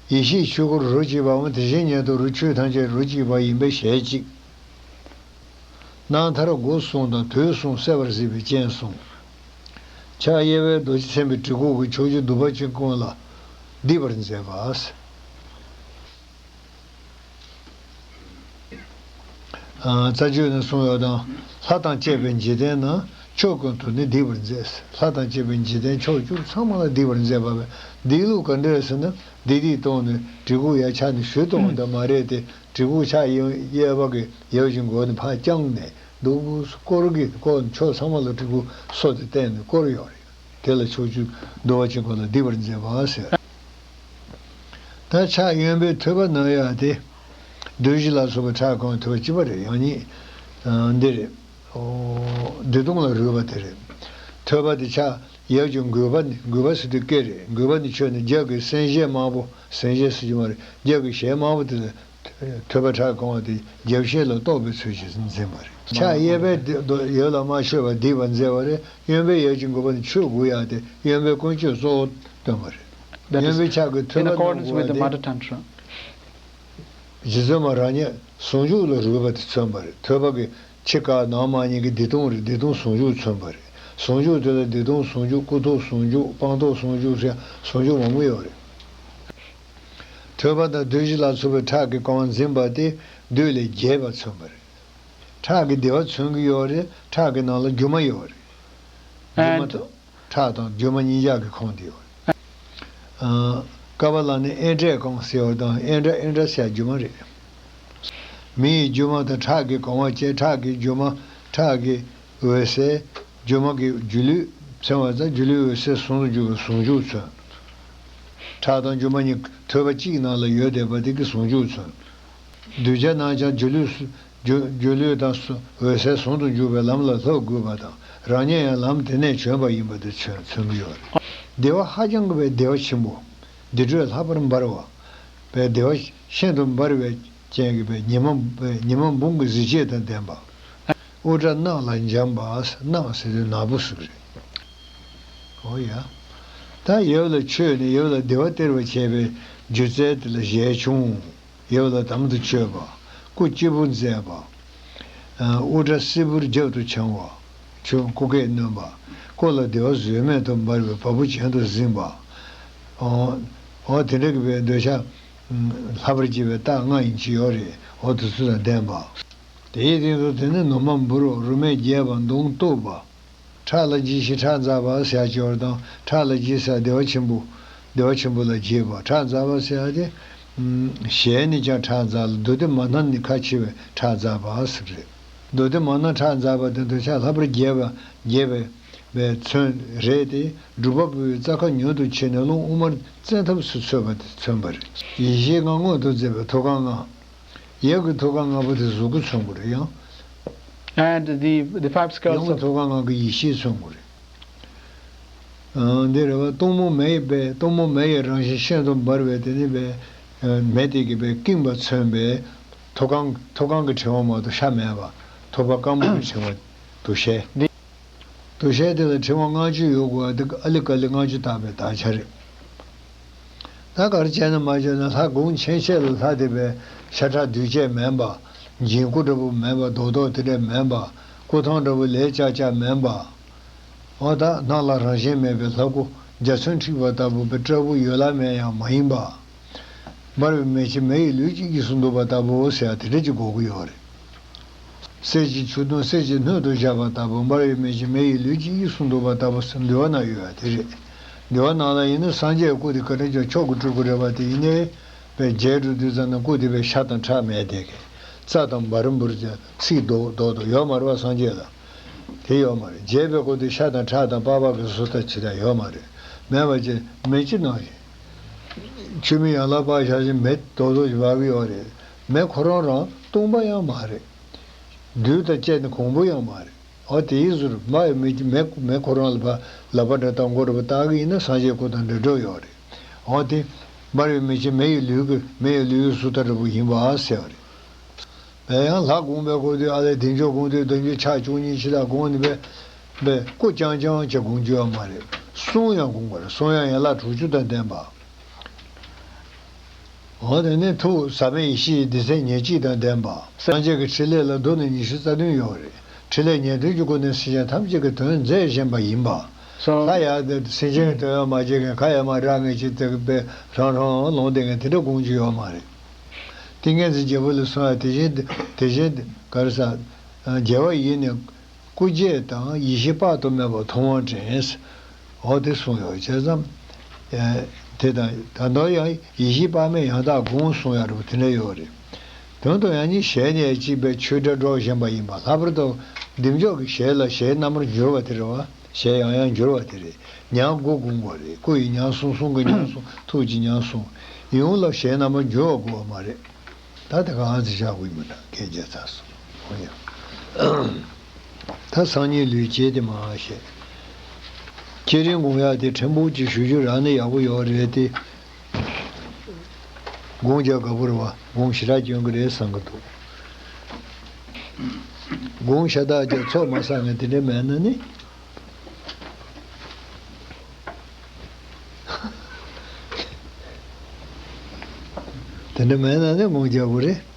ཡེ་ཤེས་ཆོས་སྐུར་རོ་གཅིག་པའམ་དེ་བཞིན་ཉིད་དུ་རོ་ཆོས་ཐམས་ཅད་རོ་གཅིག་པ་ཡིན་པའི་ཞལ་གཅིག། རྣམ་ཐར་སྒོ་གསུམ་དང་དུས་གསུམ་གསལ་བར་གཟིགས་པའི་སྤྱན་གསུམ། ཕྱག་གཡས་པས་རྡོ་རྗེ་སེམས་དཔའི་གྲི་གུག་གིས་ཕྱོགས་བཅུའི་གདུག་པ་ཅན་ཀུན་ལ་བསྡིགས་པར་མཛད་པ། རྩ་རྒྱུད་ནས་གསུངས་ཡོད་དང་། ལྷ་དང་བཅས་པའི་འཇིག་རྟེན་ན་ཕྱོགས་ཀུན་ཏུ་ནི་བསྡིགས་པར་མཛད། ལྷ་དང་བཅས་པའི་འཇིག་རྟེན་ཕྱོགས་བཅུ་ཚང་མ་ལ་བསྡིགས་པར་མཛད་པ་བས། བསྡིགས་ལུགས་ག་འདྲ་ཟེར་ན་བསྡིགས་བསྡིགས་བཏང་ནས་གྲི་གུག་ཡར་ཕྱར་ནས་གཞུ་བཏང་བ་འདྲ་མ་རེད་དེ། གྲི་གུག་ཕྱག་གཡས་པ་གི་ཡབ་ཀྱི་མགོ་ནས་ཕར་བརྐྱངས་ནས་ འདུག། བསྐོར་གྱི་བསྐོར་ཕྱོགས་ཚང་མ་ལ་སྤྲུལ་སྐུ་སོ་དེ་བསྟན་ནས་བསྐོར་ཡོད་རེད། དེ་ལ་ཕྱོགས་བཅུ་འདུལ་བ་ཆེན་པོ་ལ་སྡིག་པར་མཛད་པ་ཟེར། ད་ཕྱག་གཡོན་པའི་ཐོད་པ་ན་ཡོད་དེ། བདུད་བཞི་ལ་སོགས་པའི་ཁྲག་གང་ཐོད་པ་གཅིག་པ་རེད། ཡང་སྙིང་འདི་རེད། ཨོ། བདུད་དུང་ལ་རུས་པ་དེ་རེད། ཐོད་པ་དེ་ཕྱག་ཡབ་ཀྱི་མགུལ་པ་ནི། མགུལ་པ་ཟེར་དུས་སྐེ་རེད། མགུལ་པ་ནི་ཆོད་ནས་རྒྱབ་ཀྱི་སེན་བཞེས་དམར་པོ། སེན་བཞེས་ཟེར་གྱི་མ་རེད། རྒྱབ་ཀྱི་ཞལ་དམར་པོ་དེ་ལ་ཐོད་པ་ཁྲག་གང་བ་དེ་རྒྱབ་ཤེལ་ལ་གཏོགས་པའི་ཚུལ་གྱིས་འཛིན་པ་རེད། ཕྱག་གཡས་པས་འདི་ཡབ་ལ་མ་ཆོད་པར་སྡིག་པར་མཛད་པ་རེད། གཡོན་པས་ཡབ་ཀྱི་མགུལ་པ་ནི་ཆོད་དགོས་ཡ་དེ་གཡོན་པའི་ཀུན་སྤྱོད་གཙོ་བོ་སྟོན་པ་རེད། That གཡོན is པའི་ཕྱག་གི་in ཐོད་པ་ན་accordance དགོས་with the ཡ་དེ། Mother Tantra. རྗེ་བཙུན་མ་རང་ཉིད་ཟུང་འཇུག་ལ་རུས་པ་དེ་མཚོན་པ་རེད། ཐོད་པ་གི་ཕྱི་དཀར་ནང་དམར་གཉིས་ཀྱི་བདེ་སྟོང་རེད། བདེ་སྟོང་ཟུང་འཇུག་མཚོན་པ་རེད། ཟུང་འཇུག་དེ་ལ་བདེ་སྟོང་ཟུང་འཇུག་སྐུ་ཐོག་ཟུང་འཇུག་སྤང་ཐོག་ཟུང་འཇུག་ཟེར་ཟུང་འཇུག་མང་པོ་ཡོད་རེད། ཐོད་པ་དང་བདུད་བཞི་ལ་སོགས་པའི་ཁྲག་གིས་གང་བ་འཛིན་པ་དེ་བདུད་ལས་རྒྱལ་བ་མཚོན་པ་རེད། ཁྲག་གིས་བདེ་བ་མཚོན་གྱི་ཡོད་རེད། ཁྲག་གི་ནང་ལ་སྒྱུ་མ་ཡོད་རེད། སྒྱུ་མ་And དང་ཁྲག་དང་སྒྱུ་མ་གཉིས་ཆ་གིས་ཁེངས་ཏེ་ཡོད་རེད། ཨ། ཀ་པ་ལ་ནི་ཨེ་འདྲས་གང་ཟེར་བ་དང་། ཨེ་འདྲ་ཨེ་འདྲ་ཟེར་སྒྱུ་མ་རེད། མི་ཡི་སྒྱུ་མ་དང་ཁྲག་གིས་གང་བ་བཅས། ཁྲག་གི་སྒྱུ་མ། ཁྲག་གི་འོད་གསལ། སྒྱུ་མ་གི་སྒྱུ་ལུས་མཚོན་པ་དང་། སྒྱུ་ལུས་འོད་གསལ་ཟུང་དུ་འཇུག་པའི་ཟུང་འཇུག་མཚོན། ཁྲག་དང་སྒྱུ་མ་གཉིས་ཐོད་པ་གཅིག་ནང་ལ་ཡོད་བསྡད་པ་དེ་གི་ཟུང་འཇུག་མཚོན། གདུལ་བྱ་རྣམས་ཀྱང་སྒྱུ་ལུས་སུ། སྒྱུ་སྒྱུ་ལུས་དང་སུ་འོད་གསལ་ཟུང་དུ་འཇུག་པའི་ལམ་ལ་སློབ་དགོས་པ་དང་། རང་ཉིད་ཡང་ལམ་དེ་ནས་བྱོན་པ་ཡིན་པ་དེ་མཚོན་མཚོན་གྱི་ཡོད་རེད། བདེ་བ་ཧ་ཅང་གི་བའི་བདེ་བ་ཆེན་པོ། བདེ་དྲོད་ལྷག་པར་འབར་བ། བའི་བདེ་བ་ཤིན་ཏུ་འབར་བའི་ཅན་གྱི་བའི་ཉི་མ། བའི་ཉི་མ་འབུམ་གྱི་གཟི་བརྗིད་དང་ལྡན་པ། དབུ་སྐྲ་གནག་ལ་འཇམ་པ། གནག་ཟེར་དུས་ནག་པོ་ཟེར་གྱི་རེད། འོ་ཡ། ད་ཡབ་ལ་མཆོད་ནས་ཡབ་ལ་བདེ་བ་སྟེར་བར་བྱེད་པའི་སྒྱུ་རྩལ་དེ་ལ་ཞལ་ཆུང་། ཡབ་ལ་དམ་དུ་མཆོད་པ། སྐུ་སྤྱི་བོ་མཛེས་པ། དབུ་སྐྲ་སིལ་བུར་རྒྱབ་ཏུ་འཕྱང་བ། ཆུ་སྐུ་སྐེད་བསྣུན་པ། སྐུ་ལ་བདེ་བ་བཟོད་མེད་དུ་འབར་བའི་བ་སྤུ་གྱེན་དུ་གཟིངས་པ། འོ། འོ་དེ་འདྲ་གི་བའི་འདོད་ཆགས་ལྷག་པར་སྐྱེ་བའི་རྟགས་ལྔ་ཡིན་གྱི་ཡོད་རེད། འོ་དེ་ཚོ་དང་ལྡན་པ། དེའི་སྟེང་དུ་དེ་ནི་ནུ་མ་འབུར་བ། རུ་སྨད་རྒྱས་པ། མདུང་གཏུབས་པ། ཁྲག་ལ་འཇིགས་ཤིང་ཁྲག་འཛག་པ་ཟེར་ཡ་ཅིག་ཡོད་རེད་དང་། ཁྲག་ལ་འཇིགས་ཟེར་བདེ་བ་ཆེན་པོ། བདེ་བ་ཆེན་པོ་ལ་འཇིགས་པ། ཁྲག་འཛག་པ་ཟེར་ཡ་དེ། ཨམ། ཞལ་ནི་ཀྱང་ཁྲག་འཛག་ལ། མདོ་སྡེ་མ་སྣ་ནི་ཁ་ཕྱེ་བའི་ཁྲག་འཛག་པ་ཟེར་རེད། མདོ་སྡེ་མ་སྣ་ཁྲག་འཛག་པ་དེ་འདོད་ཆགས་ལྷག་པར་རྒྱས་པ། རྒྱས་པའི་བའི་མཚོན་རེད་དེ། སྒྲུབ་པ་པོའི་རྩ་ཁ་མྱུར་དུ་ཕྱེ་ནས་རླུང་དབུ་མར་བཙན་ཐབས་སུ་ཚུད་པ་དེ་མཚོན་པ་རེད། ཡེ་ཤེས་ལྔ་མངོན་དུ་མཛད་པའི་ཐུགས་ཀར་ལྔ། ཡབ་ཀྱི་ཐུགས་ཀར་ལྔ་པོ་དེ་གཟུགས་སྐུ་མཚོན་དགོས་རེད་ཡང་། And the, the five skirts ཡུམ་གྱི་of ཐུགས་ཀར་ལྔ་པོ་ཡེ་ཤེས་མཚོན་དགོས་རེད། ཨ། འདི་རེད་བ། སྟོང་མོ་མེ་ཡི་བའི། སྟོང་མོ་མེ་ཡི་རང་བཞིན་ཤིན་ཏུ་འབར་བའི་དེ་ནི་བའི། ཨ། མེ་དེ་གིས་བའི་བསྐྱིངས་པ་མཚོན་པའི་ཐུགས་ཀར། ཐུགས་ཀར་གྱི་ཕྲེང་བ་མ་གཏོགས་ཤ་མེད་པ། ཐུག་པ་སྐམ་པོ་གི་ཕྲེང་བ་དུ་ཤེས། དུ་ཤེས་དེ་ལ་ཕྲེང་བ་ལྔ་བཅུ་ཡོད་དགོས་པ་དེ་ཨ་ལི་ཀ་ལི་ལྔ་བཅུ་བཏགས་པའི་དག་ཆ་རེད། ད་ག་རེ་བྱས་ན་མ་བྱས་ན་ལྷ་དགོངས་ཆེན་ཤེས་ལ་ལྷ་དེ་བའི་ཤ་ཁྲག་འདུས་བྱས་མིན་པ། འགྱིང་སྐུ་འདྲ་བོ་མིན་པ། རྡོག་རྡོག་དེ་འདྲ་མིན་པ། སྐུ་ཐང་འདྲ་བོ་ལས་ལྕགས་ལྕགས་མིན་པ། འོ་ད་སྣང་ལ་རང་བཞིན་མེད་པའི་ལྷ་སྐུ་འཇའ་ཚོན་འཁྲིགས་པ་ལྟ་བུ་བའི་སྐྲ་སྦུག་ཡོ་ལ་མེད་ཡང་མ་ཡིན་པ། འབར་བའི་མེ་ལྕེ་མེ་ཡི་ལུས་གཅིག་གིས་སུ་འདུག་པ་ལྟ་བུ་ཟེར་ཡ་དེ་འདྲ་ཅིག་དགོས་ཀྱི་ཡོད་རེད། གསེར་གྱི་ཆུ་དུང་གསེར་གྱི་སྣོད་དུ་བཞག་པ་ལྟ་བུ། འབར་བའི་མེ་ལྕེ་མེ་ཡི་ལུས་གཅིག་གིས་སུ་འདུག་པ་ལྟ་བུ་ཟེར་འདུལ་བ་ན་ཡོད་ཡ་དེ་རེད། འདུལ་བ་ནང་ལ་ཡིན་ན་སངས་རྒྱས་སྐུ་དེ་ག་འདྲ་ཅིག་མཆོག་གི་སྤྲུལ་སྐུ་རེད་པ། དེ་ཡིན་ནའི་བའི་རྒྱས་འགྲོ་དུས་ཙམ་ན་སྐུ་དེ་བའི་ཤ་དང་ཁྲག་མེད་དེ་གི། རྩ་དང་འབར་འབུར་ཚིག་རྡོག་རྡོག་ཏུ་ཡོད་མ་རེད་པ། སངས་རྒྱས་ལ་དེ་ཡོད་མ་རེད། རྒྱས་པའི་སྐུ་དེ་ཤ་དང་ཁྲག་དང་པགས་པ་གི་བཟོ་ལྟ་ཇི་ལྟར་ཡོད་མ་རེད། མེད་པ་ཅིག་མེ་ལྕེ་ནང་བཞིན། ཆུ་མིག་ཡར་ལ་ཕར་བཞག་བཞིན་མེ་རྡོག་རྡོག་ཅིག་འབར་གི་ཡོད་རེད། མེ་ཁོ་རང་རང་སྟོང་པ་ཡང་མ་རེད། རྡུལ་དང་བཅས་ནས་གང་པོ་ཡང་མ་རེད། འོ་དེའི་ཟུར་འབར་བའི་མེ་ལྕེ་མེ་མེ་ཁོ་རང་ལ་ཕར་ལག་པ་འདྲ་བཏང་མགོ་འདྲ་པོ་བཏགས་གི་ཡིན་ན་སངས་རྒྱས་སྐུ་དང་འདྲ་འདྲ་ཡོད་རེད། འོ་དེ་འབར་བའི་མེ་ལྕེ་མེ་ཡི་ལུས་ཀྱི་མེ་ཡི་ལུས་ཀྱི་སུ་ལྟ་འདྲ་པོ་ཡིན་པ་ཟེར་བ་རེད། བས་ཡང་ལྷ་དགོངས་པའི་སྐོར་དུ་ཨ་ལས་བདེ་མཆོག་དགོངས་དུས་བདེ་མཆོག་ཕྱག་བཅུ་གཉིས་ཕྱི་ལ་དགོངས་ནས་པས་པས་སྐུ་རྐྱང་རྐྱང་ཅིག་དགོངས་རྒྱུ་ཡོད་མ་རེད། གསུང་ཡང་དགོངས་པ་རེད། གསུང་ཡང་ཡན་ལག་དྲུག་ཅུ་དང་ལྡན་པ། འོ་དེ་ནས་ཐུགས་ཟབ་མོ་ཡེ་ཤེས་ཀྱི་སྡེ་ཚན་ཉེར་གཅིག་དང་ལྡན་པ། སངས་རྒྱས་ཀྱི་ཕྲིན་ལས་ལ་མདོ་ནས་ཉི་ཤུ་རྩ་བདུན་ཡོད་རེད། ཕྲིན་ལས་ཉེར་བདུན་གྱི་སྒོ་ནས་སེམས་ཅན་ཐམས་ཅད་ཀྱི་དོན་མཛད་བཞིན་པ་ཡིན་པ། So ལྷ་ཡག་དེ་སེམས་ཅན་གྱི་དོན་ཡང་མ་བྱེད་མཁན་ཁ་ཡ་མ་རག་མཁན་ཅིག་དེ་པས་རང་རང་ལོང་བསྡད་མཁན་དེ་འདྲ་དགོངས་རྒྱུ་ཡོད་མ་རེད། ཏིང་ངེ་འཛིན་རྒྱལ་པོ་ལ་གསུངས་ཡ་དེ་བཞིན་དེ་བཞིན་ག་རེ་ཟ། རྒྱལ་བ་ཡིས་ནི་སྐུ་བརྒྱད་དང་ཡེ་ཤེས་དཔག་ཏུ་མེད་པ་མཐོང་བར་དྲན། འོ་དེ་གསུངས་ཡོད་བྱས་ཙང་། དེ་དང་ད་དུང་ཡང་ཡེ་ཤེས་དཔག་མེད་ཡང་དག་དགོངས་གསུངས་ཡ་རུ་དེ་འདྲ་ཡོད་རེད། དོན་དུ་ཡང་ནི་ཞལ་ནས་གཅིག་པའི་ཆོས་སྒྲ་སྒྲོག་བཞིན་པ་ཡིན་པ། ལྷག་པར་དུ་བདེ་མཆོག་གི་ཞལ་ལ་ཞལ་རྣམ་པར་འགྱུར་བ་དེ་རེད་བ། ཞལ་ཡང་ཡང་འགྱུར་བ་དེ་རེད། ཉང་སྒོ་སྒོམ་དགོས་རེད། སྐུ་ཡི་ཉང་གསུང་། གསུང་གི་ཉང་གསུང་། ཐུགས་ཀྱི་ཉང་གསུང་། ཡོངས་ལ་ཞལ་རྣམ་པར་འགྱུར་བ་དགོས་པ་མ་རེད། ད་དེ་ག་ང་ཚོས་བཞག་དགོས་ཡིན་པ་འདྲ། སྐད་ཆ་ཚར་སོང་། འོ་ཡ། ད་སང་ཉིན་ལུས་བྱེད་དེ་མ་བཤད། སྐྱེ་རིང་དགོང་ཡག་དེ་ཕྲན་བུ་ཅིག་ཞུ་རྒྱུ་རག་ན་ཡག་པོ་ཡོད་རེད་དེ། དགོང་རྒྱག་དགའ་པོ་རེད་བ། དགོང་ཞེ་དྲག་སྐྱོན་གི་རེད་བསམ་གི་འདུག་དགོང་ཤ་སྟག་རྒྱག་ཚོགས་མ་བསགས་ངས་དེ་འདྲ་མེད་ན་ནི། དེ་འདྲ་མེད་ན་ནི་དགོང་རྒྱག་དགོས་རེད།